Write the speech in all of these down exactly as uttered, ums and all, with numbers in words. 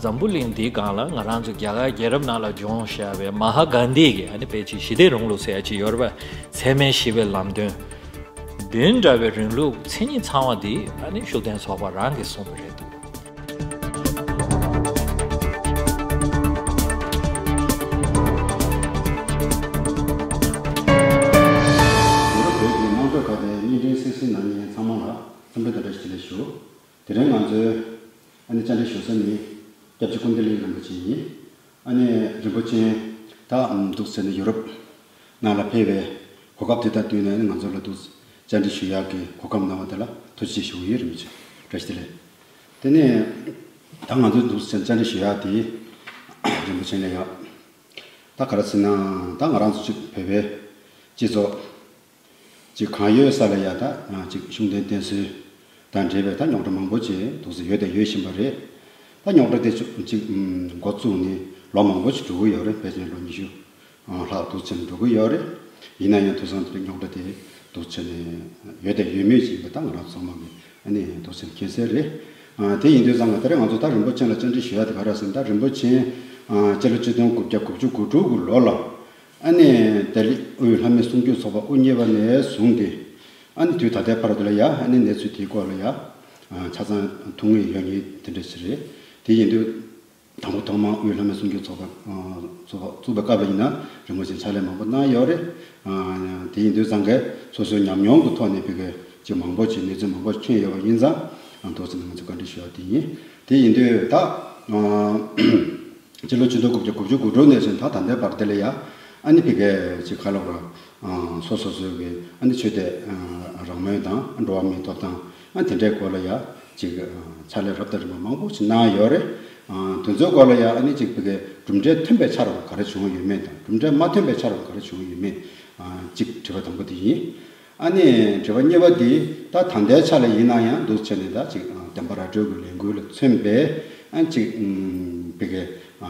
འཛམ་བུ་གླིང་འདིའི་སྒང་ལ་ང་རང་ཚོ་རྒྱ་གར་རྒྱལ་རབས་ནང་ལ་བྱུང་བཞག་པའི་མ་ཧ་གྷན་དྷི་གི་ཨ་ནི་ཕལ་ཆེར་ཞི་བདེའི་རིང་ལུགས་ཟེར་ཡ་ཅིག་ཡོད་རེད་པ། འཚེ་མེད་ཞི་བའི་ལམ་སྟོན། འདི་འདྲ་བའི་རིང་ལུགས་མཚན་ཉིད་ཚང་བ་འདི་ཨ་ནི་ཤུགས་ལྡན་ཚོགས་པ་རང་གིས་གསུངས་པ་རེད་འདུག་ཡུ་རོབ་བོད་ཀྱི་དམངས་ཁྲོད་ཁ་བརྡའི་བརྙན་འཕྲིན་གསན་གཟིགས་གནང་མཁན་ཚང་མ་ལ་འཚམས་འདྲི་དང་བཀྲ་ཤིས་བདེ་ལེགས་ཞུ། དེ་རིང་ང་ཚོའི་ཨ་ནི་བཅར་འདྲི་ཞུ་ས་ནི་སྐྱབས་རྗེ་ཀུན་བདེ་གླིང་རིན་པོ་ཆེ་ཡིན། ཨ་ནི་རིན་པོ་ཆེ་ད་འདུག་ཟེར་ནས་ཡུ་རོབ་ནང་ལ་ཕེབས་པའི་གོ་སྐབས་དེ་དང་བསྟུན་ནས་ཨ་ནི་ང་ཚོ་ལ་འདུག་བཅར་འདྲི་ཞུ་ཡག་གི་གོ་སྐབས་གནང་བ་དེ་ལ་ཐུགས་རྗེ་ཆེ་ཞུ་གི་ཡོད། རིན་པོ་ཆེ་བཀྲ་ཤིས་བདེ་ལེགས། དེ་ནས་ད་ང་ཚོ་འདུག་ཟེར་བཅར་འདྲི་ཞུ་ཡག་དེ་རིན་པོ་ཆེ་ལ་ཡ། ད་ག་རེ་ཟེར་ན་ད་ང་རང་ཚོ་གཅིག་བོད་པའི་སྤྱི་ཚོགས་ཅིག་གང་ཡོད་ས་ལ་ཡ་ད་ཅིག་ཤུགས་ལྡན་བསྟེན་གསོལ་དང་འབྲེལ་བའི་ད་རྙོག་དྲ་མང་པོ་ཅིག་འདུག་སེ་ཡོད་དང་ཡོད་བཞིན་པ་རེད། ད་རྙོག་དྲ་དེ་ཅིག་འགོ་བཙུགས་ནས་ལོ་མང་པོ་ཅིག་འགྲོ་གི་ཡོད་རེད། ཕལ་ཆེར་ལོ་ཉི་ཤུ་ལྷག་འདུག་སེ་འགྲོ་གི་ཡོད་རེད། ཡིན་ན་ཡང་དུས་སང་དེ་རྙོག་དྲ་དེ་འདུག་སེ་ནས་ཡོད་དང་ཡོད་མུས་ཅིག་ཡིན་པ་ད་ང་རང་ཚང་མ་གི་ཨ་ནི་འདུག་སེ་མཁྱེན་གསལ་རེད། ཨ་དེ་ཡིན་དུས་ཙང་ང་ད་རེས་ང་ཚོ་ད་རིན་པོ་ཆེ་ལ་བཅར་འདྲི་ཞུ་ཡ་དེ་ག་རེ་ཟེར་ན་ད་རིན་པོ་ཆེ་ཨ་སྤྱི་ལོ་ཆིག་སྟོང་དགུ་བརྒྱ་དགུ་བཅུ་གོ་དྲུག་གི་ལོ་ལ་ཨ་ནི་ལྡི་ལི་དབུས་ལྷ་མི་གསུང་སྒྱུར་ཚོགས་པ་དབུ་བརྙེས་པ་ནས་བཟུང་སྟེ་ཨ་ནི་དུས་ད་ལྟའི་བར་དུ་ལ་ཡ་ཨ་ནི་གནས་ཚུལ་དེའི་སྐོར་ལ་ཡ་ཨ་ཆ་ཚང་ཐུགས་ངེས་ཡོད་མཁན་དེ་འདྲ་ཞིག་རེད། དེ་ཡིན་དུས། དང་པོ་ཐོག་མར་དབུས་ལྷ་མི་གསུང་སྒྱུར་ཚོགས་པ་ཚོགས་པ་བཙུགས་པའི་སྐབས་ལ་ཡིན་ན་རིན་པོ་ཆེ་ཕྱག་ལས་མང་པོ་གནང་ཡོད་རེད། དེ་ཡིན་དུས་ཙང་གི་སོ་སོའི་ཉམས་མྱོང་གི་ཐོག་ནས་བོད་སྐད་ཅིག་མང་པོ་ཅིག་གནས་ཚུལ་མང་པོ་མཁྱེན་ཡོད་པ་ཡིན་ཙང་འདུག་ཟེར་ནས་ང་ཚོས་བཀའ་འདྲི་ཞུ་བ་དེ་ཡིན། དེ་ཡིན་དུས་ད་སྤྱི་ལོ་ཆིག་སྟོང་དགུ་བརྒྱ་དགུ་བཅུ་གོ་དྲུག་ནས་བཟུང་ད་ད་ལྟའི་བར་དེ་ལ་ཡ་ཨ་ནི་བོད་སྐད་ཅིག་ག་ལབ་ར། སོ་སོ་སོའི་གི་ཨ་ནི་ཆོས་དད་རང་མོས་དང་འགྲོ་བ་མིའི་ཐོབ་ཐང་ཨ་དེ་འདྲའི་སྐོར་ལ་ཡ་ཅིག་ཕྱག་ལས་རབ་དང་རིམ་པ་མང་པོ་ཞིག་གནང་ཡོད་རེད། དེ་ཚོའི་སྐོར་ལ་ཡ་ཨ་ནི་ཅིག་བི་གའི་གྲུབ་འབྲས་ཐོན་པའི་ཆ་རོགས་ག་རེ་བྱུང་ཡོད་མེད་དང་གྲུབ་འབྲས་མ་ཐོན་པའི་ཆ་རོགས་ག་རེ་བྱུང་ཡོད་མེད་ཅིག་དྲི་བ་དང་པོ་དེ་ཡིན། ཨ་ནི་དྲི་བ་གཉིས་པ་དེ་ད་ད་ལྟའི་ཆ་ལ་ཡིན་ན་ཡང་འདུག་བྱས་ནས་ད་ཅིག་བདེན་པ་ར་སྤྲོད་ཀྱི་ལས་འགུལ་ལ་མཚོན་པའི་ཨ་ཅིག་བི་གའི་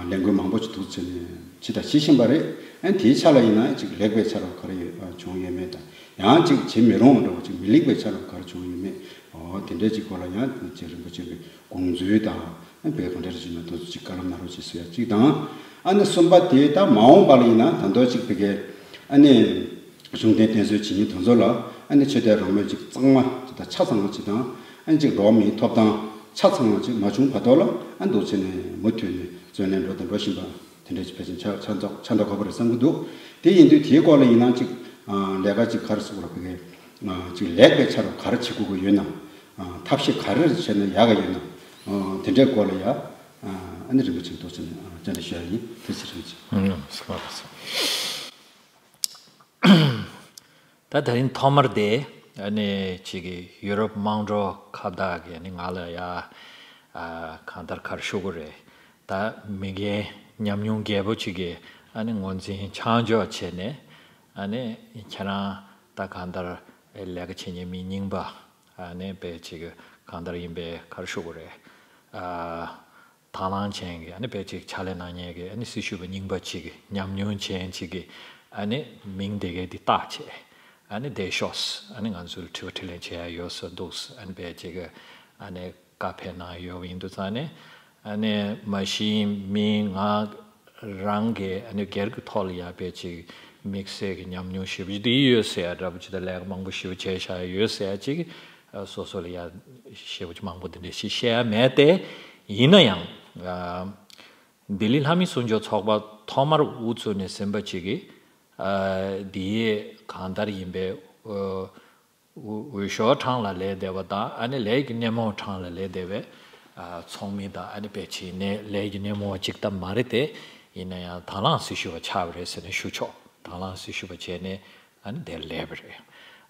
ལས་འགུལ་མང་པོ་ཞིག་འདུག་བྱས་ནས། བྱས་དང་བྱེད་བཞིན་པ་རེད། ཨ་ནི་དེའི་ཆ་ལ་ཡིན་ན་ཅིག་ལེགས་པའི་ཆ་རོགས་ག་རེ་ཡོད་བྱུང་ཡོད་མེད་དང་ཡང་ཅིག་བྱེད་མི་རུང་བ་འདྲ་བོ་ཅིག་མི་ལེགས་པའི་ཆ་རོགས་ག་རེ་བྱུང་ཡོད་མེད། འོ་དེ་འདྲའི་ཅིག་སྐོར་ལ་ཡང་རྗེ་རིན་པོ་ཆེ་གི་དགོངས་ཚུལ་དང་ཨ་ནི་བོད་གང་འདྲ་རེ་བྱུང་ན་དེ་ཚོ་ཅིག་བཀའ་སློབ་གནང་རོགས་ཅིག་ཟེར་ཡ་གཅིག་དང་། ཨ་ནི་གསུམ་པ་དེ་ད་མ་འོངས་པ་ལ་ཡིན་ན་ད་མདོ་ཅིག་བི་གའི་ཨ་ནི་གཞུང་འབྲེལ་བསྟེན་གསོལ་བྱེད་མཁན་དེ་ཚོ་ལ་ཨ་ནི་ཆོས་དད་རང་མོས་ཅིག་གཙང་མ་ཅིག་དང་ཆ་ཚང་བ་ཅིག་དང་ཨ་ནི་ཅིག་འགྲོ་བ་མིའི་ཐོབ་ཐང་ཆ་ཚང་བ་ཅིག་མ་བྱུང་བར་དུ་ལ་ཨ་འདུག་བྱས་ནས་མུ་མཐུད་ནས་བརྩོན་ལེན་འགྲོ་དང་འགྲོ་བཞིན་པ། དེ་འདྲ་ཅིག་ཕལ་ཆེར་ཆ་ཆ་འདྲ་ཆ་འདྲ་གོ་བ་རེད་བསམ་གྱི་འདུག་དེ་ཡིན་དུས་དེའི་སྐོར་ལ་ཡིན་ན་ཅིག་ལས་ཀ་ཅིག་ག་རེ་ཟེར་དགོས་རེད་བི་གའི་ཅིག་ལེགས་པའི་ཆ་རོགས་ག་རེ་བྱེད་དགོས་ཀྱི་ཡོད་ན། ཐབས་ཤེས་ག་རེ་བྱས་ན་ཡག་གི་ཡོད་ན། དེ་འདྲའི་སྐོར་ལ་ཡ་ཨ་ནི་རིན་པོ་ཆེ་འདུག་བྱས་ནས་བཅར་འདྲི་ཞུ་ཡ་ཡིན། ཐུགས་རྗེ་ཆེ། ཨུམ། ད་དེ་རིང་ཐོག་མར་དེ་ཨ་ནི་ཅིག་གི་ཡུ་རོབ་དམངས་ཁྲོད་ཁ་བརྡ་གི་ཨ་ནི་ང་ལ་ཡ་ཨ་གང་ལྟར་ག་རེ་ཞུ་དགོས་རེད། ད་མི་རྒན་ཉམས་མྱོང་རྒྱས་པོ་ཅིག་གི་ཨ་ནི་ངོས་འཛིན་ཆ་འཇོག་བྱས་ནས་ཨ་ནི་ཁྱེད་རང་ད་གང་ལྟར་ལས་ཀ་བྱེད་མཁན་མི་རྙིང་པ་ཨ་ནི་དཔེ་ཅིག་གང་ལྟར་ཡིན་པས་ག་རེ་ཞུ་དགོས་རེད། ཨ། དང་བླངས་ཅན་གྱི་ཨ་ནི་དཔེ་ཅིག་ཕྱག་ལས་གནང་མཁན་གྱི་ཨ་ནི་སྲི་ཞུ་བ་རྙིང་པ་ཅིག་གི་ཉམས་མྱོང་ཅན་ཅིག་གི་ཨ་ནི་མིང་དེ་གའི་འདི་བཏགས་བྱས་ཨ་ནི་བསྡད་ཤོག་ཨ་ནི་ང་ཚོ་ལ་དྲི་བ་དྲིས་ལན་བྱེད་ཡ་ཡོད་ས་འདུག་ཨ་ནི་དཔེ་ཅིག་གི་ཨ་ནི་བཀའ་ཕེབས་གནང་ཡོད་པ་ཡིན་དུས་ཙང་ནས་ཨ་ནི་མ་གཞི་མི་ང་རང་གི་ཨ་ནི་སྒེར་གྱི་ཐོག་ལ་ཡ་དཔེ་ཅིག་དམིགས་བསལ་གྱི་ཉམས་མྱོང་ཞེ་པོ་ཅིག་འདི་ཡོད་ཟེར་ཡ་འདྲ་པོ་ཅིག་དང་ལས་ཀ་མང་པོ་ཞེ་པོ་བྱས་བཞག་ཡ་ཡོད་ཟེར་ཡ་ཅིག་སོ་སོ་ལ་ཡ་ཞེ་པོ་ཅིག་མང་པོ་འདི་འདྲ་ཞིག་བཤད་ཡ་མེད་དེ། ཡིན་ན་ཡང་ཨ་ལྡི་ལི་ལྷ་མི་གསུང་སྒྱུར་ཚོགས་པ་ཐོག་མར་དབུ་བཙུགས་ནས་ཟིན་པ་ཅིག་གིས་ཨ་འདིའི་གང་ལྟར་ཡིན་པའི་ཨ་འོས་འོས་ཤོག་གྲངས་ལ་ལས་བསྡད་པ་དང་ཨ་ནི་ལས་ཀྱི་སྣེ་མོ་གྲངས་ལ་ལས་བསྡད་པའི་ཨ་ཚོགས་མི་དང་ཨ་ནི་དཔེ་ཆའི་ནས་ལས་ཀྱི་སྣེ་མོ་གཅིག་ལྟ་མ་རེད་དེ། ཡིན་ན་ཡང་དང་བླངས་སྲི་ཞུ་བ་ཆགས་པ་རེད་ཟེར་ནས་ཞུ་ཆོག་དང་བླངས་སྲི་ཞུ་བ་བྱས་ནས། ཨ་ནི་དེར་སླེབས་པ་རེད།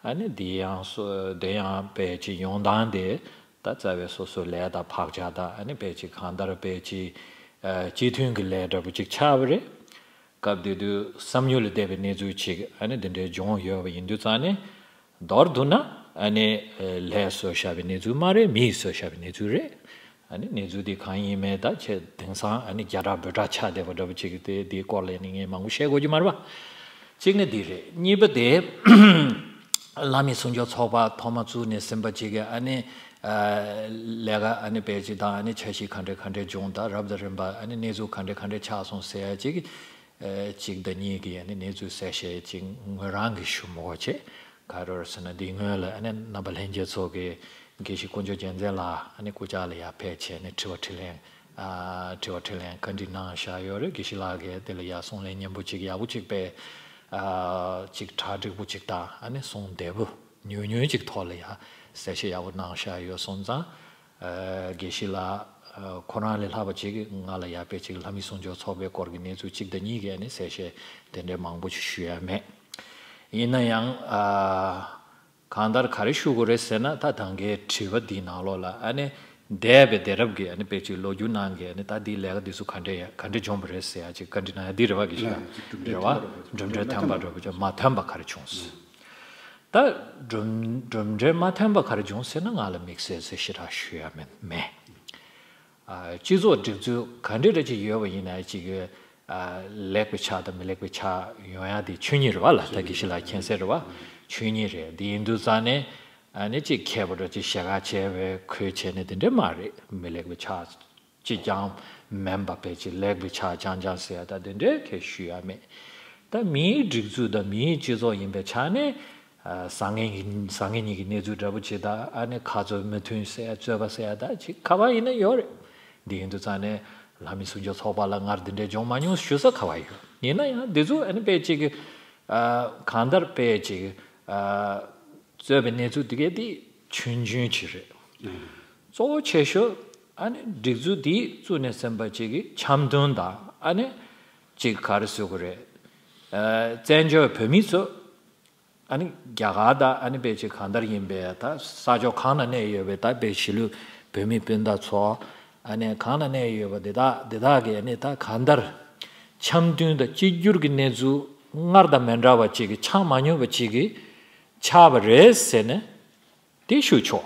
ཨ་ནི་འདི་ཡང་སོ་དེ་ཡང་དཔེ་ཅིག་ཡོང་སྟངས་དེ་ད་རྩ་བའི་སོ་སོའི་ལས་དང་བག་ཆགས་དང་ཨ་ནི་དཔེ་ཅིག་གང་ལྟར་དཔེ་ཅིག་ཨ་སྤྱི་མཐུན་གྱི་ལས་འདྲ་པོ་ཅིག་ཆགས་པ་རེད། སྐབས་དེ་དུས་བསམ་ཡུལ་ལས་འདས་པའི་གནས་ཚུལ་ཅིག་ཨ་ནི་འདི་འདྲའི་བྱུང་ཡོད་པ་ཡིན་དུས་ཙང་ནས་མདོར་བསྡུ་ན་ཨ་ནི་ལས་བཟོས་བཞག་པའི་གནས་ཚུལ་མ་རེད། མིས་བཟོས་བཞག་པའི་གནས་ཚུལ་རེད། ཨ་ནི་གནས་ཚུལ་འདི་གང་ཡིན་མིན་ད་ཁྱེད་དེང་སང་ཨ་ནི་རྒྱ་གྲགས་འབོད་སྒྲ་ཆགས་བསྡད་པ་འདྲ་པོ་ཅིག་དེ་འདིའི་སྐོར་ལ་ནི་ངས་མང་པོ་བཤད་དགོས་ཀྱི་མ་རེད་པ། གཅིག་ནི་འདི་རེད། གཉིས་པ་དེ་བླ་མའི་གསུང་སྒྱུར་ཚོགས་པ་ཐོག་མ་བཙུགས་ནས་ཟིན་པ་ཅིག་གི་ཨ་ནི་ ཨ་ལས་ཀ་ཨ་ནི་དཔེ་ཅིག་དང་ཨ་ནི་འཆར་གཞི་ག་འདྲ་ག་འདྲ་བྱུང་དང་རབ་དང་རིམ་པ་ཨ་ནི་གནས་ཚུལ་ག་འདྲ་ག་འདྲ་ཆགས་སོང་ཟེར་ཡ་ཅིག་ཨ་གཅིག་དང་གཉིས་ཀྱི་ཨ་ནི་གནས་ཚུལ་གསལ་བཤད་ཅིག་ངོས་རང་གིས་ཞུ་མི་དགོས་བྱས། ག་རེ་རེད་ཟེར་ན། འདིའི་སྔོན་ལ་ཨ་ནི་རྣམ་པ་ལྷན་རྒྱས་ཚོ་གིས་དགེ་བཤེས་དཀོན་མཆོག་རྒྱལ་མཚན་ལགས་ཨ་ནི་སྐུ་ཕྱྭ་ལ་ཡར་ཕེབས་བྱས་ནས་དྲི་བ་དྲིས་ལན། ཨ་དྲི་བ་དྲིས་ལན་བཀའ་འདྲི་གནང་བཞག་ཡོད་རེད། དགེ་བཤེས་ལགས་ཀྱིས་དེ་ལ་ཡར་གསུང་ལན་སྙན་པོ་ཅིག་ཡག་པོ་ཅིག་དཔེ་ཨ་ཅིག་གྲ་འགྲིག་པོ་ཅིག་དང་ཨ་ནི་གསུང་བདེ་པོ་ཉུང་ཉུང་ཅིག་ཐོག་ལ་ཡར་གསལ་བཤད་ཡག་པོ་གནང་བཞག་ཡོད་སོང་ཙང་། ཨ་དགེ་བཤེས་ལགས་ཨ་ཁོ་རང་ལས་ལྷག་པ་ཅིག་ང་ལ་ཡར་དཔེ་ཅིག་ལྷ་མི་གསུང་ཆོག་ཚོགས་པའི་སྐོར་གྱི་གནས་ཚུལ་གཅིག་དང་གཉིས་ཀྱི་ཨ་ནི་གསལ་བཤད་དེ་འདྲའི་མང་པོ་ཞིག་ཞུ་ཡ་མེད། ཡིན་ན་ཡང་ཨ་གང་ལྟར་ག་རེ་ཞུ་དགོས་རེད་ཟེར་ན། ད་ད་གའི་དྲི་བ་འདིའི་ནང་ལོགས་ལ་ཨ་ནི་འདས་པའི་བསྡད་རབས་ཀྱི་ཨ་ནི་དཔེ་ཅིག་ལོ་རྒྱུས་ནང་གི་ཨ་ནི་ད་འདིའི་ལས་ཀ་འདི་ཚོ་ག་འདྲ་ཡ་ག་འདྲ་བྱུང་བ་རེད་ཟེར་ཡ་ཅིག་བཀའ་འདྲི་གནང་ཡ་འདི་རེད་བ། དགེ་བཤེས་ལགས་རེད་བ། གྲུབ་འབྲས་ཐོན་པ་འདྲ་པོ་ཅིག་མ་ཐོན་པ་ག་རེ་བྱུང་ཟེར། ད་གྲུབ་གྲུབ་འབྲས་མ་ཐོན་པ་ག་རེ་བྱུང་ཟེར་ན། ང་ལ་དམིགས་བསལ་ཟེར་ཞེ་དྲག་ཞུ་ཡ་མེད་མེད། ཨ་སྤྱི་ཚོགས་སྒྲིག་འཛུགས་ག་འདྲ་འདྲ་ཅིག་ཡོད་པ་ཡིན་ན་ཅིག་ཨ་ལེགས་པའི་ཆ་དང་མི་ལེགས་པའི་ཆ་ཡོང་ཡ་དེ་ཆོས་ཉིད་རེད་བ་ལ། ད་དགེ་བཤེས་ལགས་མཁྱེན་གསལ་རེད་བ། ཆོས་ཉིད་རེད། དེ་ཡིན་དུས་ཙང་ནས་ཨ་ནི་ཅིག་མཁས་པ་འདྲ་ཅིག་ཞལ་ཁ་ཕྱེ་བའི་ཁོས་བྱས་ནས་དེ་འདྲ་མ་རེད། མི་ལེགས་པའི་ཆ་ཅིག་ཀྱང་མིན་པ་དཔེ་ཅིག་ལེགས་པའི་ཆ་རྐྱང་རྐྱང་ཟེར་ཡ་ད་དེ་འདྲའི་གས་ཞུ་ཡ་མེད། ད་མིའི་སྒྲིག་འཛུགས་དང་མིའི་སྤྱི་ཚོགས་ཡིན་པའི་ཆ་ནས། ཨ་བཟང་ངན་གྱི་བཟང་ངན་གཉིས་ཀྱི་གནས་ཚུལ་འདྲ་པོ་ཅིག་དང་ཨ་ནི་ཁ་རྩོད་མི་མཐུན་ཟེར་ཡ་རྩོད་པ་ཟེར་ཡ་ད་ཅིག་ག་བ་ཡིན་ན་ཡོད་རེད། འདི་ཡིན་དུས་ཙང་ནས་ལྷ་མི་གསུང་ཆོག་ཚོགས་པ་ལ་སྔར་འདི་འདྲའི་བྱུང་མ་མྱོང་ཞུ་ས་ག་བ་ཡོད། ཡིན་ན་ཡང་འདི་ཚོ་ཨ་ནི་དཔེ་ཅིག་གི་ཨ་གང་ལྟར་དཔེ་ཅིག་ཨ་རྩོད་པའི་གནས་ཚུལ་འདི་གས་འདི་ཆུང་ཆུང་ཅིག་རེད། གཙོ་བོ་ཆེ་ཤོས་ཨ་ནི་སྒྲིག་འཛུགས་འདི་བཙུགས་ནས་ཟིན་པ་ཅིག་གི་འཆམ་མཐུན་དང་ཨ་ནི་ཅིག་ག་རེ་ཟེར་དགོས་རེད། ཨ་བཙན་བྱོལ་བོད་མི་ཚོ་ཨ་ནི་རྒྱ་གར་དང་ཨ་ནི་དཔེ་ཅིག་གང་ལྟར་ཡིན་པའི་ད་ས་ཕྱོགས་གང་ན་གནས་ཡོད་པའི་ད་དཔེ་གཞིས་ལུས་བོད་མི་སྤུན་ཟླ་ཚོ་ཨ་ནི་གང་ན་གནས་ཡོད་པ་འདི་དག་འདི་དག་གིས་ཨ་ནི་ད་གང་ལྟར་འཆམ་མཐུན་དང་གཅིག་གྱུར་གྱི་གནས་ཚུལ་སྔར་དང་མི་འདྲ་བ་ཅིག་གི་ཆགས་མ་མྱོང་བ་ཅིག་གི་ཆགས་པ་རེད་ཟེར་ནས་དེ་ཞུ་ཆོག་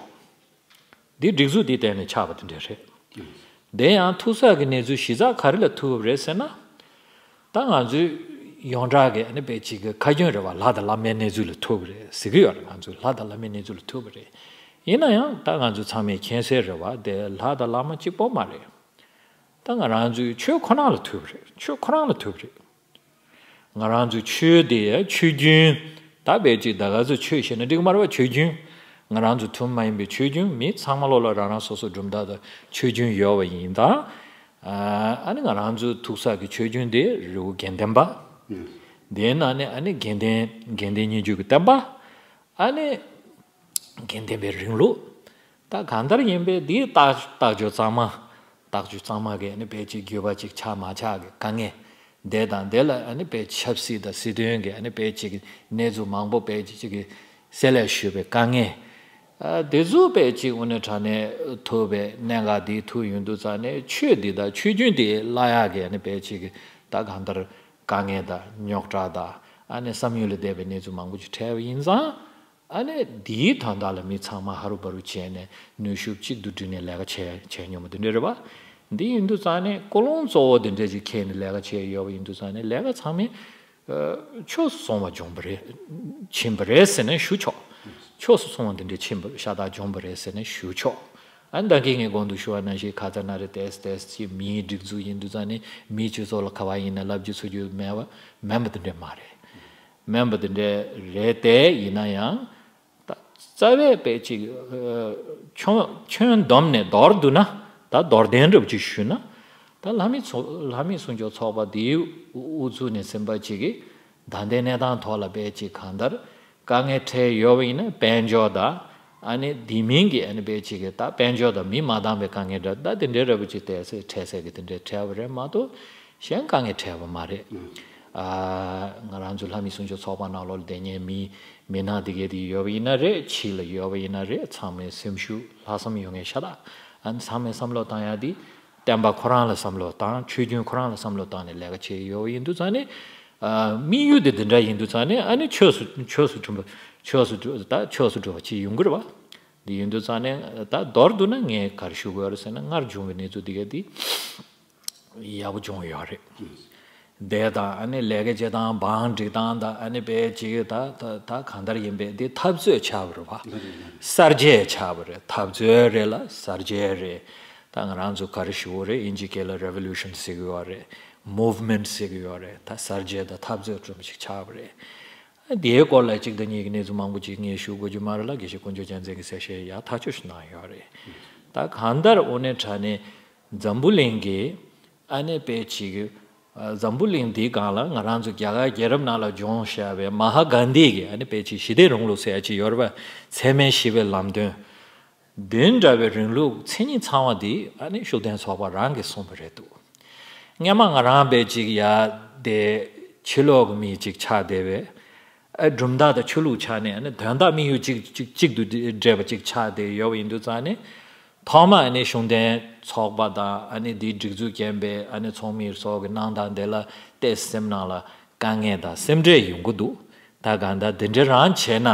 འདི་སྒྲིག་འཛུགས་འདིའི་སྟེང་ནས་ཆགས་པ་དེ་འདྲ་རེད། དེ་ཡང་ཐུག་ས་གི་གནས་ཚུལ་གཞི་རྩ་ག་རེ་ལ་ཐུག་པ་རེད་ཟེར་ན། ད་ང་ཚོའི་ཡོངས་གྲགས་ཀྱི་ཨ་ནི་དཔེ་ཅིག་གི་ཁ་རྒྱུན་རེད་བ། ལྷ་དང་བླ་མའི་གནས་ཚུལ་ལ་ཐུག་པ་རེད་ཟེར་གི་ཡོད་རེད། ང་ཚོས་ལྷ་དང་བླ་མའི་གནས་ཚུལ་ལ་ཐུག་པ་རེད། ཡིན་ན་ཡང་ད་ང་ཚོ་ཚང་མས་མཁྱེན་གསལ་རེད་བ། དེ་ལྷ་དང་བླ་མ་གཅིག་པོ་མ་རེད། ད་ང་རང་ཚོའི་ཆོས་ཁོ་ན་ལ་ཐུག་པ་རེད། ཆོས་ཁོ་རང་ལ་ཐུག་པ་རེད། ང་རང་ཚོའི་ཆོས་དེ་ཆོས་རྒྱུན། ད་དཔེ་ཅིག་ད་ག་ཚོད་ཆོས་བཤད་ན་འགྲིག་མ་རེད་བ། ཆོས་རྒྱུན། ང་རང་ཚོ་ཐུན་མ་ཡིན་པའི་ཆོས་རྒྱུན། མི་ཚང་མ་ལོ་ལ་རང་རང་སོ་སོ་གྲུབ་མཐའ་དང་ཆོས་རྒྱུན་ཡོད་པ་ཡིན་ད། ཨ་ནི་ང་རང་ཚོའི་ཐུག་ས་གི་ཆོས་རྒྱུན་དེ་རི་བོ་དགེ་ལྡན་པ། དེའི་ནང་ནས་ཨ་ནི་དགེ་ལྡན་དགེ་ལྡན་སྙན་བརྒྱུད་ཀྱི་བསྟན་པ། ཨ་ནི་དགེ་ལྡན་པའི་རིང་ལུགས། ད་གང་ལྟར་ཡིན་པའི་འདིའི་རྟགས་རྟགས་ཆོས་གཙང་མ། རྟགས་ཆོས་གཙང་མ་གི་ཨ་ནི་དཔེ་ཅིག་འགྱུར་བ་ཅིག་ཆགས་མ་ཆགས་ཀྱི་དཀའ་ངལ། དེ་དང་དེ་ལ་ཨ་ནི་དཔེ་ཆབ་སྲིད་དང་སྲིད་དོན་གྱི་ཨ་ནི་དཔེ་ཅིག་གནས་ཚུལ་མང་པོ་དཔེ་ཅིག་ཅིག་གི་གསལ་ལེ་ཞུས་པའི་དཀའ་ངལ། ཨ་དེ་ཚོ་དཔེ་ཅིག་དངོས་གནས་དྲང་གནས་ཐུག་པའི་གནད་འགག་འདི་ཐུག་ཡོང་དུས་ཙང་ནས་ཆོས་འདི་དང་ཆོས་རྒྱུན་འདི་བརླག་ཡག་གི་ཨ་ནི་དཔེ་ཅིག་ད་གང་ལྟར་དཀའ་ངལ་དང་རྙོག་དྲ་དང་ཨ་ནི་བསམ་ཡུལ་ལས་འདས་པའི་གནས་ཚུལ་མང་པོ་ཅིག་འཕྲད་པ་ཡིན་ཙང་། ཨ་ནི་འདིའི་དོན་དག་ལ་མི་ཚང་མ་ཧ་རུ་བ་རུ་བྱས་ནས་ནུས་ཤུགས་གཅིག་ཏུ་བསྒྲིལ་ནས་ལས་ཀ་བྱས་བྱས་མྱོང་བ་འདི་འདྲ་རེད་བ། འདི་ཡིན་དུས་ཙང་ནས་ཀུན་སློང་གཙོ་བོ་འདི་འདྲ་ཅིག་འཁྱེར་ནས་ལས་ཀ་བྱས་ཡོད་པ་ཡིན་དུས་ཙང་ནས་ལས་ཀ་ཚང་མས་ཨ་ཆོས་སུ་སོང་བ་བྱུང་བ་རེད། ཕྱིན་པ་རེད་ཟེར་ནས་ཞུ་ཆོག་ཆོས་སུ་སོང་བ་འདི་འདྲ་ཕྱིན་པ་ཤ་སྟག་བྱུང་བ་རེད་ཟེར་ནས་ཞུ་ཆོག་ཨ་ནི་ད་གིན་ངས་གོང་དུ་ཞུ་བ་ནང་བཞིན་ཁ་ཚ་ན་རེ་ཏེས་ཏེས་ཅིག་མིའི་སྒྲིག་འཛུགས་ཡིན་དུས་ཙང་ནས་མིའི་སྤྱི་ཚོགས་ལ་ག་བ་ཡིན་ན་ལབ་རྒྱུ་ཚུགས་རྒྱུ་མེད་བ་མིན་པ་འདི་འདྲ་མ་རེད། མིན་པ་དེ་འདྲ་རེད་དེ། ཡིན་ན་ཡང་ད་རྩ་བའི་དཔེ་ཅིག་ཨ་ཁྱོན་ཁྱོན་བསྡོམས་ནས་མདོར་བསྡུ་ན། ད་མདོར་བསྟན་འདྲ་པོ་ཅིག་ཞུས་ན། ད་ལྷ་མི་ཚོ་ལྷ་མི་གསུང་ཆོག་ཚོགས་པ་འདིའི་དབུ་བཙུགས་ནས་ཟིན་པ་ཅིག་གིས་ད་ལྟའི་གནས་སྟངས་ཐོག་ལ་དཔེ་ཅིག་གང་ལྟར་དཀའ་ངལ་འཕྲད་ཡོད་པ་ཡིན་ན་དཔལ་འབྱོར་དང་ཨ་ནི་དེ་མིན་གྱི་ཨ་ནི་དཔེ་ཅིག་གིས་ད་དཔལ་འབྱོར་དང་མི་མ་འདང་བའི་དཀའ་ངལ་འདྲ་ད་དེ་འདྲའི་འདྲ་པོ་ཅིག་ཏོག་ཙམ་འཕྲད་སྲིད་ཀྱི་དེ་འདྲའི་འཕྲད་པ་རེད་མ་གཏོགས། གཞན་དཀའ་ངལ་འཕྲད་པ་མ་རེད། ཨ་ང་རང་ཚོ་ལྷ་མི་གསུང་ཆོག་ཚོགས་པ་ནང་ལོགས་ལ་བསྡད་མཁན་མི་མི་སྣ་དེ་གས་དེ་ཡོད་པ་ཡིན་ན་རེད། ཕྱི་ལ་ཡོད་པ་ཡིན་ན་རེད། ཚང་མའི་སེམས་ཤུགས་ལྷག་བསམ་ཡོད་མཁན་ཤ་སྟག་ཨ་ནི་ཚང་མས་བསམ་བློ་བཏང་ཡ་དེ་བསྟན་པ་ཁོ་རང་ལ་བསམ་བློ་བཏང་། ཆོས་རྒྱུན་ཁོ་རང་ལ་བསམ་བློ་བཏང་ནས་ལས་ཀ་བྱེད་ཡོད་པ་ཡིན་དུས་ཙང་ནས། ཨ་དམིགས་ཡུལ་དེ་འདི་འདྲ་ཡིན་དུས་ཙང་ནས་ཨ་ནི་ཆོས་སུ་ཆོས་སུ་འགྲུབ་པ་ཆོས་སུ་འགྲུབ་ད་ཆོས་སུ་འགྲུབ་པ་ཅིག་ཡོང་གི་རེད་བ། འདི་ཡིན་དུས་ཙང་ནས་ད་མདོར་བསྡུ་ན་ངས་ག་རེ་ཞུ་དགོས་རེད་ཟེར་ན། སྔར་བྱུང་བའི་གནས་ཚུལ་འདི་གས་འདི་ཡག་པོ་བྱུང་ཡོད་རེད། དེ་དང་ཨ་ནི་ལས་ཀ་བྱེད་སྟངས་བང་སྒྲིག་སྟངས་དང་ཨ་ནི་དཔེ་ཅིག་ད་ད་ད་གང་ལྟར་ཡིན་པས་འདི་འཐབ་རྩོད་ཆགས་པ་རེད་བ། གསར་བརྗེ་ཆགས་པ་རེད། འཐབ་རྩོད་རེད་ལ་གསར་བརྗེ་རེད། ད་ང་རང་ཚོ་ག་རེ་ཞུ་དགོས་རེད། དབྱིན་ཇི་སྐད་ལ་revolution ཟེར་གི་ཡོད་རེད། movement ཟེར་གི་ཡོད་རེད། ད་གསར་བརྗེ་དང་འཐབ་རྩོད་འདྲ་པོ་ཞིག་ཆགས་པ་རེད། དེའི་སྐོར་ལ་གཅིག་དང་གཉིས་ཀྱི་གནས་ཚུལ་མང་པོ་ཅིག་ངས་ཞུ་དགོས་རྒྱུ་མ་རེད་ལ། དགེ་བཤེས་དཀོན་མཆོག་རྒྱལ་མཚན་གྱིས་གསལ་བཤད་ཡག་ཐག་ཆོད་ཞིག་གནང་ཡོད་རེད། ད་གང་ལྟར་དངོས་གནས་དྲང་གནས་འཛམ་བུ་གླིང་གི་ཨ་ནི་དཔེ་ཅིག་ཨ་འཛམ་བུ་གླིང་འདིའི་སྒང་ལ་ང་རང་ཚོ་རྒྱ་གར་རྒྱལ་རབས་ནང་ལ་བྱུང་བཞག་པའི་མ་ཧཱ་གཱན་དྷི་གི་ཨ་ནི་དཔེ་ཅིག་ཞི་བདེའི་རིང་ལུགས་ཟེར་ཡ་ཅིག་ཡོད་རེད་པ། འཚེ་མེད་ཞི་བའི་ལམ་སྟོན། འདི་འདྲ་བའི་རིང་ལུགས་མཚན་ཉིད་ཚང་བ་འདི་ཨ་ནི་ཤུགས་ལྡན་ཚོགས་པ་རང་གིས་གསུངས་པ་རེད་འདུག་སྔན་མ་ང་རང་དཔེ་ཅིག་ཡ་དེ་ཕྱི་ལོགས་ཀྱི་མི་ཅིག་ཆགས་བསྡད་པས། ཨ་གྲུབ་མཐའ་དང་ཆོས་ལུགས་ཆ་ནས་ཨ་ནི་དོན་དག་དམིགས་ཡུལ་གཅིག་གཅིག་གཅིག་ཏུ་འབྲེལ་བ་ཅིག་ཆགས་བསྡད་ཡོད་པ་ཡིན་དུས་ཙང་ནས། ཐོག་མ་ཨ་ནི་ཤུགས་ལྡན་ཚོགས་པ་དང་ཨ་ནི་འདིའི་སྒྲིག་འཛུགས་རྒན་པའི་ཨ་ནི་ཚོགས་མི་སོགས་ཀྱི་གནང་སྟངས་དེ་ལ་བལྟས་སེམས་ནང་ལ་དཀའ་ངལ་དང་སེམས་ཁྲལ་ཡོང་གི་འདུག་ད་གང་ལྟར་འདི་འདྲ་རང་བྱས་ན།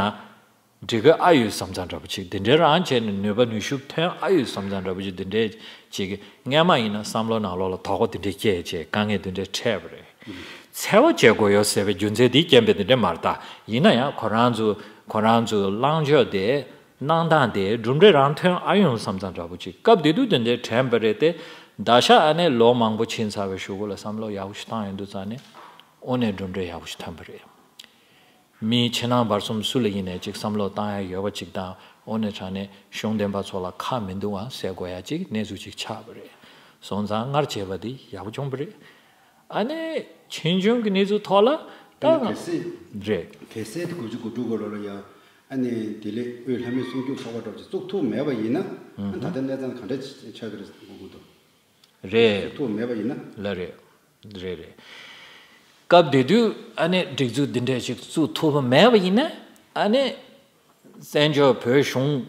འགྲིག་གི་ཨ་ཡོད་བསམ་ཙང་འདྲ་པོ་ཅིག་འདི་འདྲའི་རང་བྱས་ནས་ནུས་པ་ནུས་ཤུགས་ཐོན་ཨ་ཡོད་བསམ་ཙང་འདྲ་པོ་ཅིག་འདི་འདྲའི་ཅིག་སྔན་མ་ཡིན་ན་བསམ་བློ་ནང་ལོགས་ལ་དོགས་པ་འདི་འདྲའི་སྐྱེས་བྱས་དཀའ་ངལ་འདི་འདྲའི་འཕྲད་པ་རེད། འཚེ་བ་བྱེད་དགོས་ཡོད་ཟེར་བའི་རྒྱུ་མཚན་འདིའི་རྐྱེན་པས་འདི་འདྲའི་མ་རེད། ད་ཡིན་ན་ཡང་ཁོ་རང་ཚོ་ཁོ་རང་ཚོའི་ལངས་ཕྱོགས་དེ་གནང་སྟངས་དེ་གྲུབ་འབྲས་རང་ཐོན་ཨ་ཡོང་བསམ་ཙང་འདྲ་པོ་ཅིག་སྐབས་དེ་དུས་དེ་འདྲའི་དྲན་པ་རེད་དེ། ད་ཆ་ཨ་ནི་ལོ་མང་པོ་ཕྱིན་ཚར་བའི་གཞུག་གུ་ལ་བསམ་བློ་ཡག་པོ་ཞིག་བཏང་ཡོང་དུས་ཙང་ནས་དངོས་གནས་གྲུབ་འབྲས་ཡག་པོ་ཞིག་ཐོན་པ་རེད། མིའི་ཕྱི་ནང་བར་གསུམ་སུ་ལ་ཡིན་ནའི་ཅིག་བསམ་བློ་བཏང་ཡ་ཡོད་པ་ཅིག་དང་། དངོས་གནས་དྲང་གནས་གཞུང་འདེམས་པ་ཚོ་ལ་ཁག་མི་འདུག་ཨང་ཟེར་དགོས་ཡ་ཅིག་གནས་ཚུལ་ཅིག་ཆགས་པ་རེད། སོང་ཙང་སྔར་བྱས་པ་འདི་ཡག་པོ་བྱུང་བ་རེད། ཨ་ནི་ཕྱིས་འབྱུང་གི་གནས་ཚུལ་ཐོག་ལ་ད་ཨ་ནི་གལ་སྲིད་རེད། གལ་སྲིད་དགུ་བཅུ་གོ་དྲུག་གོ་ལོ་ལ་ཡ་ཨ་ནི་དེ་ལས་དབུས་ལྷ་མི་སྲུང་སྐྱོབ་ཚོགས་པ་འདྲ་ཅིག་བཙུགས་ཐུབ་མེད་པ་ཡིན་ན། ཨ་ད་ལྟ་གནས་སྟངས་ག་འདྲ་ཆགས་ཀྱི་རེད་དགོངས་ཀྱི་འདུག་རེད། ཐུབ་མེད་པ་ཡིན་ན། ལ་རེད། རེད་རེད། སྐབས་དེ་དུས་ཨ་ནི་སྒྲིག་འཛུགས་འདི་འདྲས་ཞིག་བཙུགས་ཐུབ་པ་མེད་པ་ཡིན་ན། ཨ་ནི་བཙན་བྱོལ་བོད་གཞུང་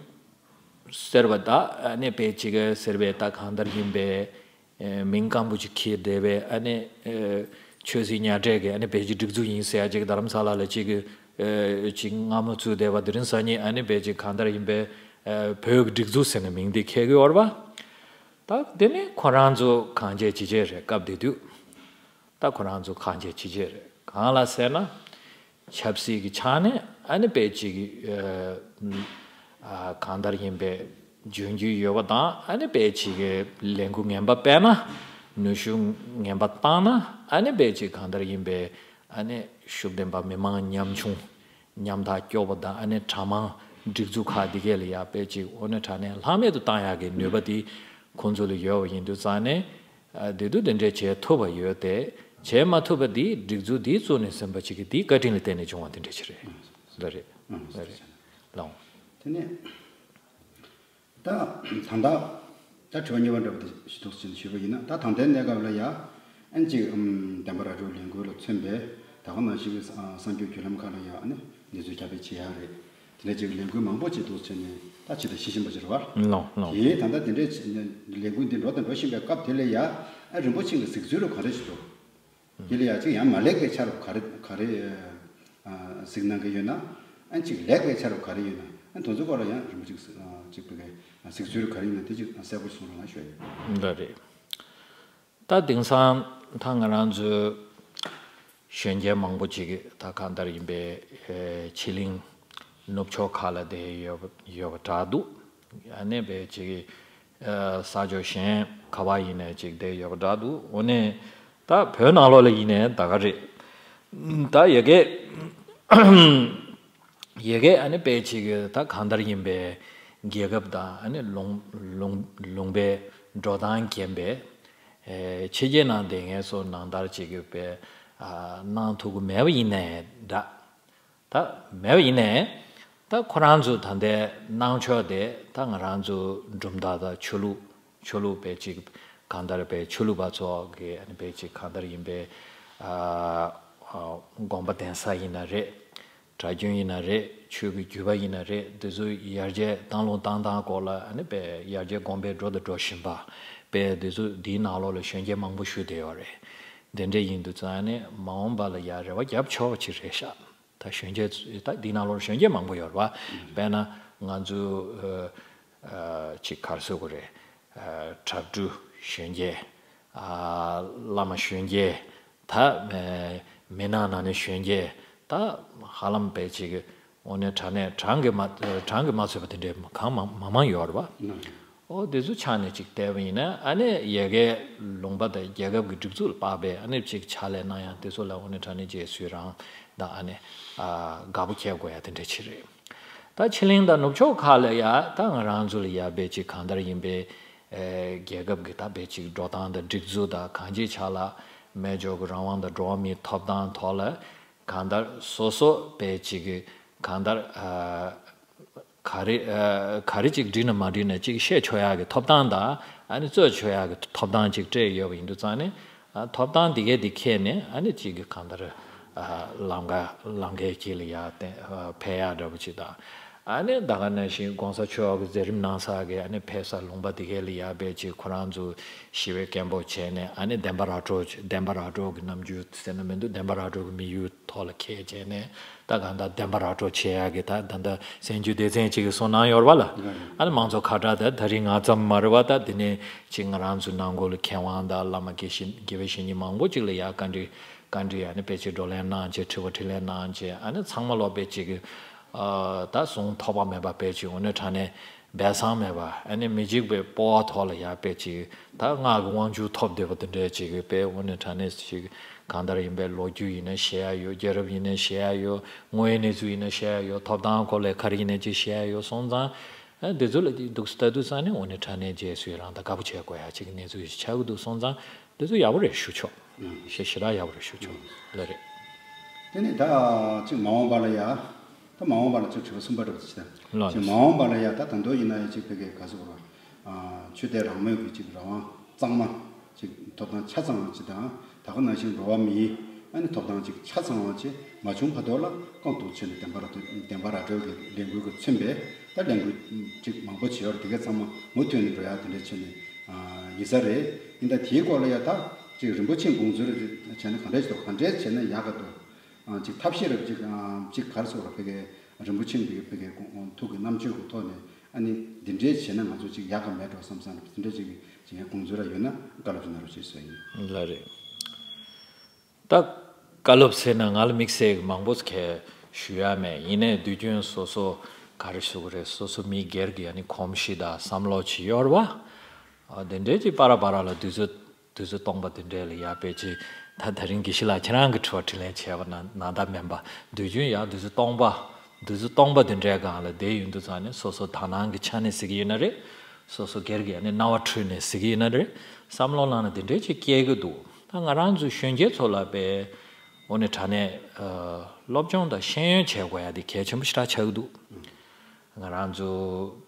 ཟེར་བ་དང་ཨ་ནི་དཔེ་ཅིག་ཟེར་བའི་ད་གང་ལྟར་ཡིན་པའི་མིང་སྐམ་པོ་ཅིག་འཁྱེར་བསྡད་པའི་ཨ་ནི་ཆོས་སྲིད་གཉའ་འབྲེལ་གྱི་ཨ་ནི་བོད་ཀྱི་སྒྲིག་འཛུགས་ཡིན་ཟེར་ཡ་ཅིག་རྡ་རམ་ས་ལ་ལ་ཅིག་ཅིག་མངའ་མོ་བཙུགས་བསྡད་པ་དེ་རིང་སང་ཉིན་ཨ་ནི་དཔེ་ཅིག་གང་ལྟར་ཡིན་པའི་བོད་ཀྱི་སྒྲིག་འཛུགས་ཟེར་ནས་མིང་དེ་འཁྱེར་གི་ཡོད་རེད་པ། ད་དེ་ནི་ཁོ་རང་ཚོ་གང་བྱས་ཅི་བྱས་རེད། སྐབས་དེ་དུས་ད་ཁོ་རང་ཚོ་གང་བྱས་ཅི་བྱས་རེད། གང་ལ་ཟེར་ན། ཆབ་སྲིད་ཀྱི་ཆ་ནས་ཨ་ནི་དཔེ་ཅིག་ཨ་གང་ལྟར་ཡིན་པའི་འཇོན་རྒྱུ་ཡོད་པ་དང་ཨ་ནི་དཔེ་ཅིག་ལས་འགུལ་ངན་པ་སྤེལ་ན། ནུས་ཤུགས་ངན་པ་བཏང་ན་ཨ་ནི་དཔེ་ཅིག་གང་ལྟར་ཡིན་པའི་ཨ་ནི་ཤུགས་ལྡན་པ་མི་མང་ཉམ་ཆུང་། ཉམ་ཐག་སྐྱོ་པོ་དང་ཨ་ནི་གྲྭ་མང་སྒྲིག་འཛུགས་ཁག་འདི་གས་ལ་ཡ་དཔེ་ཅིག་དངོས་གནས་དྲང་གནས་ལྷག་མེད་དུ་བཏང་ཡག་གི་ནུས་པ་དེ་ཁོང་ཚོ་ལ་ཡོད་པ་ཡིན་དུས་ཙང་ནས། ཨ་དེ་དུས་དེ་འདྲས་བྱེད་ཐུབ་པ་ཡོད་དེ། བྱེད་མ་ཐུབ་པ་འདི་སྒྲིག་འཛུགས་འདིའི་གཙོ་ནས་ཟིན་པ་ཅིག་གི་འདིའི་བཀའ་དྲིན་ལ་བརྟེན་ནས་བྱུང་བ་དེ་འདྲས་ཅིག་རེད། ལ་རེད། ལ་རེད། ལའོ། དེ་ནས། ད་ད་ལྟ་ད་དྲི་བ་གཉིས་པ་འདྲ་པོ་དེ་ཞུ་འདུག་ཟེར་ནས་ཞུས་པ་ཡིན་ན། ད་ད་ལྟའི་གནས་སྐབས་ལ་ཡ་ཨན་ཅིག་ཨམ་བདེན་པ་ར་སྤྲོད་ལས་འགུལ་ལ་མཚོན་པའི་ད་ག་ནང་བཞིན་གྱི་ས་གསར་འགྱུར་བརྒྱུད་ལམ་ཁག་ལ་ཡ་ཨ་ནི་གནས་ཚུལ་ཁྱབ་སྤེལ་བྱེད་ཡག་རེད། དེ་འདྲ་ཅིག་ལས་འགུལ་མང་པོ་བྱེད་འདུག་ཟེར་ནས་ད་ཅི་ད་ཤེས་བཞིན་པ་ཅིག་རེད་བ། ལོ་ལོ། དེ་ད་ལྟ་དེ་འདྲའི་ལས་འགུལ་འདི་འགྲོ་དང་འགྲོ་བཞིན་པའི་སྐབས་དེ་ལ་ཡ་ཨ་རིན་པོ་ཆེ་གི་གཟིགས་ཚུལ་ལ་ག་འདྲ་ཞིག་འདུག་དེ་ལ་ཡང་ཅིག་ཡང་མ་ལེགས་པའི་ཆ་རུ་ག་རེ་ག་རེ་ཨ་གཟིགས་གནང་གི་ཡོད་ན། ཨ་ཅིག་ལེགས་པའི་ཆ་རུ་ག་རེ་ཡོད་ན། ཨ་དེ་ཚོའི་སྐོར་ལ་ཡང་རིན་པོ་ཆེ་གིས་ཨ་ཅིག་བོད་སྐད་གཟིགས་ཚུལ་ག་རེ་ཡིན་ན་དེ་ཅིག་གསལ་པོ་ཞིག་གསུང་རོགས་གནང་ཞུ་ཡ་ཡིན། འདྲ་རེད། ད་དེང་སང་ད་ང་རང་ཚོའི་གཞོན་སྐྱེས་མང་པོ་ཅིག་གིས་ད་གང་ལྟར་ཡིན་པའི་ཨེ་ཕྱི་གླིང་ནུབ་ཕྱོགས་ཁག་ལ་བསྡད་ཡོད་པ་ཡོད་པ་འདྲ་འདུག་ཨ་ནི་དཔེ་ཅིག་གིས་ཨ་ས་ཕྱོགས་གཞན་ག་བ་ཡིན་ནའི་ཅིག་བསྡད་ཡོད་པ་འདྲ་འདུག་འོ་ནས་ད་བོད་ནང་ལོགས་ལ་ཡིན་ནའི་ད་ག་རེད། ད་ཡ་གི་ཡ་གི་ཨ་ནི་དཔེ་ཅིག་གིས་ད་གང་ལྟར་ཡིན་པའི་རྒྱལ་ཁབ་དང་ཨ་ནི་ལུང་ལུང་ལུང་པའི་འགྲོ་སྟངས་རྐྱེན་པས་ཨེ་ཕྱི་རྒྱལ་ནང་བསྡད་མཁན་ཚོ་ནང་ལྟར་ཅིག་གིས་དཔེ་ཨ་གནང་ཐུབ་ཀྱི་མེད་པ་ཡིན་ནའི་འདྲ། ད་མེད་པ་ཡིན་ནའི་ད་ཁོ་རང་ཚོ་ད་ལྟའི་གནང་ཕྱོགས་དེ་ད་ང་རང་ཚོ་གྲུབ་མཐའ་དང་ཆོས་ལུགས་ཆོས་ལུགས་དཔེ་ཅིག་གང་ལྟར་དཔེ་ཆོས་ལུགས་པ་ཚོ་གི་ཨ་ནི་དཔེ་ཅིག་གང་ལྟར་ཡིན་པའི་ཨ་ཨ་དགོངས་པ་ལྡན་ས་ཡིན་ན་རེད། གྲྭ་རྒྱུན་ཡིན་ན་རེད། ཆོས་ཀྱི་བརྒྱུད་པ་ཡིན་ན་རེད། འདི་ཚོ་ཡར་རྒྱས་བཏང་ལུང་བཏང་སྟངས་སྐོར་ལ་ཨ་ནི་དཔེ་ཡར་རྒྱས་གོང་འཕེལ་འགྲོ་དང་འགྲོ་བཞིན་པ། དཔེ་འདི་ཚོ་འདིའི་ནང་ལོགས་ལ་གཞོན་སྐྱེས་མང་པོ་བཞུགས་བསྡད་ཡོད་རེད། འདི་འདྲ་ཡིན་དུས་ཙང་ཨ་ནི་མ་འོངས་པ་ལ་ཡ་རེ་བ་རྒྱབ་ཆོག་པ་ཅིག་རེད་ཤག་ད་གཞོན་སྐྱེས་ཚོ་ད་འདི་ནང་ལོགས་གཞོན་སྐྱེས་མང་པོ་ཡོད་རེད་བ། དཔེར་ན་ང་ཚོ་ཨ་ཨ་ཅིག་ག་རེ་ཟེར་དགོས་རེད། ཨ་དྲ་འབྲུ་གཞོན་སྐྱེས། ཨ་བླ་མ་གཞོན་སྐྱེས། ད་མི་ནག་ནང་ནས་གཞོན་སྐྱེས་ད་ཧ་ལམ་དཔེ་ཅིག་དངོས་གནས་དྲང་གནས་གྲངས་ཀྱིས་མ་གྲངས་ཀྱིས་མ་ཚོད་པ་དེ་འདྲའི་གང་མང་མང་མང་ཡོད་རེད་པ། ཨོ་དེ་ཚོ་ཆ་ནས་ཅིག་བལྟས་པ་ཡིན་ན་ཨ་ནི་ཡ་གིའི་ལུང་པ་དང་རྒྱལ་ཁབ་ཀྱི་སྒྲིག་འཛུགས་ལ་དཔག་པའི་ཨ་ནི་ཅིག་ཕྱག་ལས་གནང་ཡག་དེ་ཚོ་ལ་དངོས་གནས་དྲང་གནས་རྗེས་སུ་ཡི་རང་དང་ཨ་ནི་དགའ་པོ་སྐྱེ་དགོས་ཡག་དེ་འདྲ་ཅིག་རེད། ད་ཕྱི་གླིང་དང་ནུབ་ཕྱོགས་ཁག་ལ་ཡ་ད་ང་རང་ཚོ་ལ་ཡ་དཔེ་ཅིག་གང་ལྟར་ཡིན་པའི་རྒྱལ་ཁབ་ཀྱི་ད་དཔེ་ཅིག་འགྲོ་སྟངས་དང་སྒྲིག་འཛུགས་དང་གང་ཅིའི་ཆ་ལ་སྨན་བཅོས་ཀྱི་རང་དབང་དང་འགྲོ་བ་མིའི་ཐོབ་ཐང་ཐོག་ལ་གང་ལྟར་སོ་སོ་དཔེ་ཅིག་གང་ལྟར་ག་རེ་ག་རེ་ཅིག་འགྲིག་ན་མ་འགྲིག་ན་ཅིག་བཤད་ཆོག་ཡག་གི་ཐོབ་ཐང་དང་ཨ་ནི་རྩོད་ཆོག་ཡག་གི་ཐོབ་ཐང་ཅིག་སྤྲད་ཡོད་པ་ཡིན་དུས་ཙང་ནས། ཨ་ཐོབ་ཐང་འདི་གས་འདི་ཁྱེར་ནས་ཨ་ནི་གཅིག་གི་གང་ལྟར་ཨ་ལམ་ཁ་ལམ་ཁའི་དཀྱིལ་ལ་ཡར་བསྟན་ཨ་ཕེབས་ཡག་འདྲ་པོ་ཅིག་དང་། ཨ་ནི་ད་ག་ནང་བཞིན་གོང་ས་མཆོག་གི་མཛད་རིམ་གནང་ས་གི་ཨ་ནི་ཕེབས་ས་ལུང་པ་འདི་གས་ལ་ཡར་ཕེབས་ཅིག་ཁོ་རང་ཚོ་ཞི་བའི་སྐད་འབོད་བྱས་ནས་ཨ་ནི་བདེན་པ་ར་སྤྲོད་བདེན་པ་ར་སྤྲོད་ཀྱི་རྣམ་འགྱུར་ཟེར་ན་མི་འདུག་བདེན་པ་ར་སྤྲོད་ཀྱི་དམིགས་ཡུལ་ཐོག་ལ་འཁྱེར་བྱས་ནས་ད་གང་ལྟར་བདེན་པ་ར་སྤྲོད་བྱེད་ཡག་གི་ད་ད་ལྟ་གསན་རྒྱུ་སྡེ་ཚན་ཅིག་གིས་གསུངས་གནང་ཡོད་རེད་པ་ལ། ཨ་ནི་མང་ཚོགས་ཁ་བྲལ་དེ་ད་རིང་ང་ཙམ་མ་རེད་པ། ད་འདི་ནས་ཅིག་ང་རང་ཚོའི་ནང་ཁུལ་ལ་མཁས་དབང་དང་བླ་མ་དགེ་བཤེས་དགེ་བའི་བཤེས་གཉེན་མང་པོ་ཅིག་ལ་ཡ་བཀའ་འདྲི་བཀའ་འདྲི་ཨ་ནི་དཔེ་ཅིག་བགྲོ་གླེང་གནང་བྱས་དྲི་བ་དྲིས་ལན་གནང་བྱས་ཨ་ནི་ཚང་མ་ལོག་དཔེ་ཅིག་གི་ཨ་ད་གཟུངས་ཐོགས་པ་མེད་པ་དཔེ་ཅིག་དངོས་གནས་དྲང་གནས་སྦས་གསང་མེད་པ་ཨ་ནི་མི་འཇིགས་པའི་སྤོབས་པ་ཐོག་ལ་ཡ་དཔེ་ཅིག་ད་སྔགས་ཀྱི་དབང་ཕྱུག་ཐོབ་བསྡད་པ་དེ་འདྲའི་ཅིག་གི་དཔེ་དངོས་གནས་དྲང་གནས་ཅིག་གང་ལྟར་ཡིན་པའི་ལོ་རྒྱུས་ཡིན་ན་བཤད་ཡ་ཡོད། རྒྱལ་རབས་ཡིན་ན་བཤད་ཡ་ཡོད། དངོས་ཡོད་གནས་ཚུལ་ཡིན་ན་བཤད་ཡ་ཡོད། ཐོབ་ཐང་སྐོར་ལ་ག་རེ་ཡིན་ན་ཅིག་བཤད་ཡ་ཡོད་སོང་ཙང་། ཨ་འདི་ཚོ་ལ་འདུག་སེ་ལྟ་དུས་ཙང་ནས་དངོས་གནས་དྲང་གནས་རྗེས་སུ་ཡི་རང་དང་དགའ་པོ་བྱེད་དགོས་ཡ་ཅིག་གི་གནས་ཚུལ་ཞིག་ཆགས་ཀྱི་འདུག་སོང་ཙང་འདི་ཚོ་ཡག་པོ་རེད་ཞུ་ཆོག་ཞེ་ཞེ་དྲག་ཡག་པོ་རེད་ཞུ་ཆོག་ལ་རེད། དེ་ནས་ད་ཅིག་མ་འོངས་པ་ལ་ཡ་ད་མ་འོངས་པ་ལ་ཅིག་དྲི་བ་གསུམ་པ་འདྲ་པོ་ཅིག་ད་ལགས་ཅིག་མ་འོངས་པ་ལ་ཡ་ད་ད་དུང་ཡིན་ན་ཡ་ཅིག་བོད་སྐད་ག་ཟེར་དགོས་ར་ཆོས་དད་རང་མོས་ཀྱི་ཅིག་རང་དབང་གཙང་མ་ཅིག་ཐོབ་ཐང་ཆ་ཚང་བ་ཅིག་དང་ད་ག་ནང་བཞིན་འགྲོ་བ་མིའི་ཨ་ནི་ཐོབ་ཐང་ཅིག་ཆ་ཚང་བ་ཅིག་མ་བྱུང་བར་དུ་ལ་བཀག་འདུག་བྱས་ནས་བདེན་པ་ར་བདེན་པ་ར་སྤྲོད་ཀྱི་ལས་འགུལ་གྱིས་མཚོན་པའི་ད་ལས་འགུལ་ཅིག་མང་པོ་བྱས་ཡོད་རེད། དེ་གའི་ཚང་མ་མུ་མཐུད་ནས་འགྲོ་ཡག་དེ་འདྲ་བྱས་ནས་ཡིན་ས་རེད། ཡིན་ད་དེའི་སྐོར་ལ་ཡ་ད་ཅིག་རིན་པོ་ཆེ་དགོངས་ཚུལ་བྱས་ན་གང་འདྲ་ཞིག་འདུག་གང་འདྲ་བྱས་ན་ཡག་ག་འདུག་ཅིག་ཐབས་ཤེས་རབ་ཅིག་ཅིག་ག་རེ་ཟེར་དགོས་ར་བོད་སྐད་རིན་པོ་ཆེ་འདི་བོད་སྐད་ཐུགས་ཀྱི་རྣམ་དཔྱོད་ཀྱི་ཐོག་ནས་ཨ་ནི་འདི་འདྲའི་བྱས་ན་ང་ཚོ་ཅིག་ཡག་ག་མེད་འགྲོ་བསམ་བསམ་འདི་འདྲ་ཅིག་ཅིག་ཡང་དགོངས་ཚུལ་ར་ཡོད་ན་བཀའ་སློབ་ཅིག་གནང་རོགས་ཞེས་ཟེར་ཡིན། ལགས་རེད། ད་བཀའ་སློབ་ཟེར་ན་ང་ལ་དམིགས་བསལ་གྱི་མང་པོ་ཞིག་ཞུ་ཡ་མེད། ཡིན་ནའི་དུས་རྒྱུན་སོ་སོ་ག་རེ་ཞུ་དགོས་རེད། སོ་སོ་མི་སྒེར་གྱི་ཨ་ནི་གོམས་གཤིས་དང་བསམ་བློ་ཅིག་ཡོད་རེད་པ། ཨ་དེ་འདྲའི་ཅིག་པ་ར་པ་ར་ལ་དུས་ཚོད་དུས་ཚོད་སྟོང་པ་དེ་འདྲས་ལ་ཡ་དཔེ་ཅིག་ད་ད་རིང་དགེ་བཤེས་ལགས་ཁྱེད་རང་གི་དྲི་བ་དྲིས་ལན་བྱས་པ་ན་ན་ད་མིན་པ་དུས་རྒྱུན་ཡང་དུས་ཚོད་སྟོང་པ་དུས་ཚོད་སྟོང་པ་དེ་འདྲའི་སྒང་ལ་བསྡད་ཡོང་དུས་ཙང་ནས་སོ་སོ་དག་སྣང་གི་ཆ་ནས་ཟེར་གྱི་ཡོད་ན་རེད། སོ་སོ་སྒེར་གྱི་ཨ་ནི་རྣ་བ་འཁྲུལ་ནས་ཟེར་གྱི་ཡོད་ན་རེད། བསམ་བློ་ནང་ན་དེ་འདྲའི་ཅིག་སྐྱེ་གི་འདུག་ད་ང་རང་ཚོའི་གཞོན་སྐྱེས་ཚོ་ལ་དཔེ་དངོས་གནས་དྲང་གནས་ཨ་སློབ་སྦྱོང་དང་ཤེས་ཡོན་བྱེད་དགོས་ཡ་དེ་གལ་ཆེན་པོ་ཞེ་དྲག་ཆགས་ཀྱི་འདུག་ང་རང་ཚོ་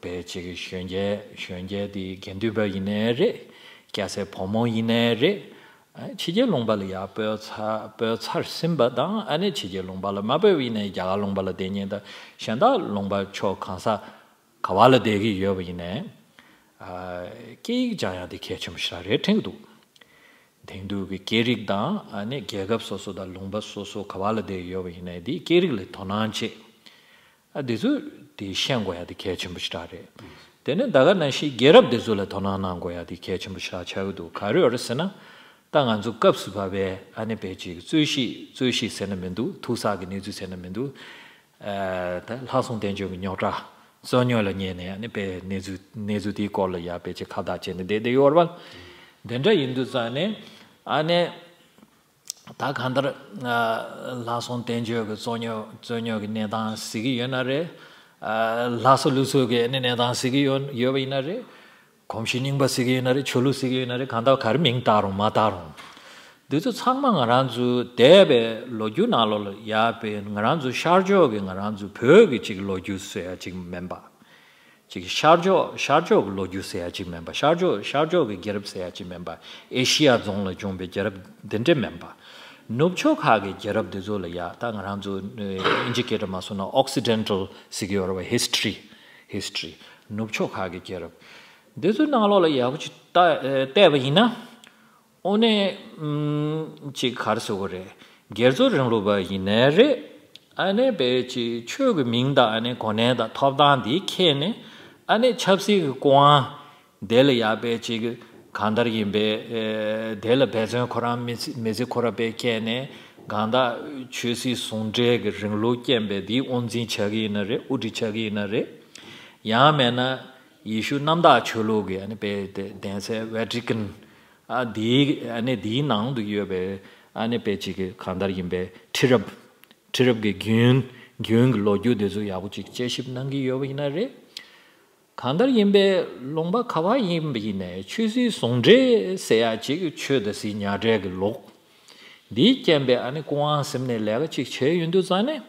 བོད་ཅིག་གི་གཞོན་སྐྱེས་གཞོན་སྐྱེས་དེ་དགེ་འདུན་པ་ཡིན་ནའི་རེད། སྐྱ་སེར་ཕོ་མོ་ཡིན་ནའི་རེད། ཨ་ཕྱི་རྒྱལ་ལུང་པ་ལ་ཡར་སྤོས་ཚར་སྤོས་ཚར་ཟིན་པ་དང་ཨ་ནི་ཕྱི་རྒྱལ་ལུང་པ་ལ་མ་སྤོས་པ་ཡིན་ནའི་རྒྱ་གར་ལུང་པ་ལ་བསྡད་མཁན་དང་གཞན་དག་ལུང་པ་ཕྱོགས་གང་ས་ག་བ་ལ་བསྡད་ཀྱི་ཡོད་པ་ཡིན་ནའི་ཨ་སྐད་ཡིག་སྦྱང་ཡག་དེ་གལ་ཆེན་པོ་ཞེ་དྲག་རེད་དྲན་གྱི་འདུག་དེང་དུས་ཀྱི་སྐད་རིགས་དང་ཨ་ནི་རྒྱལ་ཁབ་སོ་སོ་དང་ལུང་པ་སོ་སོ་ག་བ་ལ་བསྡད་ཡོད་པ་ཡིན་ནའི་དེའི་སྐད་རིགས་ལ་དོ་སྣང་བྱེད། ཨ་དེ་ཚོ་དེ་ཤེས་དགོས་ཡ་དེ་གལ་ཆེན་པོ་ཞེ་དྲག་རེད། དེ་ནས་ད་ག་ནང་བཞིན་རྒྱལ་རབས་དེ་ཚོ་ལ་དོ་སྣང་གནང་དགོས་ཡ་དེ་གལ་ཆེན་པོ་ཞེ་དྲག་ཆགས་ཀྱི་འདུག་ག་རེ་ཡོད་རེད་ཟེར་ན། ད་ང་ཚོ་སྐབས་སུ་བབས་པའི་ཨ་ནི་དཔེ་ཅིག་རྩོད་གཞི་རྩོད་གཞི་ཟེར་ན་མི་འདུག་ཐུག་ས་གི་གནས་ཚུལ་ཟེར་ན་མི་འདུག་ཨ་ད་ལྷ་སྲུང་བསྟན་བཅོས་ཀྱི་རྙོག་དྲ་རྩོད་རྙོག་ལ་ཉེ་ནས་ཨ་ནི་དཔེ་གནས་ཚུལ་གནས་ཚུལ་དེའི་སྐོར་ལ་ཡ་དཔེ་ཅིག་ཁ་བརྡ་བྱས་ནས་བསྡད་བསྡད་ཡོད་རེད་པ། དེ་འདྲ་ཡིན་དུས་ཙང་ནས་ཨ་ནི། ད་གང་ལྟར་ལྷ་སྲུང་བསྟན་བཅོས་ཀྱི་རྩོད་རྙོག་རྩོད་རྙོག་གི་གནས་སྟངས་གཟིགས་ཀྱི་ཡོད་ན་རེད། ལྷ་ས་ལུགས་སྲོལ་གྱི་གནས་གནས་སྟངས་གཟིགས་ཀྱི་ཡོད་ཡོད་པ་ཡིན་ན་རེད། གོམས་གཤིས་རྙིང་པ་གཟིགས་ཀྱི་ཡོད་ན་རེད། ཆོས་ལུགས་གཟིགས་ཀྱི་ཡོད་ན་རེད། གང་ལྟར་ག་རེ་མིང་བཏགས་རུང་མ་བཏགས་རུང་། འདི་ཚོ་ཚང་མ་ང་རང་ཚོའི་འདས་པའི་ལོ་རྒྱུས་ནང་ལོགས་ལ་ཡར་དཔེ་ང་རང་ཚོའི་ཤར་ཕྱོགས་ཀྱི་ང་རང་ཚོའི་བོད་ཀྱི་ཅིག་ལོ་རྒྱུས་བཟོ་ཡ་ཅིག་མིན་པ། ཅིག་ཤར་ཕྱོགས་ཤར་ཕྱོགས་ཀྱི་ལོ་རྒྱུས་ཟེར་ཡ་ཅིག་མིན་པ། ཤར་ཕྱོགས་ཤར་ཕྱོགས་ཀྱི་རྒྱལ་རབས་ཟེར་ཡ་ཅིག་མིན་པ། ཨེ་ཤི་ཡ་རྫོང་ལ་བྱུང་བའི་རྒྱལ་རབས་འདི་འདྲ་མིན་པ། ནུབ་ཕྱོགས་ཁག་གི་རྒྱལ་རབས་འདི་ཚོ་ལ་ཡ་ད་ང་རང་ཚོ་ཨིན་ཇི་སྐད་དུ་མ་སོང་ན་Occidental་ཟེར་གྱི་ཡོད་རེད་བ། History History ནུབ་ཕྱོགས་ཁག་གི་རྒྱལ་རབས་འདི་ཚོའི་ནང་ལོགས་ལ་ཡག་པོ་ཅིག་ལྟ་བལྟས་པ་ཡིན་ན། དངོས་གནས་ཨུམ་ཅིག་ག་རེ་ཟེར་དགོས་རེད། རྒྱལ་གཙོ་རིང་ལུགས་པ་ཡིན་ནའི་རེད། ཨ་ནི་དཔེ་ཅིག་ཆོས་ཀྱི་མིང་དང་ཨ་ནི་གོ་གནས་དང་ཐོབ་ཐང་འདི་ཁྱེར་ནས་ཨ་ནི་ཆབ་སྲིད་ཀྱི་སྐུ་དབང་དེ་ལ་ཡ་དཔེ་ཅིག་ གང་ལྟར་ཡིན་པས་དེ་ལ་འབད་བརྩོན་ཁོ་རང་མི་ཚེ་མི་ཚེ་ཁོ་རང་པས་བསྐྱལ་ནས་གང་ལྟར་ཆོས་སྲིད་ཟུང་འབྲེལ་གྱི་རིང་ལུགས་བསྐྱངས་པས་དེའི་དབུ་འཛིན་ཆགས་ཀྱི་ཡིན་ན་རེད། དབུ་ཁྲིད་ཆགས་ཀྱི་ཡིན་ན་རེད། ཡང་མེད་ན་ཡེ་ཤུ་གནམ་བདག་ཆོས་ལུགས་ཀྱི་ཨ་ནི་པའི་གདན་ས་ཝེ་ཊི་ཀན་ཨ་དེའི་ཨ་ནི་དེའི་ནང་དུ་ཡོད་པའི་ཨ་ནི་པའི་ཅིག་གི་གང་ལྟར་ཡིན་པའི་ཁྲི་རབས་ཁྲི་རབས་ཀྱི་རྒྱུན་རྒྱུན་གྱི་ལོ་རྒྱུས་དེ་ཚོ་ཡག་པོ་ཅིག་དཔྱད་ཞིབ་གནང་གི་ཡོད་པ་ཡིན་ན་རེད། གང་ལྟར་ཡིན་པའི་ལུང་པ་ག་བ་ཡིན་པ་ཡིན་ནའི་ཆོས་སྲིད་ཟུང་འབྲེལ་ཟེར་ཡ་ཅིག་ཆོས་དང་སྲིད་ཉག་ཕྲའི་གི་ལུགས་འདིའི་རྐྱེན་པས་ཨ་ནི་སྐུ་དབང་ཟིན་ནས་ལས་ཀ་ཅིག་བྱས་ཡོང་དུས་ཙང་ནས།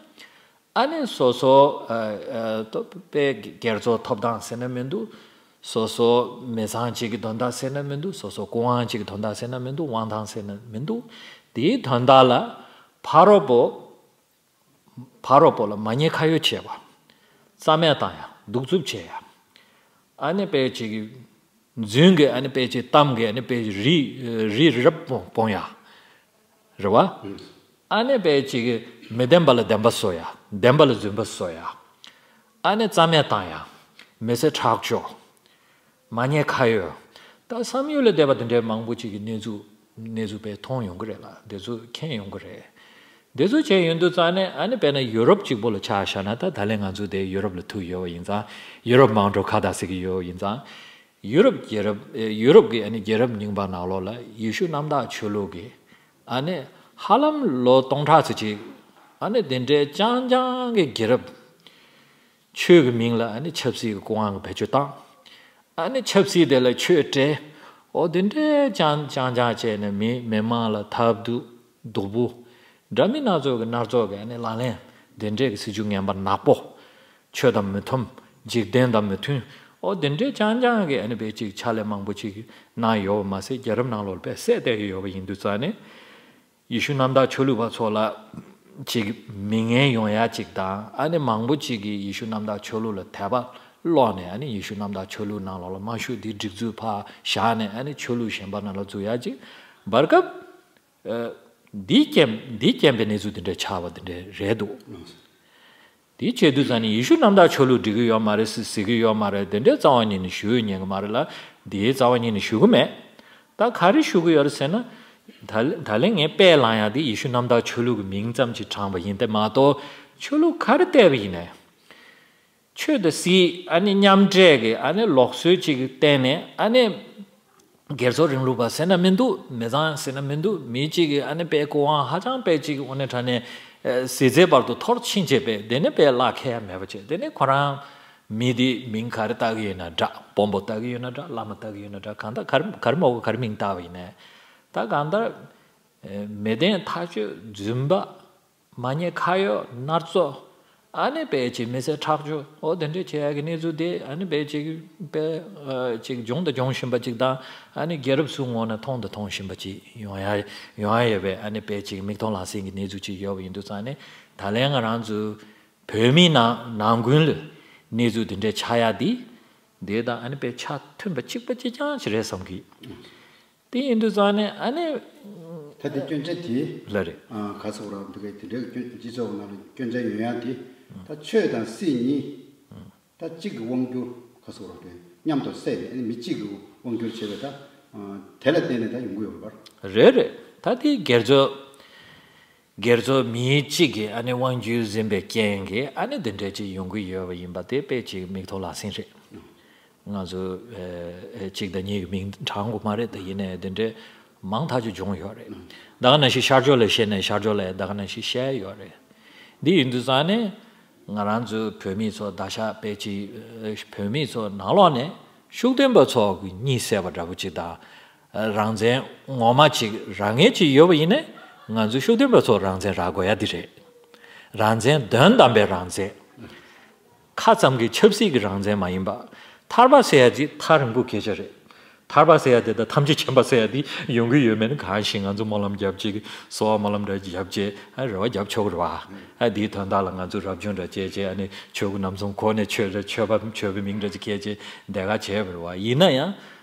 ཨ་ནི་སོ་སོ་ཨ་ཨ་ཏོ་པའི་སྒེར་གཙོ་ཐོབ་ཐང་ཟེར་ན་མི་འདུག་སོ་སོ་མི་ཚང་གཅིག་གི་དོན་དག་ཟེར་ན་མི་འདུག་སོ་སོ་སྐུ་དབང་གཅིག་གི་དོན་དག་ཟེར་ན་མི་འདུག་དབང་ཐང་ཟེར་ན་མི་འདུག་དེའི་དོན་དག་ལ་ཕ་རོལ་པོ་ཕ་རོལ་པོ་ལ་མ་ཉེས་ཁ་གཡོགས་བྱས་པ། རྩ་མེད་བཏང་ཡ། གདུག་རྩུབ་བྱས་ཡ། ཨ་ནི་པའི་ཅིག་རྫུན་གྱི་ཨ་ནི་པའི་ཅིག་གཏམ་གྱི་ཨ་ནི་པའི་རི་རི་རབ་སྤོང་སྤོང་ཡ། རེད་བ། ཨ་ནི་པའི་ཅིག་མི་བདེན་པ་ལ་བདེན་པ་བཟོ་ཡ། བདེན་པ་ལ་རྫུན་པ་བཟོ་ཡ། ཨ་ནི་རྩ་མེད་བཏང་ཡ། མི་ཚེ་ཁྲག་སྦྱོར། མ་ཉེས་ཁ་གཡོགས། ད་བསམ་ཡུལ་ལས་འདས་པ་དེ་འདྲའི་མང་པོ་ཅིག་གི་གནས་ཚུལ་གནས་ཚུལ་དཔེ་མཐོང་ཡོང་གི་རེད་ལ་དེ་ཚོ་མཁྱེན་ཡོང་གི་རེད། དེ་ཚོ་བྱས་ཡོང་དུས་ཙང་ནས་ཨ་ནི་དཔེར་ན་ཡུ་རོབ་གཅིག་པོ་ལ་ཆ་བཞག་ན། ད་ད་ལན་ང་ཚོ་དེ་ཡུ་རོབ་ལ་ཐུག་ཡོད་པ་ཡིན་ཙང་། ཡུ་རོབ་མང་གཙོ་ཁ་བརྡ་ཟེར་གི་ཡོད་པ་ཡིན་ཙང་། ཡུ་རོབ་རྒྱལ་རབས་ཨེ་ཡུ་རོབ་ཀྱི་ཨ་ནི་རྒྱལ་རབས་རྙིང་པ་ནང་ལོགས་ལ་ཡེ་ཤུ་གནམ་བདག་ཆོས་ལུགས་ཀྱི་ཨ་ནི་ཧ་ལམ་ལོ་སྟོང་ཕྲག་ཙམ་ཅིག་ཨ་ནི་དེ་འདྲའི་རྐྱང་རྐྱང་གི་རྒྱལ་རབས། ཆོས་ཀྱི་མིང་ལ་ཨ་ནི་ཆབ་སྲིད་ཀྱི་སྐུ་དབང་གི་བེད་སྤྱོད་བཏང་། ཨ་ནི་ཆབ་སྲིད་དེ་ལ་ཆོས་སྤྲད། འོ་དེ་འདྲའི་རྐྱང་རྐྱང་རྐྱང་བྱས་ནས་མི་མི་མང་ལ་ཐབས་སྡུག་སྡུག་པོ་འདྲ་མིན་སྣ་ཚོགས་ཀྱི་སྣ་ཚོགས་ཀྱི་ཨ་ནི་ལག་ལེན་དེ་འདྲའི་གི་སྲིད་བྱུས་ངན་པ་ནག་པོ། ཆོས་དང་མི་མཐུན། འཇིག་རྟེན་དང་མི་མཐུན། འོ་དེ་འདྲའི་རྐྱང་རྐྱང་གི་ཨ་ནི་བེད་ཅིག་ཕྱག་ལས་མང་པོ་ཅིག་གནང་ཡོད་པ་མ་ཟད་རྒྱལ་རབས་ནང་ལོགས་ལ་དཔེ་གསལ་བསྡད་ཀྱི་ཡོད་པ་ཡིན་དུས་ཙང་ནས། ཡེ་ཤུ་གནམ་བདག་ཆོས་ལུགས་པ་ཚོ་ལ་ཅིག་མི་ངན་ཡོང་ཡ་ཅིག་དང་། ཨ་ནི་མང་པོ་ཅིག་གིས་ཡེ་ཤུ་གནམ་བདག་ཆོས་ལུགས་ལ་དད་པ་བློ་ནས། ཨ་ནི་ཡེ་ཤུ་གནམ་བདག་ཆོས་ལུགས་ནང་ལོགས་ལ་དམའ་ཤོས་འདི་སྒྲིག་འཛུགས་ཕར་བཞག་ནས་ཨ་ནི་ཆོས་ལུགས་གཞན་པ་ནང་ལ་འཛུལ་ཡ་ཅིག་བར་སྐབས་ཨ་འདིའི་རྐྱེན་འདིའི་རྐྱེན་པས་གནས་ཚུལ་འདི་འདྲ་ཆགས་པ་འདི་འདྲ་རེད་འདུག་དེའི་ཆེད་དུ་ཙང་ནས་ཡེ་ཤུ་གནམ་བདག་ཆོས་ལུགས་འགྲིག་གི་ཡོད་མ་རེད་ཟེར་ཟེར་གི་ཡོད་མ་རེད། དེ་འདྲའི་རྩ་བ་ཉིད་ནས་ཞུ་ཡོད་ཉན་གི་མ་རེད་ལ། དེའི་རྩ་བ་ཉིད་ནས་ཞུ་གི་མེད། ད་ག་རེ་ཞུ་གི་ཡོད་རེད་ཟེར་ན། ད་ད་ལན་ངས་དཔེ་བླངས་ཡ་དེ་ཡེ་ཤུ་གནམ་བདག་ཆོས་ལུགས་ཀྱི་མིང་ཙམ་ཅིག་དྲངས་པ་ཡིན་ཏེ་མ་གཏོགས། ཆོས་ལུགས་ག་རེ་བལྟས་པ་ཡིན་ནའི། ཆོས་དང་སྲིད་ཨ་ནི་མཉམ་འབྲེལ་གྱི་ཨ་ནི་ལུགས་སྲོལ་ཅིག་གི་སྟེང་ནས་ཨ་ནི། སྒེར་གཙོ་རིང་ལུགས་པ་ཟེར་ན་མི་འདུག་མི་ཚང་ཟེར་ན་མི་འདུག་མི་གཅིག་གིས་ཨ་ནི་དཔེ་སྐུ་དབང་ཧ་ཅང་དཔེ་གཅིག་དངོས་གནས་དྲང་གནས་ཟི་ཚེ་བར་དུ་འཐོར་ཕྱིན་བྱས་པས། དེ་ནས་དཔེ་བརླག་ཁེ་ཡ་མེད་པ་བྱས། དེ་ནས་ཁོ་རང་མི་དེ་མིང་ག་རེ་བཏགས་ཀྱི་ཡོད་ན་འདྲ། དཔོན་པོ་བཏགས་ཀྱི་ཡོད་ན་འདྲ། བླ་མ་བཏགས་ཀྱི་ཡོད་ན་འདྲ། གང་ལྟར་ག་རེ་ག་རེ་མ་གོ་ག་རེ་མིང་བཏགས་པ་ཡིན་ནའི། ད་གང་ལྟར་མི་བདེན་ཐག་ཆོད། རྫུན་པ། མ་ཉེས་ཁ་གཡོགས། ནར་ཚོ། ཨ་ནི་དཔེ་ཅིག་མི་ཚེ་ཁྲག་སྦྱོར། འོ་དེ་འདྲས་བྱེད་ཡ་གི་གནས་ཚུལ་དེ་ཨ་ནི་དཔེ་ཅིག་དཔེ་ཨ་ཅིག་བྱུང་དང་འབྱུང་བཞིན་པ་ཅིག་དང་། ཨ་ནི་རྒྱལ་རབས་སུ་ངོ་ནས་མཐོང་དང་མཐོང་བཞིན་པ་ཅིག་ཡོང་ཡ་ཡོང་ཡ་ཡོད་པའི་ཨ་ནི་དཔེ་ཅིག་མིག་མཐོང་ལག་ཟིན་གྱི་གནས་ཚུལ་ཅིག་ཡོད་པ་ཡིན་དུས་ཙང་ནས། ད་ལན་ང་རང་ཚོ་བོད་མི་ནང་ནང་ཁུལ་ལ་གནས་ཚུལ་དེ་འདྲས་ཆགས་ཡ་དེ་དེ་དང་ཨ་ནི་དཔེ་ཆ་མཐུན་པ་གཅིག་པ་གཅིག་རྐྱང་ཞིག་རེད་བསམ་གི། དེ་ཡིན་དུས་ཙང་ནས་ཨ་ནི། ད་དེ་སྐྱོན་ཆ་དེ། ལ་རེད། ཨ་ག་ཟེར་བ་ར་འདི་གའི་དེ་འདྲའི་སྐྱོན་སྤྱི་ཚོགས་ནང་ལ་སྐྱོན་ཆ་ཡོང་ཡ་དེ། ད་ཆོས་དང་སྲིད་གཉིས་ད་གཅིག་གི་དབང་སྒྱུར་ག་ཟེར་བ་ར་དེ་མཉམ་དུ་བསྲེས་ནས་ཨ་ནི་མི་གཅིག་གི་དབང་སྒྱུར་བྱས་པ་ད། ཨ་དེ་ལ་བརྟེན་ནས་ད་ཡོང་གི་ཡོད་པ་རེད། རེད་རེད། ད་དེ་སྒེར་གཙོ་སྒེར་གཙོ་མི་གཅིག་གི་ཨ་ནི་དབང་སྒྱུར་ཟིན་པའི་རྐྱེན་གྱིས་ཨ་ནི་དེ་འདྲ་ཅིག་ཡོང་གི་ཡོད་པ་ཡིན་པ་དེ་དཔེ་ཅིག་མིག་མཐོང་ལག་ཟིན་རེད། ང་ཚོ་ཨེ་ཨེ་གཅིག་དང་གཉིས་ཀྱི་མིང་དྲངས་དགོས་མ་རེད། དེ་ཡིན་ནའི་དེ་འདྲའི་མང་ཐག་ཆོད་བྱུང་ཡོད་རེད། ད་ག་ནང་བཞིན་ཤར་ཕྱོགས་ལ་བཤད་ནའི་ཤར་ཕྱོགས་ལ་ད་ག་ནང་བཞིན་བཤད་ཡོད་རེད། འདི་ཡིན་དུས་ཙང་ནས་ང་རང་ཚོའི་བོད་མི་ཚོ་ད་ཆ་དཔེ་ཅིག་ཨེ་བོད་མི་ཚོ་ནང་ལོགས་ནས་ཤུགས་ལྡན་པ་ཚོ་གི་གཉིད་སད་པ་འདྲ་པོ་ཅིག་དང་། རང་བཙན་ངོ་མ་ཅིག་རག་མཁན་ཅིག་ཡོད་པ་ཡིན་ནའི་ང་ཚོའི་ཤུགས་ལྡན་པ་ཚོ་རང་བཙན་རག་དགོས་ཡ་འདི་རེད། རང་བཙན་དོན་དམ་པའི་རང་བཙན། ཁ་ཙམ་གྱི་ཆབ་སྲིད་ཀྱི་རང་བཙན་མ་ཡིན་པ། ཐར་པ་ཟེར་ཡ་དེ་ཐག་རིང་པོ་སྐད་ཆ་རེད། ཐར་པ་ཟེར་ཡ་དེ་དང་ཐམས་ཅད་མཁྱེན་པ་ཟེར་ཡ་དེ་ཡོང་གི་ཡོད་མེད་ནི་གང་ཞིག་ང་ཚོ་སྨོན་ལམ་རྒྱབ་ཅིག་གསོལ་བ་སྨོན་ལམ་འདྲ་རྒྱབ་ཅིག་ཨ་རེ་བ་རྒྱབ་ཆོག་གི་རེད་བ། ཨ་དེའི་དོན་དག་ལ་ང་ཚོ་རབ་བྱུང་འདྲ་བྱས་བྱས་ཨ་ནི་ཆོས་སྐུ་རྣམ་གསུམ་གོ་ནས་ཆོས་འདྲ་ཆོས་པ་ཆོས་པའི་མིང་འདྲ་ཅིག་ཁྱེར་བྱས་འདི་ག་བྱས་པ་རེད་བ། ཡིན་ན་ཡང་།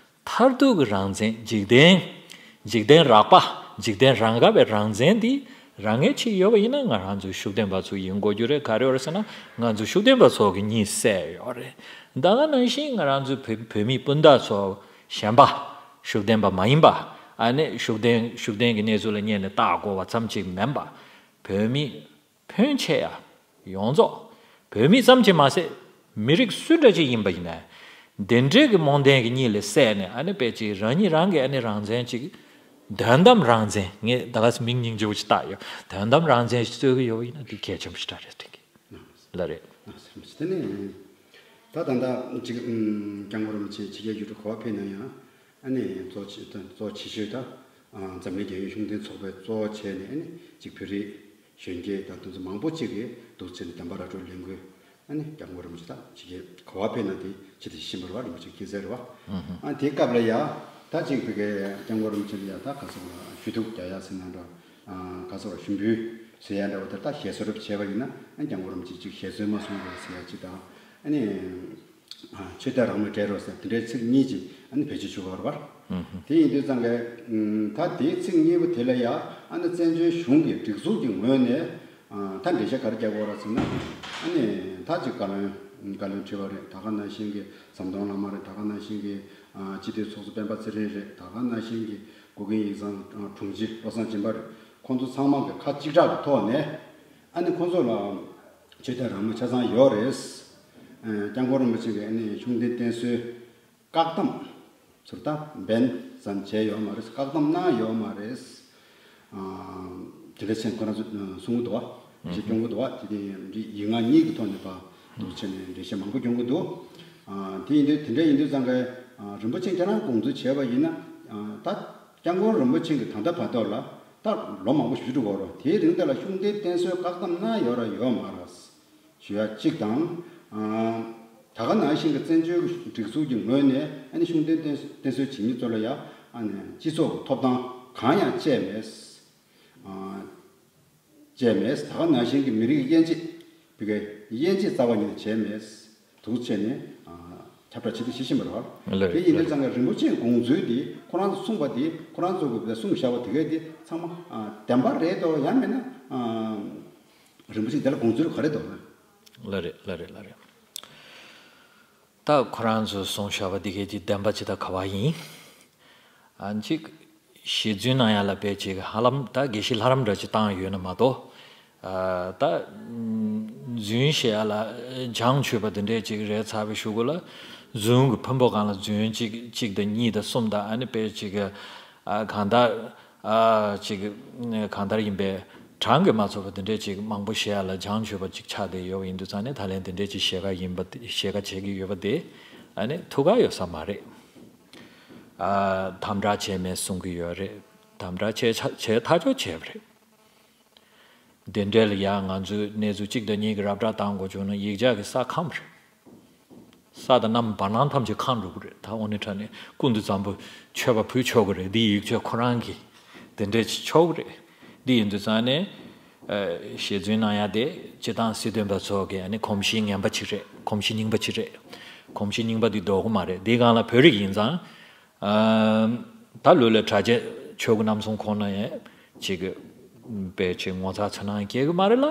མཐར་ཐུག་གི་རང་བཙན། འཇིག་རྟེན། འཇིག་རྟེན་རགས་པ། འཇིག་རྟེན་རང་དགའ་བའི་རང་བཙན་འདི་རང་ངེས་ཅིག་ཡོད་པ་ཡིན་ན་ང་རང་ཚོ་ཤུགས་ལྡན་པ་ཚོ་ཡིན་དགོས་རྒྱུ་རེད། ག་རེ་ཡོད་རེད་ཟེར་ན་ང་ཚོ་ཤུགས་ལྡན་པ་ཚོ་གི་གཉིད་སད་ཡོད་རེད། ད་ག་ནང་བཞིན་ང་རང་ཚོའི་བོད་བོད་མི་སྤུན་ཟླ་ཚོ་གཞན་པ་ ཤུགས་ལྡན་པ་མ་ཡིན་པ། ཨ་ནི་ཤུགས་ལྡན་ཤུགས་ལྡན་གྱི་གནས་ཚུལ་ལ་བསྙད་ནས་བལྟ་དགོས་པ་ཙམ་གཅིག་མིན་པ། བོད་མི་ཕོན་ཆེ་ཡ་ཡོངས་རྫོགས། བོད་མི་ཙམ་གྱིས་མ་ཟད། མི་རིགས་སུ་འདྲ་ཅིག་ཡིན་པ་ཡིན་ནའི། འདི་འདྲའི་གི་རྨོངས་དད་ཀྱི་གཉིད་ལས་སད་ནས། ཨ་ནི་དཔེ་ཅིག་རང་ཉིད་རང་གི་ཨ་ནི་རང་བཙན་ཅིག་དོན་དམ་རང་བཙན། ངས་ད་ག་སེ་མིང་སྙིང་རྗེ་པོ་ཅིག་བཏགས་ཡོད། དོན་དམ་རང་བཙན་ཞིག་རྩོད་ཀྱི་ཡོད་པ་ཡིན་ན་འདི་གལ་ཆེན་པོ་ཞིག་རེད་དྲན་གི། ལགས་རེད། དེ་ནས་ད་ད་ལྟ་ཅིག་སྐྱབས་མགོན་རིན་པོ་ཆེ་ཕྱི་རྒྱལ་ཡུལ་གྲུ་ག་པར་ཕེབས་ན་ཡང་ཨ་ནི་གཙོ་ཆེ་གཙོ་ཆེ་ཤོས་ད་འཛམ་གླིང་རྒྱལ་ཡོངས་ཤུགས་ལྡན་ཚོགས་པའི་གཙོ་བྱས་ནས། ཨ་ནི་ཅིག་བོད་རིགས་གཞོན་སྐྱེས་དང་དེ་ཚོ་མང་པོ་ཅིག་གིས་འདུག་བྱས་ནས་བདེན་པ་ར་སྤྲོད་ལས་འགུལ། ཨ་ནི་སྐྱབས་མགོན་རིན་པོ་ཆེ་ད་ཕྱི་རྒྱལ་ག་པར་ཕེབས་ན་དེ་ཕྱི་དེ་ཤེས་པ་རེད་བ། རིན་པོ་ཆེ་སྐྱེས་ཚེ་རེད་བ། ཨ་དེའི་སྐབས་ལ་ཡ་ད་ཅིག་བོད་ཀྱི་སྐྱབས་མགོན་རིན་པོ་ཆེ་ལ་ཡ་ད་ག་ཟེར་བ་ཞུ་གཏུག་རྒྱག་ཡ་ཟེར་ན་འདྲ། ག་ཟེར་བ་ཞུ་འབུལ་ཟེར་ཡ་འདྲ་བ་དེ་ད་ཞལ་གསོལ་རབ་བྱས་པ་ཡིན་ན། ཨ་སྐྱབས་མགོན་རིན་པོ་ཆེ་ཅིག་ཞལ་གསོལ་མ་གསུང་རོགས་ཟེར་ཡ་ཅིག་དང་། ཨ་ནི་ཆོས་དད་རང་མོས་སྤྲད་རོགས་ཟེར་དེ་འདྲའི་ཚིག་གཉིས་ཅིག་ཨ་ནི་བེད་སྤྱོད་ཞུ་བ་རེད་བ། དེ་ཡིན་དུས་ཙང་གི་ད་དེའི་ཚིག་གཉིས་པོ་དེ་ལ་ཡ་ཨ་ནི་བཙན་བྱོལ་གཞུང་གི་སྒྲིག་འཛུགས་ཀྱི་ངོས་ནས། ཨ་ད་འགྲེལ་བཤད་ག་རེ་རྒྱག་དགོས་རེད་ཟེར་ན། ཨ་ནི་ད་ཅིག་བཀའ་བློན་བཀའ་བློན་ཁྲི་པ་རེད། ད་ག་ནང་བཞིན་གྱི་ཟམ་གདོང་བླ་མ་རེད། ད་ག་ནང་བཞིན་གྱི་ཨ་སྤྱི་འཐུས་ཚོགས་གཙོ་སྤེན་པ་ཚེ་རིང་རེད། ད་ག་ནང་བཞིན་གྱི་འགོག་རྐྱེན་ཡིག་ཚང་དྲུང་ཆེ་བློ་བཟང་སྦྱིན་པ་རེད། ཁོང་ཚོ་ཚང་མ་གི་ཁ་གཅིག་གྲགས་ཀྱི་ཐོག་ནས་ཨ་ནི་ཁོང་ཚོ་ལ་ཆོས་དད་རང་མོས་ཆ་ཚང་ཡོད་རེད། ཨ་སྐྱབས་མགོན་རིན་པོ་ཆེ་གི་ཨ་ནི་ཤུགས་ལྡན་བསྟེན་གསོལ་བཀག་དམ་ཚུར་ད་འབེན་ཙམ་བྱས་ཡོད་མ་རེད། བཀག་དམ་གནང་ཡོད་མ་རེད། ཨ་དེ་འདྲ་བྱས་ཁོ་རང་ཚོ་གསུང་གི་འདུག་བ། འགྲེལ་བཤད་སྐྱོན་གི་འདུག་བ། དེ་དེ་ཡིག་ངག་གཉིས་ཀྱི་ཐོག་ནས་ཕར་འདུག་བྱས་ནས་འགྲེལ་བཤད་མང་པོ་སྐྱོན་གི་འདུག་ཨ་དེ་ཡིན་དུས་དེ་འདྲ་ཡིན་དུས་ཙང་གི་ཨ་རིན་པོ་ཆེ་ཁྱེད་རང་དགོངས་ཚུལ་བྱས་པ་ཡིན་ན། ཨ་ད་སྐྱབས་མགོན་རིན་པོ་ཆེ་གི་ད་ལྟ་བར་དུ་ལ་ད་ལོ་མང་པོ་ཞིག་འགྲོ་གི་རེད། དེའི་རིང་དེ་ལ་ཤུགས་ལྡན་བསྟེན་གསོལ་བཀག་དམ་གནང་ཡོད་ར་ཡོད་མ་རེད་ཞུ་ཡ་གཅིག་དང་། ཨ་ད་ག་ནང་བཞིན་གྱི་བཙན་བྱོལ་གྱི་སྒྲིག་འཛུགས་ཀྱི་ངོས་ནས་ཨ་ནི་ཤུགས་ལྡན་བསྟེན་བསྟེན་གསོལ་བྱེད་མཁན་ཚོ་ལ་ཡ་ཨ་ནི་སྤྱི་ཚོགས་ཀྱི་ཐོབ་ཐང་གང་ཡང་སྤྲད་མེད། ཨ་སྤྲད་མེད། ད་ག་ནང་བཞིན་གྱི་མི་རིགས་དབྱེ་འབྱེད། བི་གའི་དབྱེ་འབྱེད་རྩ་བ་ཉིད་ནས་བྱས་མེད། འདུག་བྱས་ནས་ཨ་ཁྱབ་བསྒྲགས་བྱེད་དུ་ཤེས་བཞིན་པ་རེད་བ། ལགས་རེད། དེ་ཡིན་དུས་ཙང་གི་རིན་པོ་ཆེའི་དགོངས་ཚུལ་དེ་ཁོ་རང་ཚོ་གསུངས་པ་དེ། ཁོ་རང་ཚོ་གི་གསུངས་བཞག་པ་དེ་གས་དེ་ཚང་མ་ཨ་བདེན་པ་རེད་དོ། ཡང་མིན་ན་ཨ་རིན་པོ་ཆེ་དེ་ལ་དགོངས་ཚུལ་ག་རེ་འདུག་ན། ལགས་རེད། ལགས་རེད། ལགས་རེད། ད་ཁོ་རང་ཚོས་གསུངས་བཞག་པ་འདི་གས་ཀྱི་བདེན་པ་ཇི་ལྟར་ག་བ་ཡིན། ཨ་གཅིག་ཞལ་རྫུན་གནང་ཡ་ལ་དཔེ་ཅིག་ཧ་ལམ་ད་དགེ་བཤེས་ལྷ་རམས་འདྲ་ཅིག་བཏང་ཡོད་ན་མ་གཏོགས། ཨ་ད་རྫུན་བཤད་ཡ་ལ་བྱང་ཆུབ་པ་འདི་འདྲས་ཅིག་རེད་ཚར་བའི་གཞུག་གུ་ལ། རྫུན་གྱི་ཕུང་པོ་སྒང་ལ་རྫུན་གཅིག་གཅིག་དང་གཉིས་དང་གསུམ་དང་། ཨ་ནི་དཔེ་ཅིག་ཨ་གང་ལྟར། ཨ་ཅིག་གང་ལྟར་ཡིན་པས། གྲངས་ཀྱིས་མ་ཚོམ་པ་འདི་འདྲས་ཅིག་མང་པོ་བཤད་ཡ་ལ་བྱང་ཆུབ་པ་ཅིག་ཆགས་བསྡད་ཡོད་པ་ཡིན་དུས་ཙང་ནས། ད་ལན་འདི་འདྲས་ཅིག་ཞལ་ཁ་ཡིན་པ་དེ། ཞལ་ཁ་བྱེད་ཀྱི་ཡོད་པ་དེ་ཨ་ནི་ཐུགས་ཁག་ཡོད་ས་མ་རེད། ཨ་དམ་དྲག་བྱས་མེད་གསུང་གི་ཡོད་རེད། དམ་དྲག་བྱས་ཆ་བྱས་ཐག་ཆོད་བྱས་པ་རེད། དེ་འདྲས་ལ་ཡང་ང་ཚོས་གནས་ཚུལ་གཅིག་དང་གཉིས་ཀྱི་རབ་བསྒྲགས་བཏང་དགོས་བྱུང་ན་ཡིག་ཆ་གི་ས་ཁམས་རེད། ས་དང་གནམ་བར་སྣང་ཐམས་ཅད་ཁེངས་འགྲོ་གི་རེད། ད་དངོས་གནས་དྲང་གནས་སྐུ་མདུན་བཟང་པོ་མཆོད་པ་ཕུལ་ཆོག་གི་རེད། འདི་ཡིག་ཆ་ཁོ་རང་གི་དེ་འདྲས་ཅིག་ཆོག་གི་རེད། འདི་ཡིན་དུས་ཙང་ནས་ཨ་ཞལ་རྫུན་གནང་ཡ་དེ་སྤྱིར་བཏང་སྲིད་དོན་པ་ཚོ་གི་ཨ་ནི་གོམས་གཤིས་ངན་པ་ཅིག་རེད། གོམས་གཤིས་རྙིང་པ་ཅིག་རེད། གོམས་གཤིས་རྙིང་པ་འདི་ལྡོག་གི་མ་རེད། འདིའི་སྒང་ལ་བོད་རིགས་ཡིན་ཙང་། ཨ་ད་ལོས་ལ་གྲྭ་ཆས་མཆོད་དགེ་རྣམ་གསུམ་ཁོ་ན་ཡང་ཅིག་གི་དཔེ་ཅིག་ངོ་ཚ་ཚོར་སྣང་སྐྱེ་གི་མ་རེད་ལ།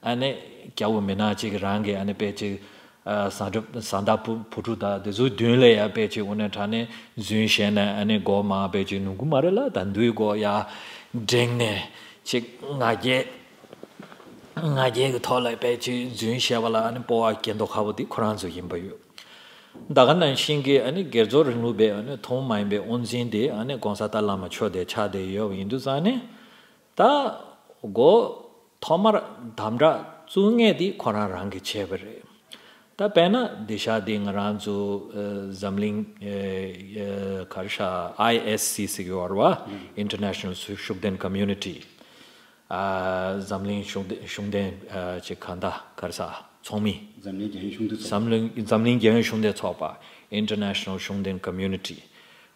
ཨ་ནི་སྐྱ་བོ་མི་ནག་ཅིག་གི་རང་གི་ཨ་ནི་དཔེ་ཅིག་ཨ་བཟའ་གྲྭ་བཟའ་ཟླ་བུ་བུ་ཕྲུག་དང་དེ་ཚོའི་མདུན་ལ་ཡང་དཔེ་ཅིག་དངོས་གནས་དྲང་གནས་རྫུན་བཤད་ནས་ཨ་ནི་མགོ་མར་དཔེ་ཅིག་ནོན་གི་མ་རེད་ལ། ད་འདུལ་མགོ་ཡར་བསྒྲེངས་ནས་ཅིག་ང་རྒྱལ་ང་རྒྱལ་གྱི་ཐོག་ལ་དཔེ་ཅིག་རྫུན་བཤད་པ་ལ་ཨ་ནི་སྤོབས་པ་སྐྱེ་མདོག་ཁ་པོ་དེ་ཁོ་རང་ཚོ་ཡིན་པ་ཡོད། ད་ག་ནང་བཞིན་གྱི་ཨ་ནི་སྒེར་རྩོད་རིང་ལུགས་པའི་ཨ་ནི་ཐུན་མོང་མ་ཡིན་པའི་དབང་འཛིན་དེ་ཨ་ནི་༸གོང་ས་ལྟར་བླ་མ་ཆོས་དེ་ཆགས་བསྡད་ཡོད་པ་ཡིན་དུས་ཙང་ནས། ད་འགོ་ཐོག་མར་དམ་དྲག་བཙུགས་མཁན་དེ་ཁོ་རང་རང་གིས་བྱས་པ་རེད། ད་དཔེར་ན་འདི་ཤག་འདི་ང་རང་ཚོ་ཨ་འཛམ་གླིང་ཨ་ཨ་ག་རེ་ཤག་ཨའི་ཨེས་སི་ཟེར་གྱི་ཡོད་རེད་བ། International Shugden Community། ཨ་འཛམ་གླིང་ཤུགས་ལྡན་ཤུགས་ལྡན་ཨ་ཅིག་གང་ལྟར་ག་རེ་ཟ་ཚོགས་མི། འཛམ་གླིང་རྒྱལ་ཡོངས་ཤུགས་ལྡན་ཚོགས་པ། འཛམ་གླིང་འཛམ་གླིང་རྒྱལ་ཡོངས་ཤུགས་ལྡན་ཚོགས་པ། International Shugden Community།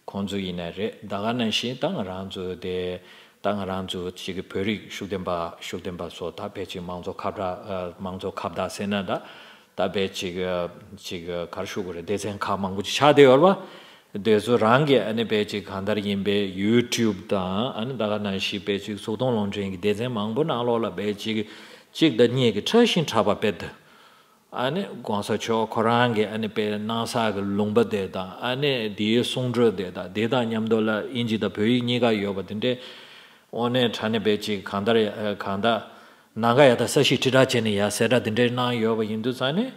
ཁོང་ཚོ་ཡིན་ནའི་རེད། ད་ག་ནང་བཞིན་ད་ང་རང་ཚོ་དེ་ད་ང་རང་ཚོ་ཅིག་གི་བོད་རིགས་ཤུགས་ལྡན་པ་ཤུགས་ལྡན་པ་ཚོ་ད་དཔེ་ཅིག་མང་གཙོ་ཁ་བརྡ་ཨ་མང་གཙོ་ཁ་བརྡ་ཟེར་ན་ད་ད་དཔེ་ཅིག་ཨ་ཅིག་ག་རེ་ཞུ་དགོས་རེད། སྡེ་ཚན་ཁག་མང་པོ་ཅིག་ཆགས་བསྡད་ཡོད་རེད་བ། དེ་ཚོ་རང་གི་ཨ་ནི་དཔེ་ཅིག་གང་ལྟར་ཡིན་པའི་ཡུ་ཊུབ་དང་ཨ་ནི་ད་ག་ནང་བཞིན་དཔེ་ཅིག་ཚོགས་དུང་རླུང་འཕྲིན་གྱི་སྡེ་ཚན་མང་པོ་ནང་ལོགས་ལ་དཔེ་ཅིག་གཅིག་དང་གཉིས་ཀྱི་ཕྲ་ཞིང་ཕྲ་བ་དཔེ་དེ་ ཨ་ནི་གོང་ས་མཆོག་ཁོ་རང་གི་ཨ་ནི་དཔེ་གནང་ས་གི་ལུང་པ་དེ་དང་ཨ་ནི་དེའི་གསུང་སྒྲོས་དེ་དང་དེ་དང་མཉམ་དུ་ལ་དབྱིན་ཇི་དང་བོད་ཡིག་གཉིས་ཀ་ཡོད་པ་དེ་འདྲའི་དངོས་གནས་དྲང་གནས་དཔེ་ཅིག་གང་ལྟར་ཡ་གང་ལྟར་ནམ་མཁའ་ཡར་དང་ས་གཞི་ཁྲི་ཕྲག་བྱས་ནས་ཡར་གསལ་བསྒྲགས་དེ་འདྲའི་གནང་ཡོད་པ་ཡིན་དུས་ཙང་ནས།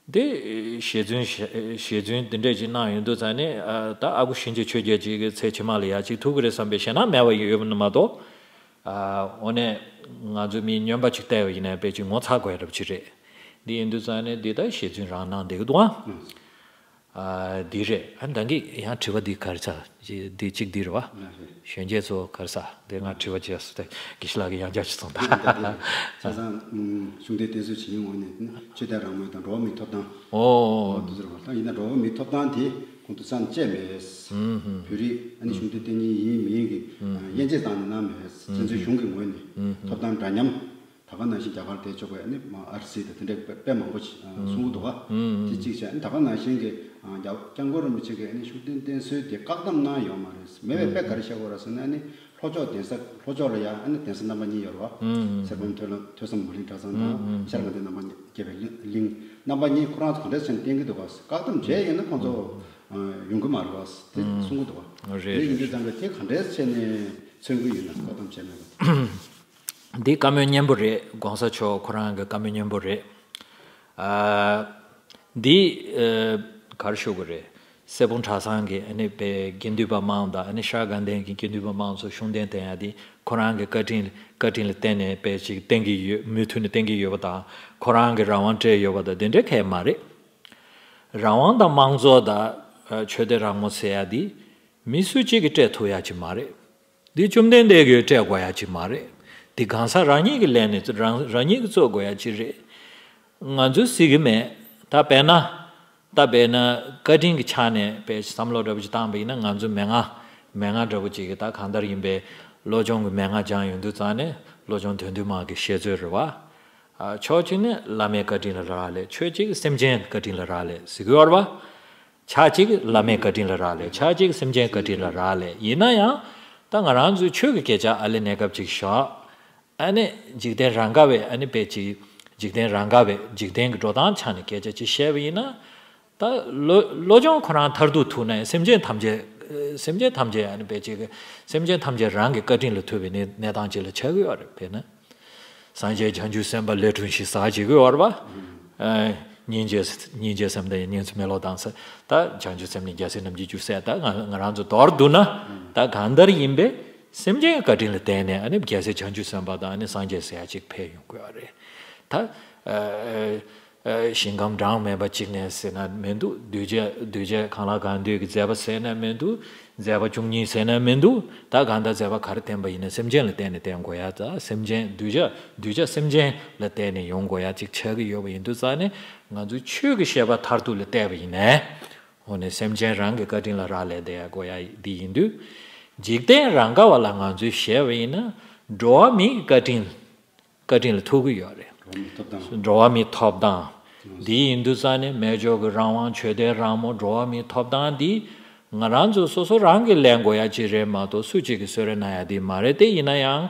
དེ་ཞལ་རྫུན་ཞལ་རྫུན་དེ་འདྲས་ཅིག་གནང་ཡོང་དུས་ཙང་ནས་ཨ་ད་ཨ་ཁུ་གཤིན་རྗེ་ཆོས་རྒྱལ་ཅིག་གི་ཚེ་ཕྱི་མ་ལ་ཡ་ཅིག་ཐུག་གི་རེད་བསམ་པའི་ཞེད་སྣང་མེད་པ་ཡོད་པ་ནི་མ་གཏོགས། ཨ་འོ་ནས་ང་ཚོ་མི་སྨྱོན་པ་ཅིག་བལྟས་པ་ཡིན་ན་དཔེ་ཅིག་ངོ་ཚ་དགོས་རབས་ཅིག་རེད། འདི་ཡིན་དུས་ཙང་ནས་འདི་ད་ཞལ་རྫུན་རང་གནང་བསྡད་ཀྱི་འདུག་ཨང་། ཨ་འདི་རེད། ཨ་ད་གིན་ཡང་དྲི་བ་འདི་ག་རེ་ཚ་འདི་གཅིག་འདི་རེད་བ། གཞོན་སྐྱེས་ཚོ་ག་རེ་ཟ་དེ་ང་དྲི་བ་བྱས་སོ་དེ་དགེ་བཤེས་ལགས་ཀྱིས་ཡང་བསྐྱར་ཞིག་གསུངས་དང་། ཆ་ཚང་ཤུགས་ལྡན་བསྟེན་གསོལ་བྱེད་མཁན་ངོས་ནས་ཆོས་དད་རང་མོས་དང་འགྲོ་བ་མིའི་ཐོབ་ཐང་། ཨོ་འདི་ཚོ་རེད་བ། ད་ཡིན་ན་འགྲོ་བ་མིའི་ཐོབ་ཐང་དེ་ཁོང་ཚོ་རྩ་ནས་བཅད་མེད། བོད་རིགས་ཨ་ནི་གཞུང་འབྲེལ་བསྟེན་མཁན་ཡིན་མིན་གྱི་དབྱེ་འབྱེད་བཏང་ནས་གནང་མེད། བཙན་བྱོལ་གཞུང་གི་ངོས་ནས་ཐོབ་ཐང་འདྲ་མཉམ། ད་ག་ནང་བཞིན་རྒྱ་གར་དེ་ཆོག་པའི་ཨ་ནི་ཨར་སི་དང་དེ་འདྲའི་དཔེ་དཔེ་མང་པོ་ཞིག་གསུང་གི་འདུག་ག་དེ་གཅིག་བྱས། ཨ་ནི་ད་ག་ནང་བཞིན་གྱི་རྒྱ་སྐྱབས་མགོན་རིན་པོ་ཆེ་གིས་ཨ་ནི་ཤུགས་ལྡན་བསྟེན་གསོལ་དེ་བཀག་སྡོམ་གནང་ཡོད་མ་རེད། མེད་པའི་དཔེ་ག་རེ་བཤད་དགོས་རེད་ཟེར་ན། ཨ་ནི་ལྷོ་ཕྱོགས་གདན་ས་ལྷོ་ཕྱོགས་ལ་ཡ་ཨ་ནི་གདན་ས་རྣམ་པ་གཉིས་ཡོད་རེད་བ། ཚེ་དཔལ་ཐོས་ལ་ཐོས་བསམ་མ་གླིང་གྲྭ་ཚང་དང་ཤར་དགའ་ལྡན་རྣམ་པ་གཉིས་རྒྱལ་བའི་གླིང་། གླིང་རྣམ་པ་གཉིས་ཁོ་རང་ཚོ་ག་འདྲས་བྱས་ནས་བསྟེན་གྱི་འདུག་ག་བཀག་སྡོམ་བྱས་ཡོད་ན་ཁོང་ཚོ་ཡོང་གི་མ་རེད་བ་དེ་གསུང་གི་འདུག་ག་རེད། དེ་ཡིན་དུས་ཙང་གི་དེ་ག་འདྲས་བྱས་ནས་མཚོན་གྱི་ཡོད་ན། བཀག་སྡོམ་བྱས་མེད་པ། འདི་བཀའ་མོལ་སྙན་པོ་རེད། གོང་ས་མཆོག་ཁོ་རང་གི་བཀའ་མོལ་སྙན་པོ་རེད། ཨ། འདི་ཨ་ག་རེ་ཞུ་དགོས་རེད། སྲས་སྤུངས་གྲྭ་ཚང་གི་ཨ་ནི་དཔེ་དགེ་འདུན་པ་མང་དང་ཨ་ནི་ཤར་དགའ་ལྡན་གྱི་དགེ་འདུན་པ་མང་ཚོ་ཤུགས་ལྡན་བསྟེན་ཡ་འདི་ཁོ་རང་གི་བཀའ་དྲིན་བཀའ་དྲིན་ལ་བརྟེན་ནས་དཔེ་ཅིག་བསྟེན་གྱི་ཡོད། མུ་མཐུད་ནས་བསྟེན་གྱི་ཡོད་པ་དང་ཁོ་རང་གི་རང་དབང་སྤྲད་ཡོད་པ་དང་དེ་འདྲའི་གང་ཡང་མ་རེད། རང་དབང་དང་དམངས་གཙོ་དང་ཨ་ཆོས་དད་རང་མོས་ཟེར་ཡ་འདི་མི་སུ་གཅིག་གིས་སྤྲད་ཐུབ་ཡ་ཅིག་མ་རེད། འདི་བཅོམ་ལྡན་འདས་ཀྱིས་སྤྲད་དགོས་ཡ་ཅིག་མ་རེད། འདི་གང་ཟག་རང་ཉིད་ཀྱིས་ལེན་ནས་རང་རང་ཉིད་ཀྱིས་རྩོད་དགོས་ཡ་ཅིག་རེད། ང་ཚོས་ཟེར་གྱི་མེད། ད་དཔེར་ན། ད་དཔེར་ན་བཀའ་དྲིན་གྱི་ཆ་ནས་དཔེ་བསམ་བློ་འདྲ་པོ་ཅིག་བཏང་བ་ཡིན་ན། ང་ཚོ་མན་ངག་མན་ངག་འདྲ་པོ་ཅིག་གི་ད་གང་ལྟར་ཡིན་པའི་བློ་སྦྱོང་གི་མན་ངག་སྦྱང་ཡོང་དུས་ཙང་ནས་བློ་སྦྱོང་དོན་བདུན་མ་གི་བཤད་ཚོད་རེད་བ། ཨ་ཕྱོགས་གཅིག་ནས་བླ་མའི་བཀའ་དྲིན་ལ་རག་ལས། ཕྱོགས་གཅིག་སེམས་ཅན་བཀའ་དྲིན་ལ་རག་ལས་ཟེར་གྱི་ཡོད་རེད་བ། ཕྱོགས་གཅིག་བླ་མའི་བཀའ་དྲིན་ལ་རག་ལས། ཕྱོགས་གཅིག་སེམས་ཅན་བཀའ་དྲིན་ལ་རག་ལས། ཡིན་ན་ཡང་ད་ང་རང་ཚོའི་ཆོས་ཀྱི་སྐད་ཆ་ཨ་ལས་གནས་སྐབས་ཅིག་བཞག་ཨ་ནི་འཇིག་རྟེན་རང་དགའ་བའི་ཨ་ནི་དཔེ་ཅིག་འཇིག་རྟེན་རང་དགའ་བའི་འཇིག་རྟེན་གྱི་འགྲོ་སྟངས་ཆ་ནས་སྐད་ཆ་ཅིག་བཤད་པ་ཡིན་ན། ད་བློ་བློ་སྦྱོང་ཁོ་རང་མཐར་ཐུག་ཐུག་ན་སེམས་ཅན་ཐམས་ཅད་སེམས་ཅན་ཐམས་ཅད་ཨ་ནི་དཔེ་ཅིག་སེམས་ཅན་ཐམས་ཅད་རང་གི་བཀའ་དྲིན་ལ་ཐུག་པའི་གནས་གནས་སྟངས་ཅིག་ལ་ཆགས་ཀྱི་ཡོད་རེད། དཔེར་ན། སངས་རྒྱས་བྱང་ཆུབ་སེམས་དཔའ་ལས་འཁྲུངས་ཤིང་ཟག་བཅས་ཀྱི་བར་པ། སྙིང་རྗེ་སྙིང་རྗེ་སེམས་དང་ཉིན་མཚན་མེ་ལོང་དང་ཟེར། ད་བྱང་ཆུབ་སེམས་ནི་རྒྱལ་སྲས་རྣམས་ཀྱི་རྒྱུ་ཟེར། ད་ང་ང་རང་ཚོ་མདོར་བསྡུ་ན་ད་གང་ལྟར་ཡིན་པས་སེམས་ཅན་གྱི་བཀའ་དྲིན་ལ་བརྟེན་ནས་ཨ་ནི་རྒྱལ་སྲས་བྱང་ཆུབ་སེམས་དཔའ་དང་ཨ་ནི་སངས་རྒྱས་ཟེར་ཡ་ཅིག་འཕེལ་ཡོང་དགོས་པ་རེད། ད་ཨ་ཞིང་ཁམས་གྲངས་མེད་པ་གཅིག་ནས་ཟེར་ན་མི་འདུག་གདུལ་བྱ་གདུལ་བྱ་གང་ལ་གང་འདུལ་གྱི་མཛད་པ་ཟེར་ན་མི་འདུག་མཛད་པ་བཅུ་གཉིས་ཟེར་ན་མི་འདུག་ད་གང་ལྟར་མཛད་པ་ག་རེ་བསྟན་པ་ཡིན་ན་སེམས་ཅན་ལ་བརྟེན་ནས་བསྟན་དགོས་ཡ། ད་སེམས་ཅན་གདུལ་བྱ་གདུལ་བྱ་སེམས་ཅན་ལ་བརྟེན་ནས་ཡོང་དགོས་ཡ་ཅིག་ཆགས་ཀྱི་ཡོད་པ་ཡིན་དུས་ཙང་ནས་ང་ཚོའི་ཆོས་ཀྱི་བཤད་པ་མཐར་ཐུག་ལ་བལྟས་པ་ཡིན་ནའི། འོ་ནས་སེམས་ཅན་རང་གི་བཀའ་དྲིན་ལ་རག་ལས་བསྡད་ཡ་དགོས་ཡ་འདི་ཡིན་དུས། འཇིག་རྟེན་རང་དགའ་བ་ལ་ང་ཚོས་བཤད་པ་ཡིན་ན་འགྲོ་བ་མིའི་བཀའ་དྲིན། བཀའ་དྲིན་ལ་ཐུག་གི་ཡོད་རེད། འགྲོ་བ་མིའི་ཐོབ་ཐང་། འགྲོ་བ་མིའི་ཐོབ་ཐང་། འདི་ཡིན་དུས་ཙང་ནས་མེ་སྒྱོགས་ཀྱི་རང་དབང་ཆོས་དད་རང་མོས་འགྲོ་བ་མིའི་ཐོབ་ཐང་འདི་ང་རང་ཚོ་སོ་སོ་རང་གིས་ལེན་དགོས་ཡ་ཅིག་རེད་མ་གཏོགས་སུ་གཅིག་གིས་གསོལ་རས་གནང་ཡ་འདི་མ་རེད། དེ་ཡིན་ན་ཡང་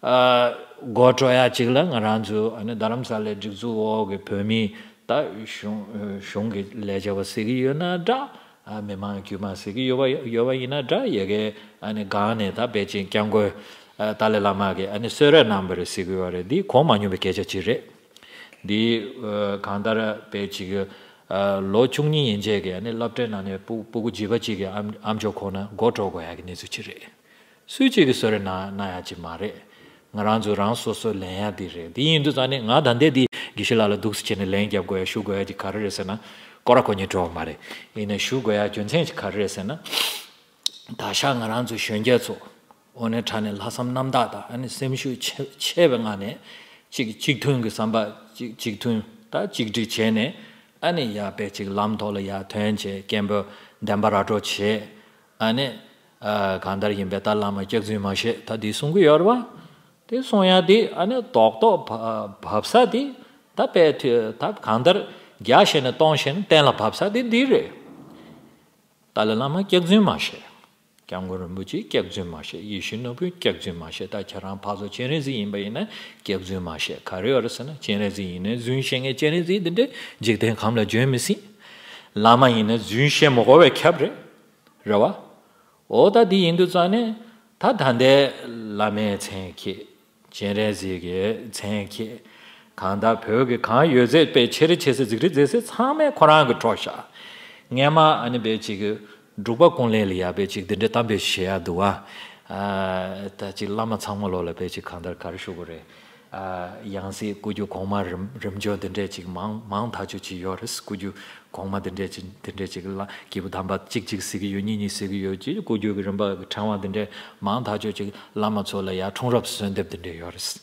ཨ་དགོད་བྲོ་ཡ་ཅིག་ལ་ང་རང་ཚོ་ཨ་ནི་རྡ་རམ་ས་ལའི་སྒྲིག་འཛུགས་འོག་གི་བོད་མི་ད་གཞུང་གཞུང་གི་ལས་བྱེད་པ་ཟེར་གྱི་ཡོད་ན་འདྲ། ཨ་མི་མང་དཀྱུས་མ་ཟེར་གྱི་ཡོད་པ་ཡོད་པ་ཡིན་ན་འདྲ། ཡ་གི་ཨ་ནི་སྒང་ནས་ད་པེ་ཅིང་སྐྱབས་མགོན་ཨ་ཏཱ་ལའི་བླ་མ་གིས་ཨ་ནི་གསོལ་རས་གནང་བ་རེད་ཟེར་གྱི་ཡོད་རེད། འདི་གོ་མ་མྱོང་བའི་སྐད་ཆ་ཅིག་རེད། འདི་ཨ་གང་ལྟར་པེ་ཅིག་ཨ་ལོ་བཅུ་གཉིས་ཡན་ཆད་ཀྱི་ཨ་ནི་སློབ་གྲྭའི་ནང་ནས་སྤུ་སྤུ་གུ་བྱིས་པ་གཅིག་གི་ཨམ་ཨམ་ཅོག་ཁོག་ན་མགོ་འགྲོ་དགོས་ཡ་གི་གནས་ཚུལ་ཅིག་རེད། སུས་གཅིག་གིས་གསོལ་རས་གནང་གནང་ཡ་ཅིག་མ་རེད། ང་རང་ཚོ་རང་སོ་སོས་ལེན་ཡ་འདི་རེད། འདི་ཡིན་དུས་ཙང་ནས་ང་ད་ལྟའི་འདི་དགེ་བཤེས་ལགས་ལ་འདུག་སེ་བྱས་ནས་ལན་རྒྱབ་དགོས་ཡ་ཞུ་དགོས་ཡ་ཅིག་ག་རེ་རེད་ཟེར་ན། སྐོར་ར་སྐོར་ཉིད་འགྲོ་བ་མ་རེད། ཡིན་ནའི་ཞུ་དགོས་ཡ་རྒྱུ་མཚན་ཅིག་ག་རེ་རེད་ཟེར་ན། ད་ཆ་ང་རང་ཚོ་གཞོན་སྐྱེས་ཚོ་དངོས་གནས་དྲང་གནས་ལྷག་བསམ་རྣམ་དག་དང་ཨ་ནི་སེམས་ཤུགས་ཆེ་ཆེ་བའི་ངང་ནས་གཅིག་གཅིག་མཐུན་གྱི་བསམ་པ་གཅིག་གཅིག་མཐུན་ད་གཅིག་སྒྲིལ་བྱས་ནས་ཨ་ནི་ཡར་པེ་ཅིག་ལམ་ཐོག་ལ་ཡར་ཐོན་བྱས་སྐད་འབོད་བདེན་པ་ར་སྤྲོད་བྱས། ཨ་ནི། ཨ་གང་ལྟར་ཡིན་པས་ད་བླ་མ་སྐྱག་རྫུན་མ་བཤད་ད་འདི་གསུང་གི་ཡོད་རེད་བ། དེ་གསུང་ཡ་དེ་ཨ་ནི་རྡོག་རྡོག་བབས་ས་དེ་ད་དཔེ་ད་གང་ལྟར་རྒྱ་བཤད་ནས་སྟོང་བཤད་ནས་གཏན་ལ་བབས་ས་དེ་འདི་རེད། ཏཱ་ལའི་བླ་མ་སྐྱག་རྫུན་མ་བཤད། སྐྱབས་མགོན་རིན་པོ་ཆེ་སྐྱག་རྫུན་མ་བཤད། ཡིད་བཞིན་ནོར་བུས་སྐྱག་རྫུན་མ་བཤད། ད་ཁྱེད་རང་ཕར་ཚུར་སྤྱན་རས་གཟིགས་ཡིན་པ་ཡིན་ན་སྐྱག་རྫུན་མ་བཤད། ག་རེ་ཡོད་རེད་ཟེར་ན། སྤྱན་རས་གཟིགས་ཡིན་ནའི་རྫུན་བཤད་མཁན་སྤྱན་རས་གཟིགས་འདི་འདྲས་འཇིག་རྟེན་ཁམས་ལ་འབྱོན་མི་སྲིད། བླ་མ་ཡིན་ནའི་རྫུན་བཤད་མི་དགོས་པའི་ཁྱབ་རེད། རེད་བ། འོ་ད་འདི་ཡིན་དུས་ཙང་ནས་ད་ད་ལྟའི་བླ་མའི་མཚན་ཁྱེད། སྤྱན་རས་གཟིགས་ཀྱི་མཚན་ཁྱེད། གང་ལྟར་བོད་ཀྱི་གང་ཡོད་ཚད་དཔེ་ཆེ་རེ་ཆེ་སའི་ཟིག་རི་མཛེས་སེ་ཚང་མས་ཁོ་རང་གི་འཕྲོག་བཞག་སྔན་མ་ཨ་ནི་དཔེ་ཅིག་འབྲུག་པ་ཀུན་ལེགས་ལ་ཡ་དཔེ་ཅིག་འདི་འདྲ་གཏམ་དཔེ་བཤད་ཡ་འདུག་བ། ཨ། ད་ཅིག་བླ་མ་ཚང་མ་ལོག་ལ་དཔེ་ཅིག་གང་ལྟར་ག་རེ་ཞུ་དགོས་རེད། ཨ། ཡང་སྲིད་སྐུ་རྒྱུ་གོང་མ་རིམ་རིམ་བྱོན་འདི་འདྲས་ཅིག་མང་མང་ཐག་ཆོད་ཅིག་ཡོད་རེད། སྐུ་རྒྱུ་གོང་མ་འདི་འདྲས་ཅིག་འདི་འདྲས་ཅིག་ལ་སྐྱེས་བུ་དམ་པ་གཅིག་གཅིག་ཟེར་གི་ཡོད། གཉིས་གཉིས་ཟེར་གི་ཡོད། ཅིག་སྐུ་རྒྱུ་གི་རིམ་པ་གི་ཕྲེང་བ་འདི་འདྲས་མང་ཐག་ཆོད་ཅིག་བླ་མ་ཚོ་ལ་ཡ་འཁྲུངས་རབས་གསོལ་འདེབས་འདི་འདྲས་ཡོད་རེད།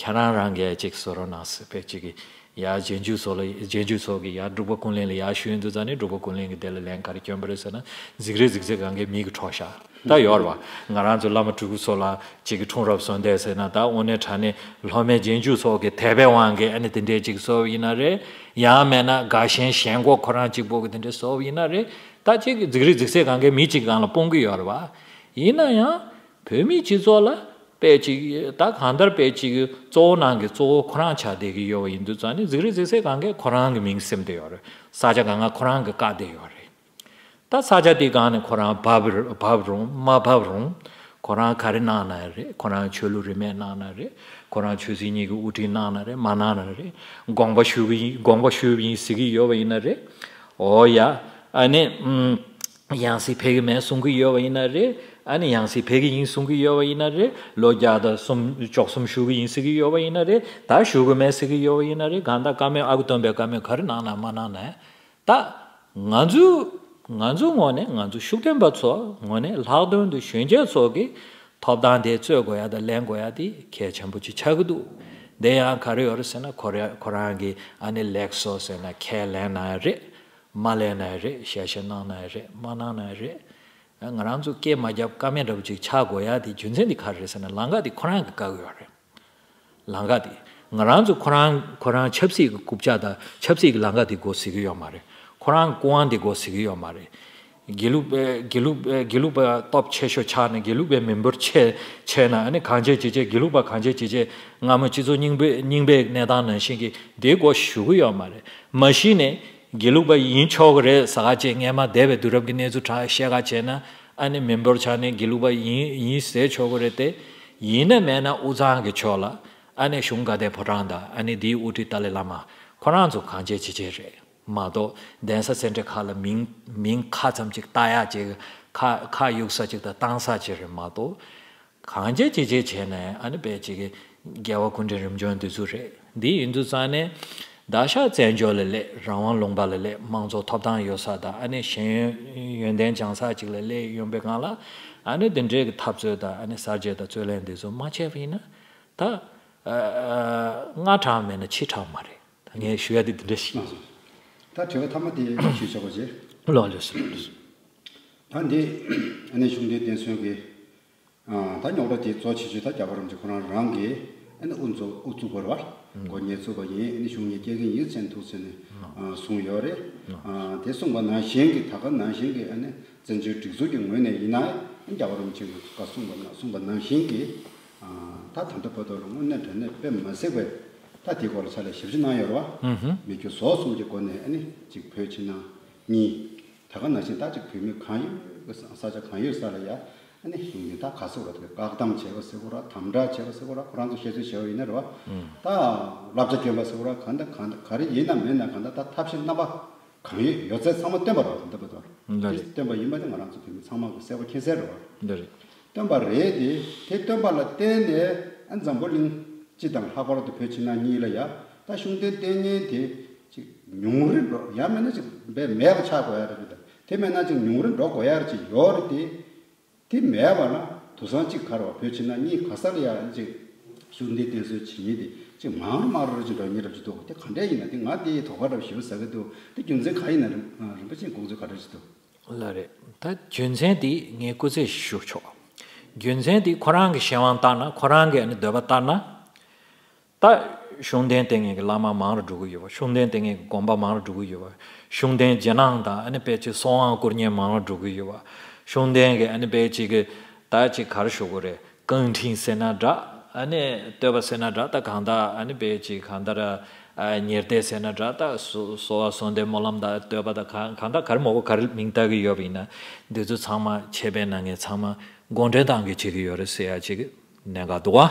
ཁྱེད་རང་རང་གིས་ཅིག་བཟོ་རོགས་གནང་ཟེར་བས་ཅིག་གི་ཡ་རྗེས་འཇུག་ཚོ་ལ་རྗེས་འཇུག་ཚོ་གི་ཡ་འབྲུག་པ་ཀུན་གླེང་ལ་ཡ་ཞུས་འདུག་ཙང་ནི་འབྲུག་པ་ཀུན་གླེང་གི་དེ་ལ་ལན་ག་རེ་བསྐྱོན་པ་རེད་ཟེར་ན། ཟིག་རེ་ཟིག་ཚེ་གང་གའི་མིག་གི་འཕྲོག་ཤག་ད་ཡོད་རེད་བ། ང་རང་ཚོ་བླ་མ་སྤྲུལ་སྐུ་ཚོ་ལ་ཅིག་གི་འཁྲུངས་རབས་གསོལ་འདེབས་ཟེར་ན། ད་དངོས་གནས་དྲང་གནས་སློབ་མའི་རྗེས་འཇུག་ཚོ་གི་དད་པའི་དབང་གིས་ཨ་ནི་དེ་འདྲས་ཅིག་གསོལ་བ་ཡིན་ན་རེད། ཡང་མེད་ན་དགའ་ཞེན་ཞེན་ཁོག་ཁོ་རང་གཅིག་པོ་གི་དེ་འདྲས་གསོལ་བ་ཡིན་ན་རེད། ད་ཅིག་གི་ཟིག་རེ་ཟིག་ཚེ་གང་གའི་མི་གཅིག་སྒང་ལ་སྤུངས་གི་ཡོད་རེད་བ། ཡིན་ན་ཡང་བོད་མི་སྤྱི་ཚོགས་ལ་དཔེ་ཅིག་ད་གང་ལྟར་དཔེ་ཅིག་གཙོ་བོ་ནང་གི་གཙོ་བོ་ཁོ་རང་ཆགས་བསྡད་ཀྱི་ཡོད་པ་ཡིན་དུས་ཙང་ནི་ཟིག་རེ་ཟིག་ཚེ་གང་གའི་ཁོ་རང་གི་མིང་སེམས་བསྡད་ཡོད་རེད། ས་ཆ་གང་ག་ཁོ་རང་གི་བཀག་བསྡད་ཡོད་རེད། ད་ས་ཆ་དེ་སྒང་ནས་ཁོ་རང་བབས་བབས་རུང་མ་བབས་རུང་། ཁོ་རང་ག་རེ་གནང་ན་རེད། ཁོ་རང་ཆོས་ལུགས་རིས་མེད་གནང་ན་རེད། ཁོ་རང་ཆོས་སྲིད་གཉིས་ཀྱི་དབུ་ཁྲིད་གནང་ན་རེད། མ་གནང་ན་རེད། དགོངས་པ་ཞུ་གི་ཡིན། དགོངས་པ་ཞུས་པ་ཡིན་ཟེར་གྱི་ཡོད་པ་ཡིན་ན་རེད། འོ་ཡ། ཨ་ནི། ཨུམ། ཡང་སྲིད་ཕེབས་ཀྱི་མེད་གསུང་གི་ཡོད་པ་ཡིན་ན་རེད། ཨ་ནི་ཡང་སྲིད་ཕེབས་ཀྱི་ཡིན་གསུང་གི་ཡོད་པ་ཡིན་ན་རེད། ལོ་བརྒྱ་དང་གསུམ་བཅུ་གསུམ་བཞུགས་ཀྱི་ཡིན་ཟེར་གྱི་ཡོད་པ་ཡིན་ན་རེད། ད་བཞུགས་ཀྱི་མེད་ཟེར་གྱི་ཡོད་པ་ཡིན་ན་རེད། གང་ལྟར་བཀའ་མོལ་ཨ་ཁུ་སྟོན་པས་བཀའ་མོལ་ག་རེ་གནང་ན་མ་གནང་ན། ད་ང་ཚོ་ང་ཚོ་ངོས་ནས་ང་ཚོ་ཤུགས་ལྡན་པ་ཚོ་ངོས་ནས་ལྷག་དོན་དུ་གཞོན་སྐྱེས་ཚོ་གི་ཐོབ་ཐང་དེ་རྩོད་དགོས་ཡ་དང་ལེན་དགོས་ཡ་དེ་གལ་ཆེན་པོ་ཅིག་ཆགས་ཀྱི་འདུག་དེ་ཡང་ག་རེ་ཡོད་རེད་ཟེར་ན། ཁོ་རེ་ཁོ་རང་གིས་ཨ་ནི་ལེགས་སོ་ཟེར་ན་ཁས་ལེན་ན་ཡང་རེད། མ་ལེན་ན་ཡང་རེད། ཞལ་བཞེས་གནང་ན་ཡང་རེད། མ་གནང་ན་ཡང་རེད། ང་རང་ཚོ་སྐད་མ་རྒྱབ་ཀ་མེད་འདྲ་པོ་ཅིག་ཆགས་དགོས་ཡ་དེ་རྒྱུ་མཚན་དེ་ག་རེ་རེད་ཟེར་ན། ལམ་ཁ་དེ་ཁོ་རང་གིས་བཀག་གི་ཡོད་རེད། ལམ་ཁ་དེ། ང་རང་ཚོ་ཁོ་རང་ཁོ་རང་ཆབ་སྲིད་ཀྱི་རྐུབ་ཀྱག་དང་ཆབ་སྲིད་ཀྱི་ལམ་ཁ་དེ་དགོས་ཟེར་གྱི་ཡོད་མ་རེད། ཁོ་རང་སྐུ་དབང་དེ་དགོས་ཟེར་གྱི་ཡོད་མ་རེད། དགེ་ལུགས་པའི་དགེ་ལུགས་པའི་དགེ་ལུགས་པ་སྟོབས་ཆེ་ཤོས་ཆགས་ནས་དགེ་ལུགས་པའི་མི་འབོར་ཆེ་ཆེ་ན། ཨ་ནི་གང་བྱེད་ཅི་བྱེད་དགེ་ལུགས་པ་གང་བྱེད་ཅི་བྱེད་སྔ་མོ་སྤྱི་ཚོགས་རྙིང་པའི་རྙིང་པའི་གནས་སྟངས་ནང་བཞིན་གྱི་དེ་དགོས་ཞུ་གི་ཡོད་མ་རེད། མ་གཞི་ནས་དགེ་ལུགས་པ་ཡིན་ཆོག་གི་རེད་ཟེར་ག་བྱས། སྔན་མ་འདས་པའི་དུས་རབས་ཀྱི་གནས་ཚུལ་དྲ་བཤད་ག་བྱས་ན། ཨ་ནི་མི་འབོར་ཆ་ནས་དགེ་ལུགས་པ་ཡིན་ཡིན་ཟེར་ཆོག་གི་རེད་དེ། ཡིན་ན་མེད་ན་དབུས་གཙང་གི་ཕྱོགས་ལ་ཨ་ནི་གཞུང་དགའ་ལྡན་ཕོ་བྲང་དང་ཨ་ནི་འདིའི་དབུ་ཁྲིད་ཏཱ་ལའི་བླ་མ་ཁོ་རང་ཚོ་གང་བྱེད་ཅི་བྱེད་རེད་མ་གཏོགས། གདན་ས་སེ་འབྲས་ཁ་ལ་མིང་མིང་ཁ་ཙམ་ཅིག་བཏགས་ཡག་ཅིག་ཁ་ཁ་གཡུག་ས་ཅིག་དང་བཏང་ས་ཅིག་རེད་མ་གཏོགས། གང་བྱེད་ཅི་བྱེད་བྱས་ནས་ཨ་ནི་དཔེ་ཅིག་གི་རྒྱལ་བ་སྐུ་ཕྲེང་རིམ་བྱོན་འདི་ཚོ་རེད། འདི་ཡིན་དུས་ཙང་ནས་བདག་ཤག་བཙན་བྱོལ་ལ་སླེབས། རང་དབང་ལུང་པ་ལ་སླེབས། དམངས་གཙོ་ཐོབ་ཐང་ཡོད་ས་དང་ཨ་ནི་ཤེས་ཡོན་ཡོན་ཏན་སྦྱང་ས་ཅིག་ལ་སླེབས་ཡོང་པའི་སྒང་ལ། ཨ་ནི་འདི་འདྲའི་གི་འཐབ་རྩོད་དང་ཨ་ནི་གསར་བརྗེ་དང་རྩོད་ལེན་འདི་ཚོ་མ་བྱས་པ་ཡིན་ན། ད་ཨ་སྔ་དྲགས་མེད་ན་ཕྱི་དྲགས་མ་རེད། ད་ངས་ཞུ་ཡ་དེ་འདི་འདྲ་ཞིག་ད་དྲི་བ་ཐ་མ་དེ་ཞུས་ཆོག་པ་བྱེད། ལགས་ལགས་སོ། ད་འདི་ཨ་ནི་གཞུང་འབྲེལ་བསྟན་སྲུང་གི་ཨ་ད་རྙོག་དྲ་དེ་གཙོ་ཆེ་ཤོས་ད་རྒྱལ་བ་རིན་པོ་ཆེ་ཁོ་རང་རང་གིས་ཨ་ནི་དབུ་འཛུགས་དབུ་བཙུགས་པ་རེད་བ། མགོ་ཉེས་བཙུགས་པ་ཡིན། ཨ་ནི་གཞུང་ཉེས་སྐྱེལ་གྱི་ཡིན་ཟེར་ནས་ཐུགས་སེམས་ནས་ཨ་གསུངས་ཡོད་རེད། ཨ་དེ་གསུངས་པ་ནང་བཞིན་གྱི་ད་ག་ནང་བཞིན་གྱི་ཨ་ནི་བཙན་བྱོལ་སྒྲིག་འཛུགས་ཀྱི་ངོས་ནས་ཡིན་ན་ཨ་ནི་རྒྱལ་བ་རིན་པོ་ཆེ་གིས་ག་གསུངས་པ་ན་གསུངས་པ་ནང་བཞིན་གྱི་ཨ་ད་ད་ལྟ་བར་དུ་ལ་དངོས་གནས་དྲང་གནས་དཔེ་མ་སྲིད་པའི་ད་དེའི་སྐོར་ལ་ཕྱག་ལས་ཞེ་པོ་ཅིག་གནང་ཡོད་རེད་བ། མི་རྒྱུ་ཟོག་གསུམ་གྱི་སྒོ་ནས་ཨ་ནི་གཅིག་བོད་ཕྱི་ནང་གཉིས། ད་ག་ནང་བཞིན་ད་ཅིག་བོད་མི་གང་ཡོད་ཀྱི་ས་ས་ཆ་གང་ཡོད་ས་ལ་ཡ་ཨ་ནི་གཞུང་གིས་ད་ག་ཟེར་བ་དེ་བཀག་སྡོམ་བྱས་པ་ཟེར་དགོས་ར། དམ་དྲག་བྱས་པ་ཟེར་དགོས་ར། ཁོ་རང་ཚོ་བཤད་ཚུལ་བྱས་པ་ཡིན་ན་རེད་བ། ད་བསླབ་བྱ་སྐྱོན་པ་ཟེར་དགོས་ར། གང་ལྟར་གང་ལྟར་ག་རེ་ཡིན་ན་མིན་ན་གང་ལྟར་ད་ཐབས་ཤེས་རྣམ་པ་གང་ཡོད་ཡོད་ཚད་ཚང་མ་བཏོན་པ་རེད་བ། ད་ལྟ་བར་དུ་ལགས་རེད། དེ་བཏོན་པ་ཡིན་པ་དེ་ང་རང་ཚོ་བོད་མི་ཚང་མ་གི་གསལ་པོ་མཁྱེན་གསལ་རེད་བ། ལགས་རེད། བཏོན་པ་རེད་དེ། དེ་བཏོན་པ་ལ་བརྟེན་ནས་ཨ་འཛམ་བུ་གླིང་སྤྱི་དང་ལྷག་པར་དུ་བོད་ཕྱི་ནང་གཉིས་ལ་ཡ་ད་ཤུགས་ལྡན་བསྟེན་མཁན་དེ་ཅིག་ཉུང་རུ་འགྲོ་ཡང་མིན་ན་ཅིག་དཔེ་མེད་པ་ཆགས་དགོས་ཡ་རེད་དེ། དེ་མེད་ན་ཅིག་ཉུང་རུ་འགྲོ་དགོས་ཡ་རེད་ཅིག་ཡོད་རེད་དེ། དེ་མེད་པ་ན་དེང་སང་ཅིག་ག་རེ་བ་བོད་ཕྱི་ནང་གཉིས་ག་ས་ལ་ཡ་ཅིག་ཤུགས་ལྡན་བསྟེན་གསོལ་བྱེད་མཁན་དེ་ཅིག་མང་རུ་མང་རུ་ཅིག་འགྲོ་མཁན་འདྲ་ཅིག་འདུག་དེ་ག་འདྲས་ཡིན་ན་དེ་ང་དེ་དོགས་པ་འདྲ་ཞེ་པོ་ཟ་གི་འདུག་དེ་རྒྱུ་མཚན་ག་ཡིན་ན་རིན་རིན་པོ་ཆེའི་དགོངས་ཚུལ་ག་འདྲ་ཅིག་འདུག་ལགས་རེད། ད་རྒྱུ་མཚན་དེ་ངས་སྐུ་ཚེ་ཞུ་ཆོག་རྒྱུ་མཚན་དེ་ཁོ་རང་གི་གཞན་དབང་ལྟར་ན། ཁོ་རང་གི་ཨ་ནི་འདོད་པ་ལྟར་ན། ད་ཤུགས་ལྡན་བསྟེན་མཁན་གྱི་བླ་མ་མང་རུ་འགྲོ་གི་ཡོད་པ། ཤུགས་ལྡན་བསྟེན་མཁན་གྱི་དགོན་པ་མང་རུ་འགྲོ་གི་ཡོད་པ། ཤུགས་ལྡན་རྗེས་གནང་དང་ཨ་ནི་དཔེ་ཆའི་གསོལ་དབང་བསྐུར་མཁན་མང་རུ་འགྲོ་གི་ཡོད་པ། ཤུགས་ལྡན་གྱི་ཨ་ནི་དཔེ་ཅིག་གི་ད་ཅིག་ག་རེ་ཞུ་དགོས་རེད། རྐང་འཕྲིན་ཟེར་ན་འདྲ། ཨ་ནི་བསྟོད་པ་ཟེར་ན་འདྲ། ད་གང་ལྟར་ཨ་ནི་དཔེ་ཅིག་གང་ལྟར་ཨ་ཉེར་སྡེ་ཟེར་ན་འདྲ། ད་གསོ་གསོལ་བ་གསོལ་འདེབས་སྨོན་ལམ་དང་བསྟོད་པ་དང་གང་གང་ལྟར་ག་རེ་མོ་གོ་ག་རེ་མིང་བཏགས་ཀྱི་ཡོད་པ་ཡིན་ན། འདི་ཚོ་ཚང་མ་མཆོད་པའི་གནང་མཁན་ཚང་མ་དགོངས་འགྲེལ་བཏང་གི་བྱེད་ཀྱི་ཡོད་རེད་ཟེར་ཡ་ཅིག་གནད་འགག་འདུག་ག་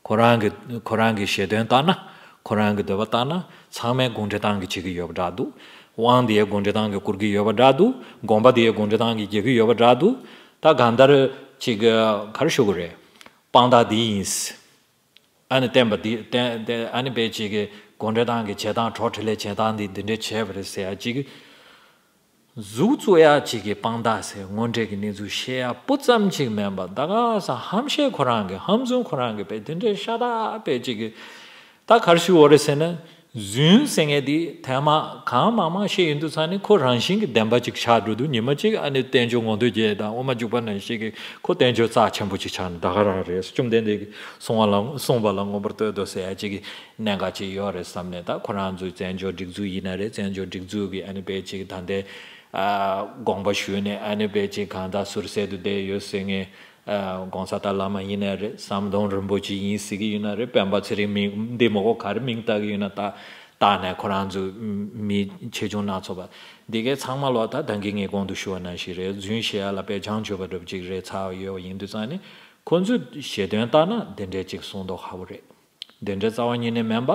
ཁོ་རང་གི་ཁོ་རང་གི་ཞལ་འདོན་བཏང་ན། ཁོ་རང་གི་འདོད་པ་བཏང་ན། ཚང་མས་དགོངས་འགྲེལ་བཏང་གི་བྱེད་ཀྱི་ཡོད་པ་འདྲ་འདུག་དབང་དེ་ཡང་དགོངས་འགྲེལ་བཏང་གི་བསྐུར་གྱི་ཡོད་པ་འདྲ་འདུག་དགོངས་པ་དེ་ཡང་དགོངས་འགྲེལ་བཏང་གི་རྒྱག་གི་ཡོད་པ་འདྲ་འདུག་ད་གང་ལྟར་ཅིག་ག་རེ་ཞུ་དགོས་རེད། དཔང་རྟགས་འདི་ཡིན། ཨ་ནི་བསྟན་པ་འདི་བསྟན་བསྟན་ཨ་ནི་དཔེ་ཅིག་གི་དགོངས་འགྲེལ་བཏང་གི་བྱེད་སྟངས། གྲོགས་འཕྲིན་ལས་བྱེད་སྟངས་འདི་འདི་འདྲས་བྱས་པ་རེད་ཟེར་ཡ་ཅིག་གཟུགས་བཙུགས་ཡག་ཅིག་གི་དཔང་རྟགས་ཟེར། དངོས་འབྲེལ་གྱི་གནས་ཚུལ་བཤད་ཡག་པོ་ཙམ་ཅིག་མིན་པ། ད་ག་ས་ཧམ་བཤད་ཁོ་རང་གི་ཧམ་རྫུན་ཁོ་རང་གི་དཔེ་དེ་འདྲའི་ཤ་སྟག་དཔེ་ཅིག་གི། ད་ག་རེ་ཞུ་དགོས་རེད་ཟེར་ན། རྫུན་ཟེར་མཁན་དེ་ཐེངས་མ་གང་མང་མང་བཤད་ཡོང་དུས་ཙང་ནི་ཁོ་རང་བཞིན་གྱི་བདེན་པ་ཅིག་ཆགས་འགྲོ་དུས། ཉི་མ་གཅིག་ཨ་ནི་བསྟན་བཅོས་ངོ་འདོད་རྒྱལ་དང་དབུ་མ་འཇུག་པ་ནང་བཞིན་གྱི་ཁོ་བསྟན་བཅོས་རྩ་ཆེན་པོ་ཅིག་ཆགས་ནས་ད་ག་རང་རེད། བཅོམ་ལྡན་འདས་ཀྱིས་གསུངས་པ་ལ་གསུངས་པ་ལ་མངོན་པར་བསྟོད་དོ་ཟེར་ཡ་ཅིག་གི་གནད་འགག་ཅིག་ཡོད་རེད་བསམ་ནས། ད་ཁོ་རང་ཚོའི་བཙན་བྱོལ་སྒྲིག་འཛུགས་ཡིན་ན་རེད། བཙན་བྱོལ་སྒྲིག་འཛུགས་ཀྱི་ཨ་ནི་དཔེ་ཅིག་ད་ལྟའི་ཨ་དགོངས་པ་ཞུས་ནས་ཨ་ནི་དཔེ་ཅིག་གང་ལྟར་ཟུར་ཟད་དུ་བསྡད་ཡོད་ཟེར་མཁན་ཨ་༸གོང་ས་ཏཱ་བླ་མ་ཡིན་ན་རེད། ཟམ་གདོང་རིན་པོ་ཆེ་ཡིན་ཟེར་གྱི་ཡོད་ན་རེད། སྤེན་པ་ཚེ་རིང་མིང་འདི་མོ་གོ་ག་རེ་མིང་བཏགས་ཀྱི་ཡོད་ན། ད་བཏགས་ནས་ཁོ་རང་ཚོ་མི་ཆེ་ཆུང་སྣ་ཚོགས་པ་འདི་གའི་ཚང་མ་ལོག་ད་ད་གིན་ངས་གོང་དུ་ཞུ་བ་ནང་བཞིན་རེད། རྫུན་བཤད་ཡ་ལ་དཔེ་བྱང་ཆུབ་པ་འདྲ་པོ་ཅིག་རེད་ཚར་ཡོད་པ་ཡིན་དུས་ཙང་ནི། ཁོ་ཚོས་ཞལ་འདོན་བཏང་ན་འདི་འདྲས་ཅིག་གསུང་མདོག་ཁ་པོ་རེད། འདི་འདྲའི་རྩ་བ་ཉིད་ནས་མིན་པ་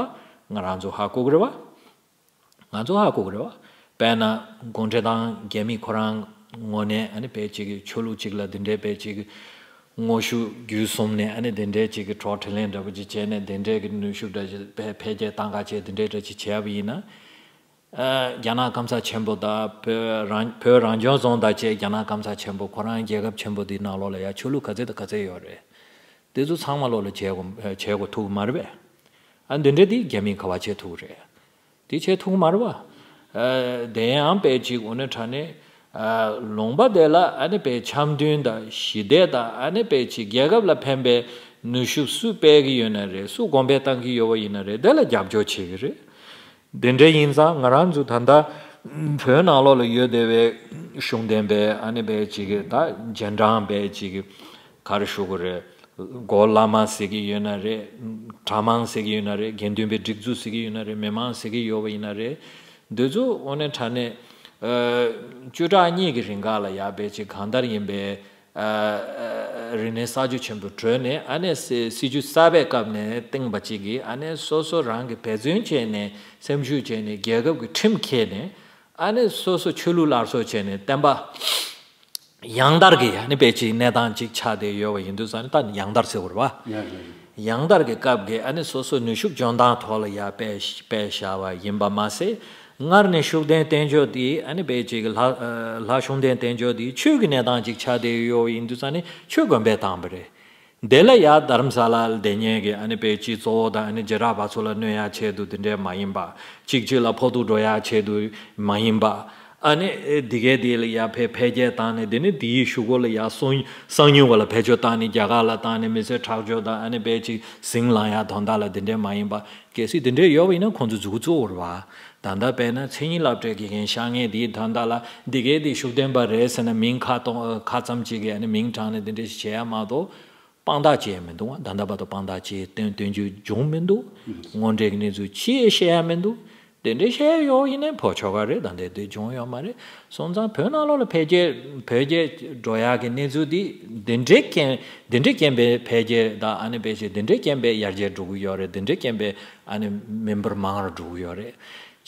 ང་རང་ཚོ་ཧ་གོ་གི་རེད་བ། ང་ཚོ་ཧ་གོ་གི་རེད་བ། དཔེར་ན་དགོངས་འགྲེལ་དང་རྒྱ་མི་ཁོ་རང་ངོས་ནས་ཨ་ནི་དཔེ་ཅིག་གི་ཆོས་ལུགས་ཅིག་ལ་འདི་འདྲའི་དཔེ་ཅིག་གི་དངོས་ཤུགས་བརྒྱུད་གསུམ་ནས་ཨ་ནི་འདི་འདྲའི་ཅིག་གི་གྲོགས་འཕྲིན་ལས་འདྲ་པོ་ཅིག་བྱས་ནས། འདི་འདྲའི་གི་ནུས་ཤུགས་འདྲ་ཅིག་འཕེལ་འཕེལ་རྒྱས་བཏང་ག་བྱས། འདི་འདྲའི་འདྲ་ཅིག་བྱས་པ་ཡིན་ན། ཨ་རྒྱ་ནག་སྐམ་ས་ཆེན་པོ་དང་བོད་རང་བོད་རང་སྐྱོང་རྫོང་དང་བཅས་རྒྱ་ནག་སྐམ་ས་ཆེན་པོ་ཁོ་རང་རྒྱལ་ཁབ་ཆེན་པོ་འདིའི་ནང་ལོགས་ལ་ཡ་ཆོས་ལུགས་ག་ཚད་དང་ག་ཚད་ཡོད་རེད། དེ་ཚོ་ཚང་མ་ལོགས་ལ་བྱེད་དགོས་བྱེད་དགོས་ཐུག་གི་མ་རེད་པས། ཨ་འདི་འདྲ་འདི་རྒྱ་མིས་ག་བ་བྱེད་ཐུབ་ཀྱི་རེད། དེ་བྱེད་ཐུབ་ཀྱི་མ་རེད་པ། ཨ་དེ་ཡང་དཔེ་ཅིག་དངོས་གནས་དྲང་གནས་ཨ་ལུང་པ་དེ་ལ་ཨ་ནི་དཔེ་འཆམ་མཐུན་དང་ཞི་བདེ་དང་། ཨ་ནི་དཔེ་ཅིག་རྒྱལ་ཁབ་ལ་ཕན་པའི་ནུས་ཤུགས་སུས་སྤེལ་གྱི་ཡོད་ན་རེད། སུས་གོང་འཕེལ་བཏང་གི་ཡོད་པ་ཡིན་ན་རེད། དེ་ལ་རྒྱབ་སྐྱོར་བྱེད་ཀྱི་རེད། དེ་འདྲ་ཡིན་ཙང་ང་རང་ཚོ་ད་ལྟ་བོད་ནང་ལོགས་ལ་ཡོད་བསྡད་པའི་ཤུགས་ལྡན་པའི་ཨ་ནི་དཔེ་ཅིག་གི་ད་རྗེས་འབྲང་དཔེ་ཅིག་གི་ག་རེ་ཞུ་དགོས་རེད། འགོ་བླ་མ་ཟེར་གྱི་ཡོད་ན་རེད། གྲྭ་མང་ཟེར་གྱི་ཡོད་ན་རེད། དགེ་འདུན་པའི་སྒྲིག་འཛུགས་ཟེར་གྱི་ཡོད་ན་རེད། མི་མང་ཟེར་གྱི་ཡོད་པ་ཡིན་ན་རེད། འདི་ཚོ་དངོས་གནས་དྲང་གནས་ཨ་བཅུ་ཕྲག་གཉིས་ཀྱི་རིང་ག་ལ་ཡ་དཔེ་ཅིག་གང་ལྟར་ཡིན་པའི་ཨ་ཨ་རིག་གནས་གསར་བརྗེ་ཆེན་པོ་གྲོལ་ནས། ཨ་ནི་སྲི་སྲིད་བྱུས་གསར་པའི་སྐབས་ནས་བཏིང་བ་ཅིག་གིས། ཨ་ནི་སོ་སོ་རང་གིས་འབད་བརྩོན་བྱས་ནས་སེམས་ཤུགས་བྱས་ནས་རྒྱལ་ཁབ་ཀྱི་ཁྲིམས་འཁྱེར་ནས། ཨ་ནི་སོ་སོ་ཆོས་ལུགས་སླར་གསོ་བྱས་ནས་བསྟན་པ་ཡང་དར་གྱི་ཨ་ནི་དཔེ་ཅིག་གནས་སྟངས་ཅིག་ཆགས་བསྡད་ཡོད་པ་ཡིན་དུས་ཙང་ནི། ད་ཡང་དར་ཟེར་དགོས་རེད་པ། ཡང་དར་གྱི་སྐབས་ཀྱི་ཨ་ནི་སོ་སོ་ནུས་ཤུགས་འཇོན་ཐང་ཐོག་ལ་ཡ་སྤེལ་སྤེལ་བཞག་པ་ཡིན་པ་མ་ཟད། སྔར་ནས་ཤུགས་ལྡན་བསྟན་བཅོས་འདི་ཨ་ནི་དཔེ་ཅིག་ལྷ་ལྷ་ཤུགས་ལྡན་བསྟན་བཅོས་འདི་ཆོས་ཀྱི་གནས་སྟངས་ཅིག་ཆགས་བསྡད་ཡོད་པ་ཡིན་དུས་ཙང་ནི་ཆོས་གོང་འཕེལ་བཏང་བ་རེད། དེ་ལ་ཡ་རྡ་རམ་ས་ལ་ལ་བསྡད་མཁན་གྱི་ཨ་ནི་དཔེ་སྤྱི་གཙོ་བོ་དང་ཨ་ནི་རྗེས་གྲགས་པ་ཚོ་ལ་གནོད་ཡ་ཆེད་དུ་དེ་འདྲས་མ་ཡིན་པ། གཅིག་གཅིག་ལ་ཕོག་ཐུག་འགྲོ་ཡ་ཆེད་དུ་མ་ཡིན་པ། ཨ་ནི་འདི་གའི་འདི་ལ་ཡ་འཕེལ་འཕེལ་རྒྱས་བཏང་ནས། དེ་ནི་དེའི་གཞུག་གུ་ལ་ཡ་སང་སང་ཉིན་བ་ལ་བེད་སྤྱོད་བཏང་ནས། རྒྱ་གར་ལ་བཏང་ནས་མི་ཚེ་ཁྲག་སྦྱོར་དང་ཨ་ནི་དཔེ་ཅིག་ཟིང་ལངས་ཡ་དོན་དག་ལ་དེ་འདྲས་མ་ཡིན་པ། གལ་སྲིད་དེ་འདྲས་ཡོད་པ་ཡིན་ན་ཁོང་ཚོ་མཛུབ་གུ་བཙུགས་དགོས་རེད་པ། ད་ལྟ་དཔེར་ན་མཚན་ཉིད་སློབ་གྲྭའི་དགེ་རྒན་བཞག་མཁན་དེའི་དོན་དག་ལ་འདི་གའི་འདི་ཤུགས་ལྡན་པ་རེད་ཟེར་ན། མིང་ཁ་གཏོང་ཁ་ཙམ་ཅིག་གིས་ཨ་ནི་མིང་དྲངས་ནས་འདི་འདྲ་ཞིག་བྱེད་ཡ་མ་གཏོགས་དཔང་རྟགས་ཅི་ཡང་མི་འདུག་དོན་དག་བར་དུ་དཔང་རྟགས་ཅི་ཡང་སྟོན་སྟོན་རྒྱུ་བྱུང་མི་འདུག་དངོས་འབྲེལ་གྱི་གནས་ཚུལ་ཅི་ཡང་བཤད་ཡ་མི་འདུག་དེ་འདྲ་བཤད་ཡ་ཡོད་ཡིན་ནའི་ཕོ་ཆོག་ག་རེད། ད་འདི་འདི་བྱུང་ཡོད་མ་རེད། སོང་ཙང་བོད་ནང་ལོགས་ལ་འཕེལ་རྒྱས་འཕེལ་རྒྱས་འགྲོ་ཡག་གི་གནས་ཚུལ་འདི་འདི་འདྲའི་རྐྱེན་འདི་འདྲའི་རྐྱེན་པས་འཕེལ་རྒྱས་དང་ཨ་ནི་དཔེ་ཆ་འདི་འདྲའི་རྐྱེན་པས་ཡར་རྒྱས་འགྲོ་གི་ཡོད་རེད། འདི་འདྲའི་རྐྱེན་པས་ཨ་ནི་མི་འབོར་མང་རུ་འགྲོ་གི་ཡོད་རེད།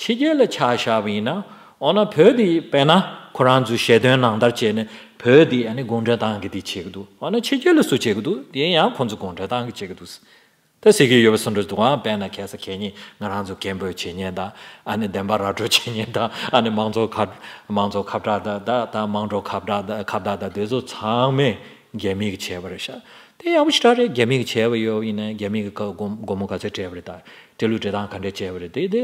ཕྱི་རྒྱལ་ལ་ཆ་བཞག་པ་ཡིན་ན། འོ་ན་བོད་འདི་དཔེར་ན་ཁོ་རང་ཚོས་ཞལ་འདོན་ནང་ལྟར་བྱས་ནས་བོད་འདི་ཨ་ནི་གུང་ཁྲན་ཏང་གིས་འདི་བྱེད་ཀྱི་འདུག་འོ་ན་ཕྱི་རྒྱལ་ལ་སུ་བྱེད་ཀྱི་འདུག་དེ་ཡང་ཁོང་ཚོ་གུང་ཁྲན་ཏང་གིས་བྱེད་ཀྱི་འདུག་ད་ཟེར་གྱི་ཡོད་པ་སུ་འདྲ་འདུག་ཨང་། དཔེར་ན་ཁ་སང་ཁ་ཉིན་ང་རང་ཚོ་སྐད་འབོད་བྱེད་མཁན་དང་། ཨ་ནི་བདེན་པ་ར་སྤྲོད་བྱེད་མཁན་དང་། ཨ་ནི་དམངས་གཙོ་ཁ་དམངས་གཙོ་ཁ་བརྡ་དང་། ད་ད་དམངས་ཁྲོད་ཁ་བརྡ་དང་། ཁ་བརྡ་དང་དེ་ཚོ་ཚང་མས་རྒྱ་མི་གིས་བྱས་པ་རེད་ཤག་དེ་ཡག་པོ་ཞེ་དྲག་རེད། རྒྱ་མི་གིས་བྱས་པ་ཡོད་ཡིན་ན་རྒྱ་མི་གིས་སྒོ་སྒོ་མོ་ག་ཚོད་སྤྲད་པ་རེད། ད་འབྲེལ་ལུགས་འབྲེལ་སྟངས་ག་འདྲས་བྱས་པ་རེད། དེ་དེ་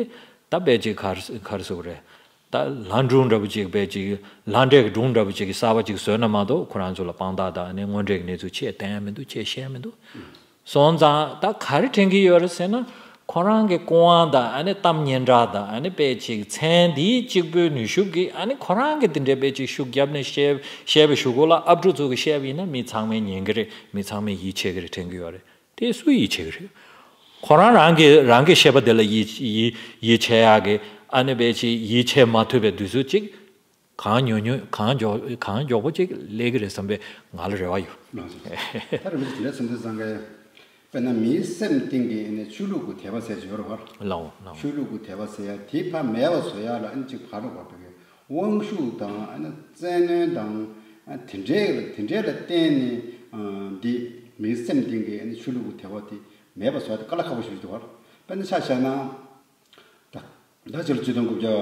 ད་དཔེ་ཅིག་ག་རེ་ག་རེ་ཟེར་དགོས་རེད། ད་ལྷ་སྒྲུང་འདྲ་པོ་ཅིག་དཔེ་ཅིག་ལྷ་འདྲེ་གི་སྒྲུང་འདྲ་པོ་ཅིག་གི་གསར་པ་ཅིག་བཟོས་ན་མ་གཏོགས་ཁོ་རང་ཚོ་ལ་དཔང་རྟགས་དང་ཨ་ནི་དངོས་འབྲེལ་གྱི་གནས་ཚུལ་ཅི་ཡང་བསྟན་ཡ་མི་འདུག་ཅི་ཡང་བཤད་ཡ་མི་འདུག་སོང་ཙང་ད་ག་རེ་དྲན་གྱི་ཡོད་རེད་ཟེར་ན། ཁོ་རང་གི་སྐུ་དབང་དང་ཨ་ནི་གཏམ་སྙན་གྲགས་དང་ཨ་ནི་དཔེ་ཅིག་མཚན་འདིའི་གཅིག་པུའི་ནུས་ཤུགས་ཀྱིས་ཨ་ནི་ཁོ་རང་གི་དེ་འདྲའི་དཔེ་ཅིག་ཤུགས་བརྒྱབ་ནས་བཤད་བཤད་པའི་གཞུག་གུ་ལ་ཨབ་ཕྲུག་ཚོ་གིས་བཤད་པ་ཡིན་ན་མི་ཚང་མས་ཉན་གི་རེད། མི་ཚང་མས་ཡིད་ཆེས་གི་རེད་དྲན་གི་ཡོད་རེད། དེ་སུས་ཡིད་ཆེས་གི་རེད། ཁོ་རང་རང་གི་རང་གི་བཤད་པ་དེ་ལ་ཡིད་ཡིད་ཡིད་ཆེས་ཡག་གི་ཨ་ནི་དཔེ་ཅིག་ཡིད་ཆེས་མ་ཐུབ་པའི་དུས་ཚོད་ཅིག་གང་ཉུང་ཉུང་གང་མགྱོགས་གང་མགྱོགས་པོ་ཅིག་སླེབས་ཀྱི་རེད་བསམ་པའི་ང་ལ་རེ་བ་ཡོད། ལགས་སོ། ད་རིན་པོ་ཆེ་དེ་འདྲ་སེམས་ཚོར་བཟང་གི། དཔེར་ན་མིའི་སེམས་གཏིང་གི་ནས་ཆོས་ལུགས་ཀྱི་དད་པ་ཟེར་གྱི་ཡོད་རེད་བ། ལའོ་ལའོ། ཆོས་ལུགས་ཀྱི་དད་པ་ཟེར་ཡ་དེ་ཕར་མེད་པ་བཟོ་ཡ་ལ་ཨ་ནི་ཅིག་ཕར་རོགས་པ་བྱེད་མཁན་དབང་ཤུགས་དང་ཨ་ནི་བཙན་གནོན་དང་ཨ་དེ་འདྲའི་དེ་འདྲའི་ལ་བརྟེན་ནས་ཨ་འདི་མིའི་སེམས་གཏིང་གི་ཨ་ནི་ཆོས་ལུགས་ཀྱི་དད་པ་དེ་མེད་པ་བཟོ་ཡ་དེ་དཀའ་ལས་ཁག་པོ་ཞིག་རེད་བ། དཔེར་ན་ཆ་བཞག་ན། ད་ད་ཕྱི་ལོ་ཆིག་སྟོང་དགུ་བརྒྱ་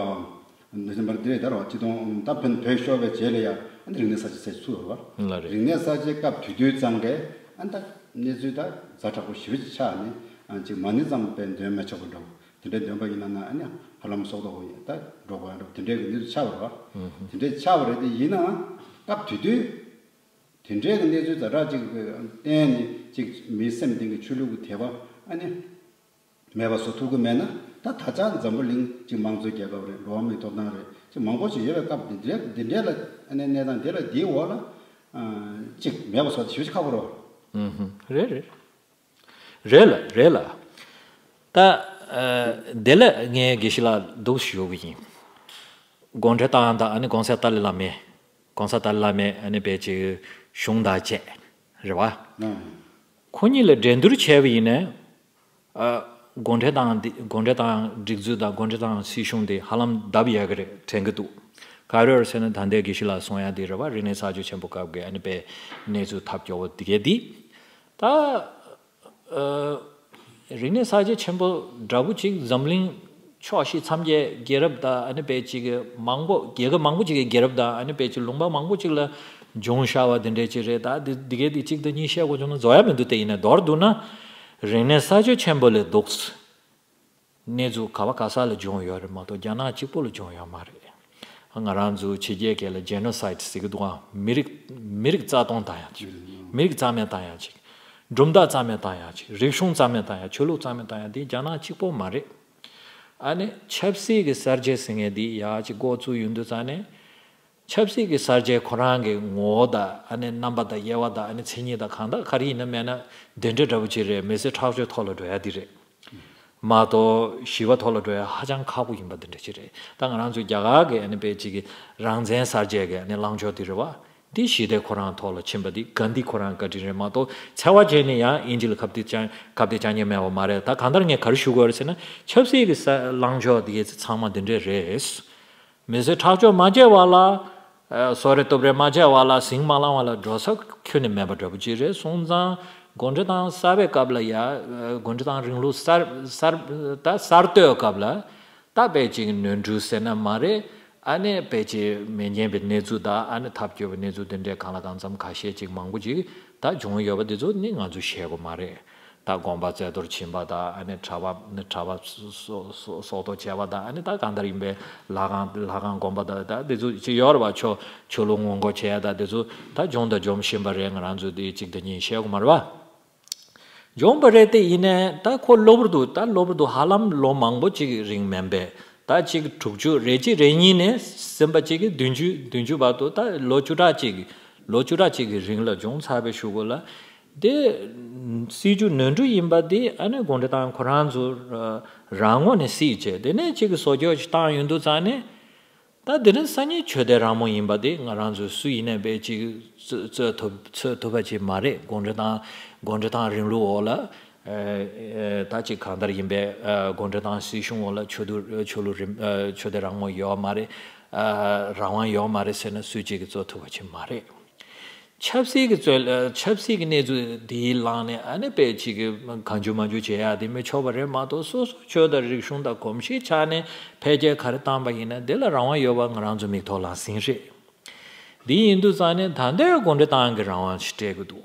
ནི་སེམ་བར་འདི་རེད། ད་རོ་ཆིག་སྟོང་ད་ཕན་བོད་ཤོར་བའི་རྗེས་ལ་ཡ་ཨ་ནི་རིག་གནས་གསར་བརྗེ་ཟེར་ཚུགས་ཡོད་རེད་བ། ལ་རེད། རིག་གནས་གསར་བརྗེ་སྐབས་དེ་དུས་ཙང་གས་ཨ་ད་གནས་ཚུལ་ད་ཛ་དྲག་པོ་ཞེ་པོ་ཅིག་ཆགས་ནས་ཨ་ཅིག་མ་ཎི་ཙམ་པའི་འདོན་མི་ཆོག་པ་འདྲ་བོ་དེ་འདྲའི་འདོན་པ་ཡིན་ན་ན་ཨ་ནི་ཧ་ལམ་སྲོག་ཐོག་ཡིན་ད་འགྲོ་དགོས་ཡ་འདྲ་བོ་དེ་འདྲའི་གི་གནས་ཚུལ་ཆགས་པ་རེད་བ། དེ་འདྲའི་ཆགས་པ་རེད་དེ་ཡིན་ནའང་སྐབས་དེ་དུས་དེ་འདྲའི་གི་གནས་ཚུལ་ཛ་དྲག་ཅིག་གི་བརྟེན་ནས་ཅིག་མིའི་སེམས་གཏིང་གི་ཆོས་ལུགས་ཀྱི་དད་པ་ཨ་ནི། མེད་པ་བཟོ་ཐུབ་ཀྱི་མེད་ན་ད་ད་ཆ་འཛམ་བུ་གླིང་གཅིག་དམངས་གཙོའི་རྒྱལ་ཁབ་རེད། འགྲོ་བ་མིའི་ཐོབ་ཐང་རེད། གཅིག་མང་པོ་ཞིག་ཡོད་པའི་སྐབས་འདི་འདྲའི་འདི་འདྲའི་ལ་ཨ་ནི་གནས་སྟངས་འདི་ལ་འདིའི་འོག་ལ་ཨ་གཅིག་མེད་པ་བཟོ་ཞེ་པོ་ཅིག་ཁག་པོ་རེད། ཨུམ་ཧུམ། རེད་རེད། རེད་ལ་རེད་ལ། ད་ཨ་དེ་ལ་ངས་དགེ་བཤེས་ལགས་འདུག་ཞུ་གི་ཡིན། གུང་ཁྲན་ཏང་དང་ཨ་ནི་གོང་ས་ཏཱ་ལའི་བླ་མས་གོང་ས་ཏཱ་ལའི་བླ་མས་ཨ་ནི་དཔེ་ཅིག་གཞུང་དང་བཅས་རེད་བ། ཨང་། ཁོ་གཉིས་ལ་འགྲན་བསྡུར་བྱས་པ་ཡིན་ན། ཨ། གུང་ཁྲན་ཏང་འདི་གུང་ཁྲན་ཏང་སྒྲིག་འཛུགས་དང་གུང་ཁྲན་ཏང་སྲིད་གཞུང་དེ་ཧ་ལམ་ལྡབ་ཡག་གི་རེད་དྲན་གི་འདུག་ག་རེ་རེད་ཟེར་ན་ད་ལྟའི་དགེ་བཤེས་ལགས་གསུང་ཡ་དེ་རེད་བ། རིག་གནས་གསར་བརྗེ་ཆེན་པོ་སྐབས་ཀྱི་ཨ་ནི་དཔེ་གནས་ཚུལ་ཐབས་སྐྱོ་བོ་དེ་གས་འདི། ད། ཨ། རིག་གནས་གསར་བརྗེ་ཆེན་པོ་འདྲ་པོ་ཅིག་འཛམ་གླིང་ཕྱོགས་བཞི་མཚམས་བརྒྱད་རྒྱལ་རབས་དང་ཨ་ནི་དཔེ་ཅིག་གི་མང་པོ་རྒྱལ་ཁབ་མང་པོ་ཅིག་གི་རྒྱལ་རབས་དང་ཨ་ནི་དཔེ་ཅིག་ལུང་པ་མང་པོ་ཅིག་ལ་བྱུང་བཞག་པ་དེ་འདྲས་ཅིག་རེད། ད་འདི་འདི་གས་འདི་གཅིག་དང་གཉིས་བཤད་དགོས་བྱུང་ན་རྫོགས་ཡ་མི་འདུག་དེ་ཡིན་ན་མདོར་བསྡུ་ན་རིག་གནས་གསར་བརྗེ་ཆེན་པོ་ལས་ལྡོག་གནས་ཚུལ་ག་བ་ག་ས་ལ་བྱུང་ཡོད་རེད་མ་གཏོགས་རྒྱ་ནག་གཅིག་པོ་ལ་བྱུང་ཡོད་མ་རེད། ང་རང་ཚོ་ཕྱི་རྒྱལ་སྐད་ལ་ཇེ་ནོ་སའིད་ཟེར་གི་འདུག་ཨ། མི་རིགས་མི་རིགས་རྩ་སྟོངས་བཏང་ཡ་ཅིག་མི་རིགས་རྩ་མེད་བཏང་ཡ་ཅིག་གྲུབ་མཐའ་རྩ་མེད་བཏང་ཡ་ཅིག་རིག་གཞུང་རྩ་མེད་བཏང་ཡ་ཆོས་ལུགས་རྩ་མེད་བཏང་ཡ་འདི་རྒྱ་ནག་གཅིག་པོ་མ་རེད། ཨ་ནི་ཆབ་སྲིད་ཀྱི་གསར་བརྗེ་ཟེར་མཁན་འདི་ཡག་ཅིག་འགོ་བཙུགས་ཡོང་དུས་ཙང་ནས། ཆབ་སྲིད་ཀྱི་གསར་བརྗེ་ཁོ་རང་གི་ངོ་བོ་དང་ཨ་ནི་རྣམ་པ་དང་དབྱེ་བ་དང་ཨ་ནི་མཚན་ཉིད་དང་གང་དག་ག་རེ་ཡིན་ན་མེད་ན་འདི་འདྲ་འདྲ་པོ་ཅིག་རེད། མི་ཚེ་ཁྲག་སྦྱོར་ཐོག་ལ་འགྲོ་ཡ་འདི་རེད། མ་གཏོགས་ཞི་བ་ཐོག་ལ་འགྲོ་ཡ་ཧ་ཅང་ཁག་པོ་ཡིན་པ་འདི་འདྲ་ཅིག་རེད། ད་ང་རང་ཚོའི་རྒྱ་གར་གྱི་ཨ་ནི་དཔེ་ཅིག་གི་རང་བཙན་གསར་བརྗེ་གི་ཨ་ནི་ལངས་ཕྱོགས་འདི་རེད་བ། འདི་ཞི་བདེ་ཁོ་རང་ཐོག་ལ་ཕྱིན་པ་འདི་གྷན་དྷི་ཁོ་རང་བཀའ་དྲིན་རེད་མ་གཏོགས་འཚེ་བ་བྱས་ནས་ཡང་དབྱིན་ཇི་ལ་ཁ་གཏད་བཅག་ཁ་གཏད་བཅག་མཁན་མེད་པ་མ་རེད། ད་གང་ལྟར་ངས་ག་རེ་ཞུ་དགོས་རེད་ཟེར་ན་ཆབ་སྲིད་ཀྱི་ས་ལངས་ཕྱོགས་འདི་གའི་ཚང་མ་འདི་འདྲས་རེད། མི་ཚེ་ཁྲག་སྦྱོར་མ་བྱས་པ་ལ། ཨ། གསོད་རེས་གཏུབ་རེས་མ་བྱས་པ་ལ་ཟིང་མ་ལངས་པ་ལ་འགྲོ་ས་ཁྱོན་ནས་མེད་པ་འདྲ་པོ་ཅིག་རེད། སོང་ཙང་གུང་ཁྲན་ཏང་གསར་པའི་སྐབས་ལ་ཡ། ཨ། གུང་ཁྲན་ཏང་རིང་ལུགས་གསར་གསར་ད་གསར་གཏོད་སྐབས་ལ་ད་དཔེ་ཅིག་ནོར་འཁྲུལ་ཟེར་ན་མ་རེད། ཨ་ནི་དཔེ་ཅིག་མི་སྙན་པའི་གནས་ཚུལ་དང་ཨ་ནི་ཐབས་སྐྱོ་བའི་གནས་ཚུལ་དེ་འདྲའི་གང་ལ་གང་འཚམ་ཁ་ཤས་ཅིག་མང་པོ་ཅིག་ད་བྱུང་ཡོད་པ་དེ་ཚོ་ནི་ང་ཚོས་བཤད་དགོས་མ་རེད། ད་དགོན་པ་རྩེ་གཏོར་ཕྱིན་པ་དང་ཨ་ནི་གྲྭ་པ་ནི་གྲྭ་པ་སོ་སོ་སོ་སྲོག་ཐོག་བྱས་པ་དང་ཨ་ནི་ད་གང་ལྟར་ཡིན་པའི་ལྷ་ཁང་ལྷ་ཁང་དགོན་པ་དང་ད་དེ་ཚོ་ཅི་ཡོད་རེད་བ། ཆོ་ཆོས་ལུགས་ངོ་རྒོལ་བྱས་ཡ་ད་དེ་ཚོ་ད་བྱུང་དང་འབྱུང་བཞིན་པ་རེད། ང་རང་ཚོས་དེ་གཅིག་དང་གཉིས་བཤད་དགོས་མ་རེད་བ། བྱུང་བ་རེད་དེ་ཡིན་ནའི་ད་ཁོ་གློ་བུར་དུ་ད་གློ་བུར་དུ་ཧ་ལམ་ལོ་མང་པོ་ཅིག་རིང་མིན་པས་ད་ཅིག་དྲུག་ཅུ་རེ་གཅིག་རེ་གཉིས་ནས་ཟིན་པ་ཅིག་གི་བདུན་ཅུ་བདུན་ཅུ་བར་དུ་ད་ལོ་བཅུ་ཕྲག་གཅིག་ལོ་བཅུ་ཕྲག་གཅིག་གི་རིང་ལ་བྱུང་ཚར་བའི་གཞུག་གུ་ལ། དེ་སྲིད་ཇུས་ནོར་འཁྲུལ་ཡིན་པ་དེ་ཨ་ནི་གུང་ཁྲན་ཏང་ཁོ་རང་ཚོ་རང་ངོས་ནས་སྲིད་བྱས་དེ་ནས་གཅིག་གི་བཟོ་བཅོས་ཤིག་བཏང་ཡོང་དུས་ཙང་ནས་ད་དེ་རིང་སང་ཉིན་ཆོས་དད་རང་མོས་ཡིན་པ་དེ་ང་རང་ཚོ་སུ་ཡིན་ནའི་དཔེ་གཅིག་རྩོད་རྩོད་ཐུབ་རྩོད་ཐུབ་པ་ཅིག་མ་རེད། གུང་ཁྲན་ཏང་གུང་ཁྲན་ཏང་རིང་ལུགས་འོག་ལ་ད་ཅིག་གང་ལྟར་ཡིན་པའི་གུང་ཁྲན་ཏང་སྲིད་གཞུང་འོག་ལ་ཆོས་དད་ཆོས་ལུགས་རིམ་ཆོས་དད་རང་མོས་ཡོད་མ་རེད། རང་དབང་ཡོད་མ་རེད་ཟེར་ན་སུ་གཅིག་གིས་རྩོད་ཐུབ་པ་ཅིག་མ་རེད། ཆབ་སྲིད་ཀྱི་རྩོད་ཆབ་སྲིད་ཀྱི་གནས་ཚུལ་འདིའི་ལངས་ནས་ཨ་ནི་དཔེ་གཅིག་གི་གང་བྱུང་མང་བྱུང་བྱེད་ཡག་དེ་མི་ཆོག་པ་རེད་མ་གཏོགས་སོ་སོ་ཆོས་དང་རིག་གཞུང་དང་གོམས་གཤིས་ཆ་ནས་འཕེལ་རྒྱས་ག་རེ་བཏང་པ་ཡིན་ན་དེ་ལ་རང་དབང་ཡོད་པ་ང་རང་ཚོ་མིག་ཐོག་ལ་ཟིན་རེད། འདི་ཡིན་དུས་ཙང་ནས་ད་ལྟའི་གུང་ཁྲན་ཏང་གི་རང་དབང་ཞིག་སྤྲད་ཀྱི་འདུག་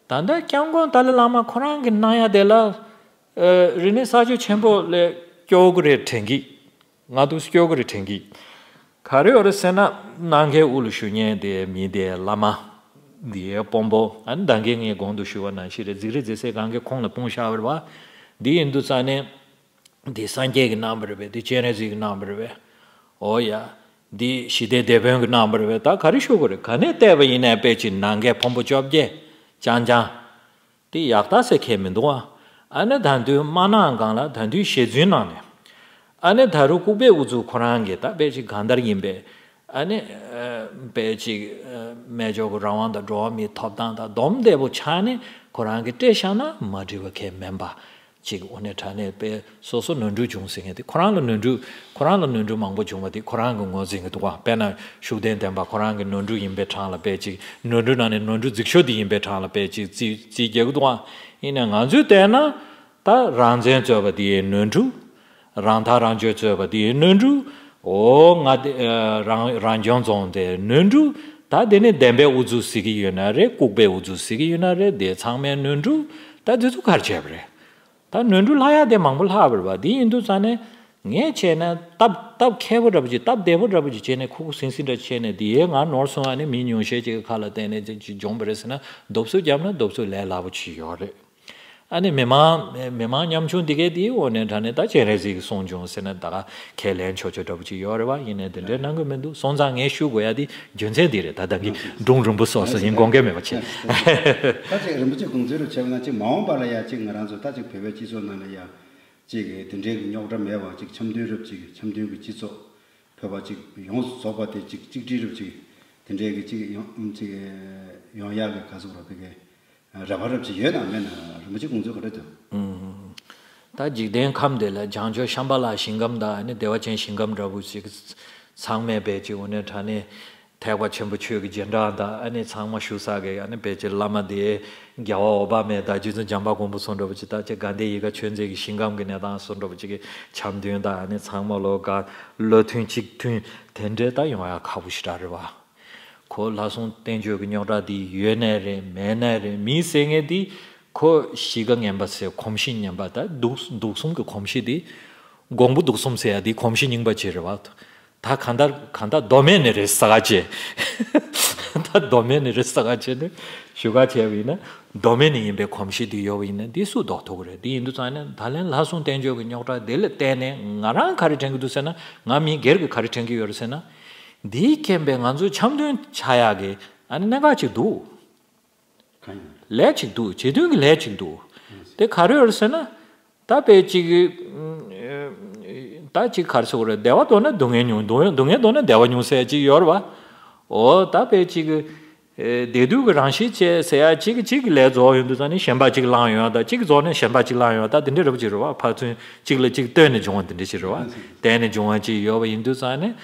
ད་ལྟ་སྐྱབས་མགོན་ཏཱ་ལའི་བླ་མ་ཁོ་རང་གི་གནང་ཡ་དེ་ལ་རིག་གནས་གསར་བཅོས་ཆེན་པོ་ལས་སྐྱོ་གི་རེད་དྲན་གི། ང་ཚོ་སྐྱོ་གི་རེད་དྲན་གི། ག་རེ་ཡོད་རེད་ཟེར་ན་ནམ་མཁའི་དབུ་ལ་བཞུགས་མཁན་དེ་མི་དེ་བླ་མ་དེ་དཔོན་པོ་ཨ་ནི་ད་གིན་ངས་གོང་དུ་ཞུས་པ་ནང་བཞིན་རེད། རྫིག་རེད་རྫིག་སའི་གང་གི་ཁོང་ལ་སྤུངས་བཞག་པ་རེད་བ། འདི་ཡིན་དུས་ཙང་ནས། འདི་སངས་རྒྱས་ཀྱིས་གནང་བ་རེད་པས། འདི་སྤྱན་རས་གཟིགས་ཀྱིས་གནང་བ་རེད་པས། འོ་ཡ། འདི་ཞི་བདེའི་དེད་དཔོན་གྱིས་གནང་བ་རེད་པས། ད་ག་རེ་ཞུ་དགོས་རེད། ག་ནས་བལྟས་པ་ཡིན་ནའི་དཔེ་ཅིག་ནམ་མཁའི་ཕུང་པོ་བཅོ་བརྒྱད་རྐྱང་རྐྱང་། དེ་ཡག་རྟགས་ཟེར་མཁན་མི་འདུག་ཨ། ཨ་ནི་ད་དུང་མ་གནང་གང་ལ་ད་དུང་ཞལ་རྫུན་གནང་ནས། ཨ་ནི་ད་རུང་ལྐུགས་པའི་དབུ་གཙུག་ཁོ་རང་གིས་ད་དཔེ་ཅིག་གང་ལྟར་ཡིན་པས། ཨ་ནི། ཨ། དཔེ་ཅིག་ཨ། སྨན་སྦྱོར་གྱི་རང་དབང་དང་འགྲོ་བ་མིའི་ཐོབ་ཐང་དང་སྡོམ་བདེ་པོ་ཆགས་ནས་ཁོ་རང་གིས་སྤྲད་བཞག་ན་མ་འགྲིག་པ་གང་ཡང་མིན་པ། ཅིག་དངོས་གནས་དྲང་གནས་དཔེ་སོ་སོ་ནོར་འཁྲུལ་བྱུང་ཟེར་མཁན་དེ་ཁོ་རང་ལ་ནོར་འཁྲུལ། ཁོ་རང་ལ་ནོར་འཁྲུལ་མང་པོ་བྱུང་བ་དེ་ཁོ་རང་གིས་ངོས་འཛིན་གྱི་འདུག་ག་དཔེར་ན་ཤུགས་ལྡན་འདན་མ་ཁོ་རང་གི་ནོར་འཁྲུལ་ཡིན་པའི་གྲས་ལ་དཔེ་ཅིག་ནོར་འཁྲུལ་ནང་ནས་ནོར་འཁྲུལ་རྫིག་ཤོས་དེ་ཡིན་པའི་གྲས་ལ་དཔེ་ཅིག་རྩིས་རྩིས་རྒྱག་གི་འདུག་ག་ཡིན་ནའི་ང་ཚོས་བལྟས་ན་ད་རང་བཙན་རྩོད་པ་དེ་ཡི་ནོར་འཁྲུལ། རང་ཐག་རང་གཅོད་རྩོད་པ་དེ་ཡི་ནོར་འཁྲུལ། འོ་ང་དེ་རང་རང་སྐྱོང་རྫོང་དེ་ནོར་འཁྲུལ། ད་དེ་ནས་འདན་མའི་དབུ་གཙུག་ཟེར་གྱི་ཡོད་ན་རེད། ལྐུགས་པའི་དབུ་གཙུག་ཟེར་གྱི་ཡོད་ན་རེད། དེ་ཚང་མའི་ནོར་འཁྲུལ། ད་དེ་ཚོ་ག་རེ་བྱས་པ་རེད། ད་ནོར་འཁྲུལ་ལྷག་ཡག་དེ་མང་པོ་ལྷག་པ་རེད་པ། དེ་ཡིན་དུས་ཙང་ནས་ངས་བྱས་ན་སྟབས་སྟབས་མཁས་པོ་འདྲ་པོ་ཅིག་སྟབས་བདེ་པོ་འདྲ་པོ་ཅིག་བྱས་ནས་ཁུག་ཁུག་སིང་སིང་འདྲ་བྱས་ནས་དེ་ཡས་ང་ནོར་སོང་ཨ་ནི་མི་ཉུང་ཤས་ཅིག་གི་ཁ་ལ་བརྟེན་ནས་ཅིག་བྱུང་བ་རེད་ཟེར་ན་རྡོབ་གསིག་བརྒྱབ་ན་རྡོབ་གསིག་ལས་སླ་པོ་ཅིག་ཡོད་རེད། ཨ་ནི་མི་མང་མི་མང་ཉམ་ཆུང་འདི་གས་དེའི་འོག་ནས་དྲང་གནས་ད་སྤྱན་རས་གཟིགས་ཀྱིས་གསུངས་བྱུང་ཟེར་ན་ད་ག་ཁས་ལེན་ཆོག་ཆོག་འདྲ་པོ་ཅིག་ཡོད་རེད་པ། ཡིན་ནའི་དེ་འདྲའི་གནང་གི་མི་འདུག་སོང་ཙང་ངས་ཞུ་དགོས་ཡ་དེ་རྒྱུ་མཚན་འདི་རེད། ད་ད་གིན་སྒྲུང་རིང་པོ་སོགས་སུ་ཡིན་དགོངས་འགལ་མེད་པ་བྱས། ད་ཅིག་རིན་པོ་ཆེ་དགོངས་ཚུལ་རུ་བྱས་པ་ན་ཅིག་མ་འོངས་པ་ལ་ཡ་ཅིག་ང་རང་ཚོ་ད་ཅིག་བོད་པའི་སྤྱི་ཚོགས་ནང་ལ་ཡ་ཅིག་དེ་འདྲའི་གི་རྙོག་དྲ་མེད་པ་ཅིག་འཆམ་མཐུན་རབ་ཅིག་འཆམ་མཐུན་གི་སྤྱི་ཚོགས་བོད་པ་ཅིག་ཡོངས་སུ་རྫོགས་པ་དེ་ཅིག་གཅིག་སྒྲིལ་རབ་ཅིག་དེ་འདྲའི་གི་ཅིག་ཡོང་ཅིག་ཡོང་ཡག་གི་ག་ཟེར་རོ་དེ་གི་རེ་བ་རབ་ཅིག་ཡོད་དམ་མེད་ན་རིན་པོ་ཆེ་དགོངས་ཚུལ་ག་འདྲ་འདུག་ད་འཇིག་རྟེན་ཁམས་འདི་ལ་བྱང་ཕྱོགས་ཤམ་བྷ་ལ་ཞིང་ཁམས་དང་ཨ་ནི་བདེ་བ་ཅན་ཞིང་ཁམས་འདྲ་བོ་ཞིག་ཚང་མས་དཔེ་ཅིག་འོ་ནས་དྲང་གནས་ཐེག་པ་ཆེན་པོ་ཆོས་ཀྱི་རྗེས་འབྲང་དང་ཨ་ནི་ཚང་མ་ཞུ་ས་གི་ཨ་ནི་དཔེ་ཅིག་བླ་མ་དེ་རྒྱལ་བ་འོད་དཔག་མེད་དང་རྗེ་བཙུན་བྱམས་པ་མགོན་པོ་ཚོ་འདྲ་བོ་ཅིག་ད་ཅིག་དགའ་ལྡན་ཡིད་དགའ་ཆོས་མཛད་ཀྱི་ཞིང་ཁམས་ཀྱི་གནས་སྟངས་སུ་འདྲ་བོ་ཅིག་གི་འཆམ་མཐུན་དང་ཨ་ནི་ཚང་མ་ལོ་ག་བློ་མཐུན་གཅིག་མཐུན་དེ་འདྲའི་ད་ཡོང་ཡ་ཁག་པོ་ཞེ་དྲག་རེད་བ། ཁོ་ལྷ་སྲུང་བསྟན་བཅོས་ཀྱི་རྙོག་དྲ་འདི་ཡོད་ནའི་རེད་མེད་ནའི་རེད། མི་ཟེར་མཁན་འདི་ཁོ་གཤིས་ཀ་ངན་པ་ཟེར་གོམས་གཤིས་ངན་པ་ད་དུག་དུག་གསུམ་གྱི་གོམས་གཤིས་འདི། འགོང་པོ་དུག་གསུམ་ཟེར་ཡ་འདི་གོམས་གཤིས་རྙིང་པ་ཅིག་རེད་བ། ད་གང་ལྟར་གང་ལྟར་མདོ་སྨད་ནས་རེད་ས་ག་ཅེ། ད་མདོ་སྨད་ནས་རེད་ས་ག་ཅེ་ནས་ཞུ་ག་བྱས་པ་ཡིན་ན་མདོ་སྨད་ནས་ཡིན་པའི་གོམས་གཤིས་འདི་ཡོད་པ་ཡིན་ན་འདི་སུ་ལྡོག་ཐུབ་ཀྱི་རེད། འདི་ཡིན་དུས་ཙང་ནས་ད་ལན་ལྷ་སྲུང་བསྟན་བཅོས་ཀྱི་རྙོག་དྲ་འདི་ལ་བརྟེན་ནས་ང་རང་ག་རེ་དྲན་གྱི་འདུག་ཟེར་ན་ང་མི་སྒེར་གྱི་ག་རེ་དྲན་གྱི་ཡོད་རེད་ཟེར་ན། འདིའི་རྐྱེན་པས་ང་ཚོའི་འཆམ་མཐུན་ཆགས་ཡག་གི་ཨ་ནི་གནད་འགག་ཅིག་འདུག་གང་ཡིན། ལས་ཅིག་འདུག་བྱེད་དོན་གྱི་ལས་ཅིག་འདུག་དེ་ག་རེ་ཡོད་རེད་ཟེར་ན། ད་དཔེ་ཅིག་ད་ཅིག་ག་རེ་ཟེར་དགོས་རེད། བདེ་བ་འདོད་ན་སྡུག་བསྔལ་ཉུང་། སྡུག་སྡུག་བསྔལ་འདོད་ན་བདེ་བ་ཉུང་ཟེར་ཡ་ཅིག་ཡོད་རེད་བ། འོ་ད་དཔེ་ཅིག་བདེ་སྡུག་གི་རང་བཞིན་བཅས་ཟེར་ཡ་གཅིག་གིས་གཅིག་གི་ལས་རྫོགས་ཡོང་དུས་ཙང་ནས་གཞན་པ་གཅིག་བླངས་ཡོང་ཡ་ད་གཅིག་གིས་རྫོགས་ནས་གཞན་པ་གཅིག་བླངས་ཡོང་ཡ་ད་དེ་འདྲ་རེད་བ། ཕར་ཚུར་གཅིག་ལ་གཅིག་ལྟོས་ནས་བྱུང་བ་དེ་འདྲ་ཞིག་རེད་བ། བརྟེན་ནས་བྱུང་བ་ཅིག་ཡོད་པ་ཡིན་དུས་ཙང་ནས།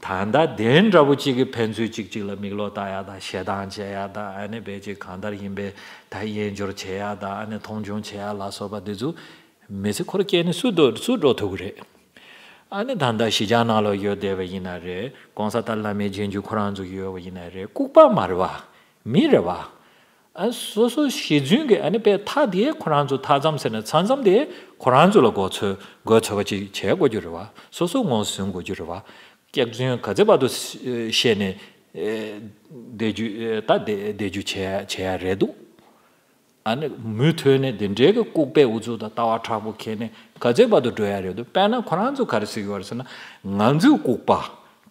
ད་ལྟ་དེ་འདྲ་པོ་གཅིག་གིས་ཕན་ཚུན་གཅིག་གཅིག་ལ་མིག་ལོག་ལྟ་ཡ་ད་ཞེ་སྡང་བྱེད་ཡ་ད་ཨ་ནི་དཔེ་ཅིག་གང་ལྟར་ཡིན་པས་ད་དབྱེན་སྦྱོར་བྱེད་ཡ་ད་ཨ་ནི་མཐོང་ཆུང་བྱེད་ཡ་ལ་སོགས་པ་འདི་ཚོ་མི་ཚེ་འཁོར་སྐྱེལ་ནས་སུ་འགྲོ་སུ་འགྲོ་ཐུབ་ཀྱི་རེད། ཨ་ནི་ད་ལྟ་གཞིས་ཆགས་ནང་ལ་ཡོད་བསྡད་པ་ཡིན་ན་རེད། གོང་ས་ཏཱ་ལའི་བླ་མའི་རྗེས་འཇུག་ཁོ་རང་ཚོ་ཡོད་པ་ཡིན་ན་རེད། ལྐུགས་པ་མ་རེད་བ། མི་རེད་བ། ཨ་སོ་སོ་གཞི་རྫུན་གྱི་ཨ་ནི་དཔེ་མཐའ་དེ་ཁོ་རང་ཚོ་མཐའ་མཚམས་ཟེར་ན་མཚམས་མཚམས་དེ་ཁོ་རང་ཚོ་ལ་མགོ་ཚོས་མགོ་ཚོས་པ་ཅིག་བྱེད་དགོས་རྒྱུ་རེད་བ། སོ་སོ་ངོས་ཟིན་དགོས་རྒྱུ་རེད་བ། སྐྱག་རྫུན་ག་ཚོད་བར་དུ་བཤད་ནས་བསྡད་རྒྱུ་ད་བསྡད་རྒྱུ་བྱེད་བྱེད་ཡ་རེད་འདུག་ཨ་ནི་མུ་མཐུད་ནས་འདི་འདྲའི་གི་ལྐུགས་པའི་ཨུ་ཚུགས་དང་ལྟ་བ་མཁྲེགས་པོ་འཁྱེར་ནས་ག་ཚོད་བར་དུ་འགྲོ་ཡ་རེད་འདུག་དཔེར་ན་ཁོ་རང་ཚོ་ག་རེ་ཟེར་གྱི་ཡོད་རེད་ཟེར་ན། ང་ཚོས་ལྐུགས་པ་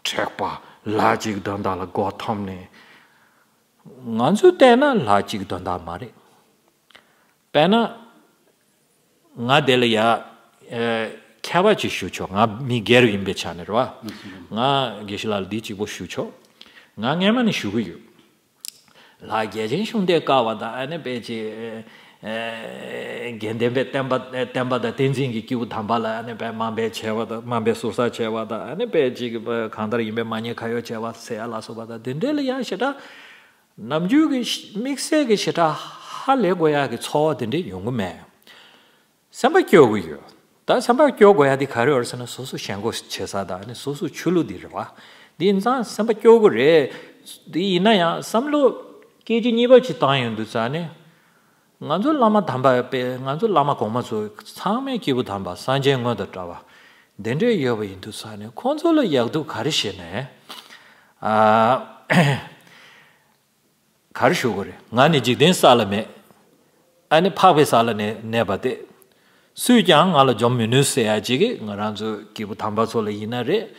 མཁྲེགས་པ་ལག་གཅིག་དོན་དག་ལ་མགོ་འཐོམས་ནས། ང་ཚོས་བལྟས་ན་ལག་གཅིག་དོན་དག་མ་རེད། དཔེར་ན། ང་དེ་ལ་ཡ། ཨེ། ཁྱད་པར་ཅིག་ཞུ་ཆོག་ང་མི་སྒེར་ཡིན་པའི་ཆ་ནས་རེད་བ། ང་དགེ་བཤེས་ལགས་ལ་འདི་གཅིག་པོ་ཞུ་ཆོག་ང་སྔན་མ་ནས་ཞུ་གི་ཡོད། ལྷ་རྒྱལ་ཆེན་ཤིང་རྟའི་ཀ་བ་དང་ཨ་ནི་དཔེ་ཅིག་ཨེ། དགེ་ལྡན་པའི་བསྟན་པ་བསྟན་པ་དང་བསྟན་འཛིན་གྱི་སྐྱེས་བུ་དམ་པ་ལ་ཨ་ནི་དཔེ་དམའ་འབེབས་བྱས་པ་དང་དམའ་འབེབས་ཟུར་ཟ་བྱས་པ་དང་ཨ་ནི་དཔེ་ཅིག་གང་ལྟར་ཡིན་པའི་མ་ཉེས་ཁ་གཡོགས་བྱས་པ་ཟེར་ཡ་ལ་སོགས་པ་དང་དེ་འདྲའི་ལ་ཡ་ཞེ་དྲག་ནམ་རྒྱུན་གྱི་དམིགས་བསལ་གྱི་ཞེ་དྲག་ཧ་ལས་དགོས་ཡག་གི་ཚོར་བ་དེ་འདྲ་ཡོང་གི་མེད། སེམས་པ་སྐྱོ་གི་ཡོད། ད་སེམས་པ་སྐྱོ་དགོས་ཡག་དེ་ག་རེ་ཡོད་རེད་ཟེར་ན་སོ་སོ་ཞེན་ཁོག་བྱེད་ས་དང་ནི་སོ་སོ་ཆོས་ལུགས་དེ་རེད་བ། དེ་ཡིན་ཙང་སེམས་པ་སྐྱོ་གི་རེད། དེ་ཡིན་ན་ཡང་བསམ་བློ་སྐད་ཅིག་གཉིས་པ་ཅིག་བཏང་ཡོང་དུས་ཙང་ནས། ང་ཚོ་བླ་མ་དམ་པ་པས་ང་ཚོ་བླ་མ་གོང་མ་ཚོ་ཚང་མས་སྐྱེས་བུ་དམ་པ་སངས་རྒྱས་དངོས་དང་འདྲ་བ་དེ་འདྲས་ཡོད་པ་ཡིན་དུས་ཙང་ནས་ཁོང་ཚོ་ལ་ཡག་སྡུག་ག་རེ་བྱས་ནས། ཨ། ག་རེ་ཞུ་དགོས་རེད། ང་ནི་འཇིག་རྟེན་ས་ལ་མེད། ཨ་ནི་འཕགས་པའི་ས་ལ་གནས་གནས་པ་སྟེ། སུས་ཀྱང་ང་ལ་འཇོམས་མི་ནུས་ཟེར་ཡ་ཅིག་གིས། ང་རང་ཚོའི་སྐྱེས་བུ་དམ་པ་ཚོ་ལ་ཡིན་ན་རེད།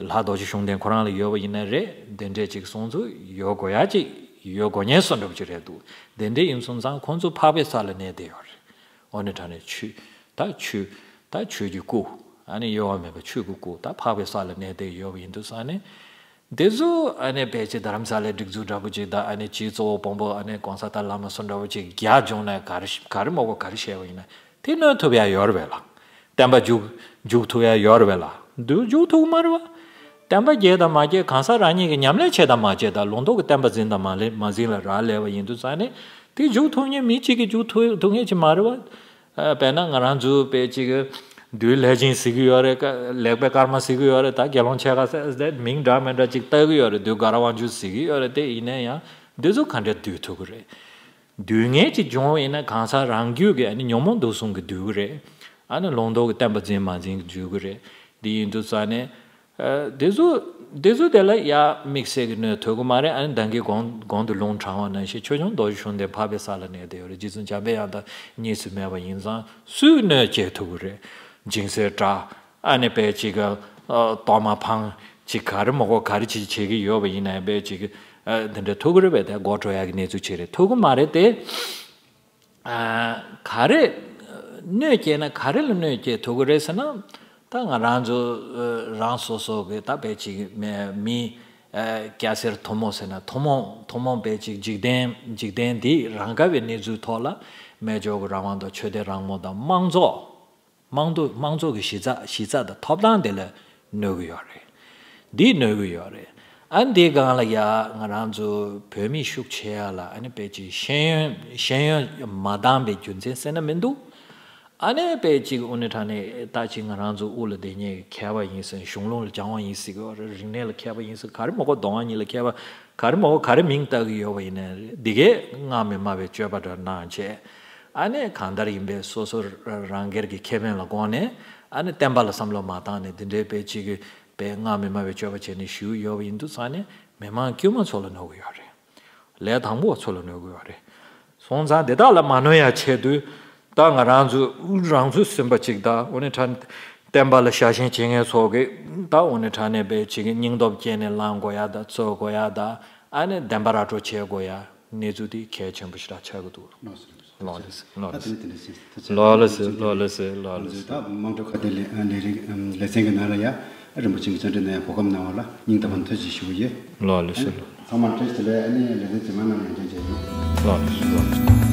ལྷ་རྡོ་རྗེ་གཞུང་ལྡན་ཁོ་རང་ལ་ཡོད་པ་ཡིན་ན་རེད། དེ་འདྲས་ཅིག་གསུང་ཚུལ་ཡོད་དགོས་ཡ་ཅིག་ཡོད་དགོས་ཉེན་བཟོ་འདྲ་པོ་ཅིག་རེད་འདུག་དེ་འདྲས་ཡིན་སོང་ཙང་ཁོང་ཚོ་འཕགས་པའི་ས་ལ་གནས་བསྡད་ཡོད་རེད། འོ་ནི་དྲང་ནས་ཆོས། ད་ཆོས། ད་ཆོས་ཀྱི་སྐུ། ཨ་ནི་གཡོ་བ་མེད་པ་ཆོས་ཀྱི་སྐུ། ད་འཕགས་པའི་ས་ལ་གནས་བསྡད་ཡོད་པ་ཡིན་དུས་ཙང་ནས། དེ་ཚོ་ཨ་ནི་དཔེ་ཅིག་དྷ་རམ་ས་ལའི་སྒྲིག་འཛུགས་འདྲ་པོ་ཅིག་དང་། ཨ་ནི་སྤྱི་གཙོ་བོ་དཔོན་པོ་ཨ་ནི་གོང་ས་ཏཱ་ལའི་བླ་མ་སུ་འདྲ་པོ་ཅིག་རྒྱ་སྦྱོང་ན་ག་རེ་ག་རེ་མོག་པོ་ག་རེ་བཤད་པ་ཡིན་ན་དེ་གནོན་ཐུབ་ཡ་ཡོད་རེད་པས་ལགས། བསྟན་པ་འཇུག་འཇུག་ཐུབ་ཡ་ཡོད་རེད་པས་ལགས། འདུག་འཇུག་ཐུབ་ཀྱི་མ་རེད་པ། བསྟན་པ་རྒྱས་དང་མ་རྒྱས། གང་ཟག་རང་ཉིད་ཀྱིས་ཉམས་ལེན་བྱས་དང་མ་བྱས་དང་། ལུང་རྟོགས་ཀྱི་བསྟན་པ་འཛིན་དང་མ་ལེན་མ་འཛིན་ལ་རག་ལས་པ་ཡིན་དུས་ཙང་ནས། དེ་འཇུག་ཐུབ་མཁན་མི་གཅིག་གིས་འཇུག་ཐུབ་ཐུབ་མཁན་ཅིག་མ་རེད་པ། ཨ། དཔེར་ན་ང་རང་ཚོ་དཔེ་ཅིག་བདུད་ལྷས་སྦྱིན་ཟེར་གྱི་ཡོད་རེད། ཀ་ལེགས་པའི་སྐར་མ་ཟེར་གྱི་ཡོད་རེད། ད་དགེ་སློང་ཕྱེད་ཀ་ཟེར་དེ་མིང་འདྲ་མི་འདྲ་ཅིག་བཏགས་ཀྱི་ཡོད་རེད། བདུད་དགའ་རབ་དབང་ཕྱུག་ཟེར་གྱི་ཡོད་རེད། དེ་ཡིན་ན་ཡང་འདི་ཚོ་ག་འདྲས་འདུལ་ཐུབ་ཀྱི་རེད། འདུལ་མཁན་ཅིག་བྱུང་བ་ཡིན་ན་གང་ཟག་རང་རྒྱུད་ཀྱི་ཨ་ནི་ཉོན་མོངས་དུག་གསུམ་གྱིས་འདུལ་གྱི་རེད། ཨ་ནི་ལུང་རྟོགས་ཀྱི་བསྟན་པ་འཛིན་མ་འཛིན་གྱིས་འདུལ་གྱི་རེད། འདི་ཡིན་དུས་ཙང་ནས། ཨ། དེ་ཚོ་དེ་ཚོ་དེ་ལ་ཡ་དམིགས་བསལ་གྱི་གནོད་ཐུབ་ཀྱི་མ་རེད། ཨ་ནི་ད་གིན་གོང་གོང་དུ་ལུང་དྲངས་པ་ནང་བཞིན་ཆོས་སྐྱོང་རྡོ་རྗེ་གཞུང་ལྡན་འཕགས་པའི་ས་ལ་གནས་བསྡད་ཡོད་རེད། རྗེ་བཙུན་འཇམ་པའི་དབྱངས་དང་གཉིས་སུ་མེད་པ་ཡིན་ཙང་སུས་གནོད་སྐྱེལ་ཐུབ་ཀྱི་རེད། སྦྱིན་སྲེག་དྲག་ཨ་ནི་དཔེ་ཅིག་ག་ཨ། གཏོར་མ་འཕང་ཅིག་ག་རེ་མོག་པོ་ག་རེ་ཅིག་བྱེད་ཀྱི་ཡོད་པ་ཡིན་ན་དཔེ་ཅིག་ཨ། འདི་འདྲ་ཐུབ་ཀྱི་རེད་པས། དེ་སྒོ་འགྲོ་ཡག་གི་གནས་ཚུལ་ཅིག་རེད། ཐུབ་ཀྱི་མ་རེད་དེ། ཨ། ག་རེ་གནོད་སྐྱེལ་ན་ག་རེ་ལ་གནོད་སྐྱེལ་ཐུབ་ཀྱི་རེད་ཟེར་ན། ད་ང་རང་ཚོ་རང་སོ་སོ་གི་ད་དཔེ་ཅིག་མི་མི་སྐྱ་སེར་ཐུན་མོང་ཟེར་ན་ཐུན་མོང་ཐུན་མོང་དཔེ་ཅིག་འཇིག་རྟེན་འཇིག་རྟེན་འདི་རང་ག་བའི་གནས་ཚུལ་ཐོག་ལ་སྨྲས་སྦྱོར་གྱི་རང་དབང་དང་ཆོས་དད་རང་མོས་དང་དམངས་གཙོ། དམངས་གཙོ་དམངས་གཙོ་གི་གཞི་རྩ་གཞི་རྩ་དང་ཐོབ་ཐང་དེ་ལ་གནོད་ཀྱི་ཡོད་རེད། འདིས་གནོད་ཀྱི་ཡོད་རེད། ཨ། འདིའི་སྒང་ལ་ཡ་ང་རང་ཚོ་བོད་མི་ཤུགས་ཆེ་ཡ་ལ་ཨ་ནི་དཔེ་ཅིག་ཤེས་ཡོན་ཤེས་ཡོན་མ་འདང་པའི་རྒྱུ་མཚན་ཟེར་ན་མི་འདུག་ཨ་ནི་དཔེ་ཅིག་དངོས་གནས་དྲང་གནས་ད་ཅིག་ང་རང་ཚོ་དབུ་ལ་བསྡད་མཁན་གྱི་མཁས་པ་ཡིན་ཟེར། གཞུང་ལུགས་ལ་སྦྱང་བ་ཡིན་ཟེར་གྱི་ཡོད་རེད། རིག་གནས་ལ་མཁས་པ་ཡིན་ཟེར། ག་རེ་མོག་པོ་གདོང་བ་གཉིས་ལ་མཁས་པ། ག་རེ་མོག་པོ་ག་རེ་མིང་བཏགས་ཀྱི་ཡོད་པ་ཡིན་ནའི་འདི་གས་སྔར་མི་སྨྲ་བའི་སྤྱོད་པ་འདྲ་གནང་བྱས། ཨ་ནི་གང་ལྟར་ཡིན་པའི་སོ་སོ་རང་སྒེར་གྱི་ཁེ་ཕན་ལ་དགོངས་ནས། ཨ་ནི་བསྟན་པ་ལ་བསམ་བློ་མ་བཏང་ནས་འདི་འདྲའི་དཔེ་ཅིག་གི་དཔེ་སྔར་མི་སྨྲ་བའི་སྤྱོད་པ་བྱས་ནས་བཞུགས་ཡོད་པ་ཡིན་དུས་ཙང་ནས་མི་མང་དཀྱུས་མ་ཚོ་ལ་གནོད་ཀྱི་ཡོད་རེད། ལས་དང་པོ་བ་ཚོ་ལ་གནོད་ཀྱི་ཡོད་རེད། སོང་ཙང་དེ་དག་ལ་མ་གནོད་ཡ་ཆེད་དུ་ད་ང་རང་ཚོ་རང་ཚོད་ཟིན་པ་ཅིག་དང་། དངོས་གནས་དྲང་བསྟན་པ་ལ་ཞལ་ཞེན་བྱེད་མཁན་ཚོ་གིས་ད་དངོས་གནས་དྲང་གནས་དཔེ་ཅིག་གི་སྙིང་སྟོབས་བསྐྱེད་ནས་བསླང་དགོས་ཡ་དང་། རྩོད་དགོས་ཡ་དང་། ཨ་ནི་བདེན་པ་ར་སྤྲོད་བྱེད་དགོས་ཡ་གནས་ཚུལ་དེ་གལ་ཆེན་པོ་ཞིག་ར་ཆགས་ཀྱི་འདུག་ལགས་སོ། ལགས་སོ། ལགས་སོ། ལགས་སོ། ལགས་སོ། ལགས་སོ། ལགས་སོ། ལགས་སོ། ད་དམངས་ཁྲོད་ཁ་བརྡའི་ལས་ལས་རིགས་ལེ་ཚན་གྱི་ནང་ལ་ཡ་རིན་པོ་ཆེ་གིས་བཅར་འདྲི་གནང་ཡ་གོ་སྐབས་གནང་བ་ལ་སྙིང་ཐག་པ་ནས་ཐུགས་རྗེ་ཆེ་ཞུ་གི་ཡོད། ལགས་སོ། ཚང་མ་བཀྲ་ཤིས་བདེ་ལེགས། ཨ་ནི་ལེ་ཚན་རྗེས་མའི་ནང་ཡང་བསྐྱར་མཇལ་ཡོང་། ལགས་སོ། ལགས་སོ།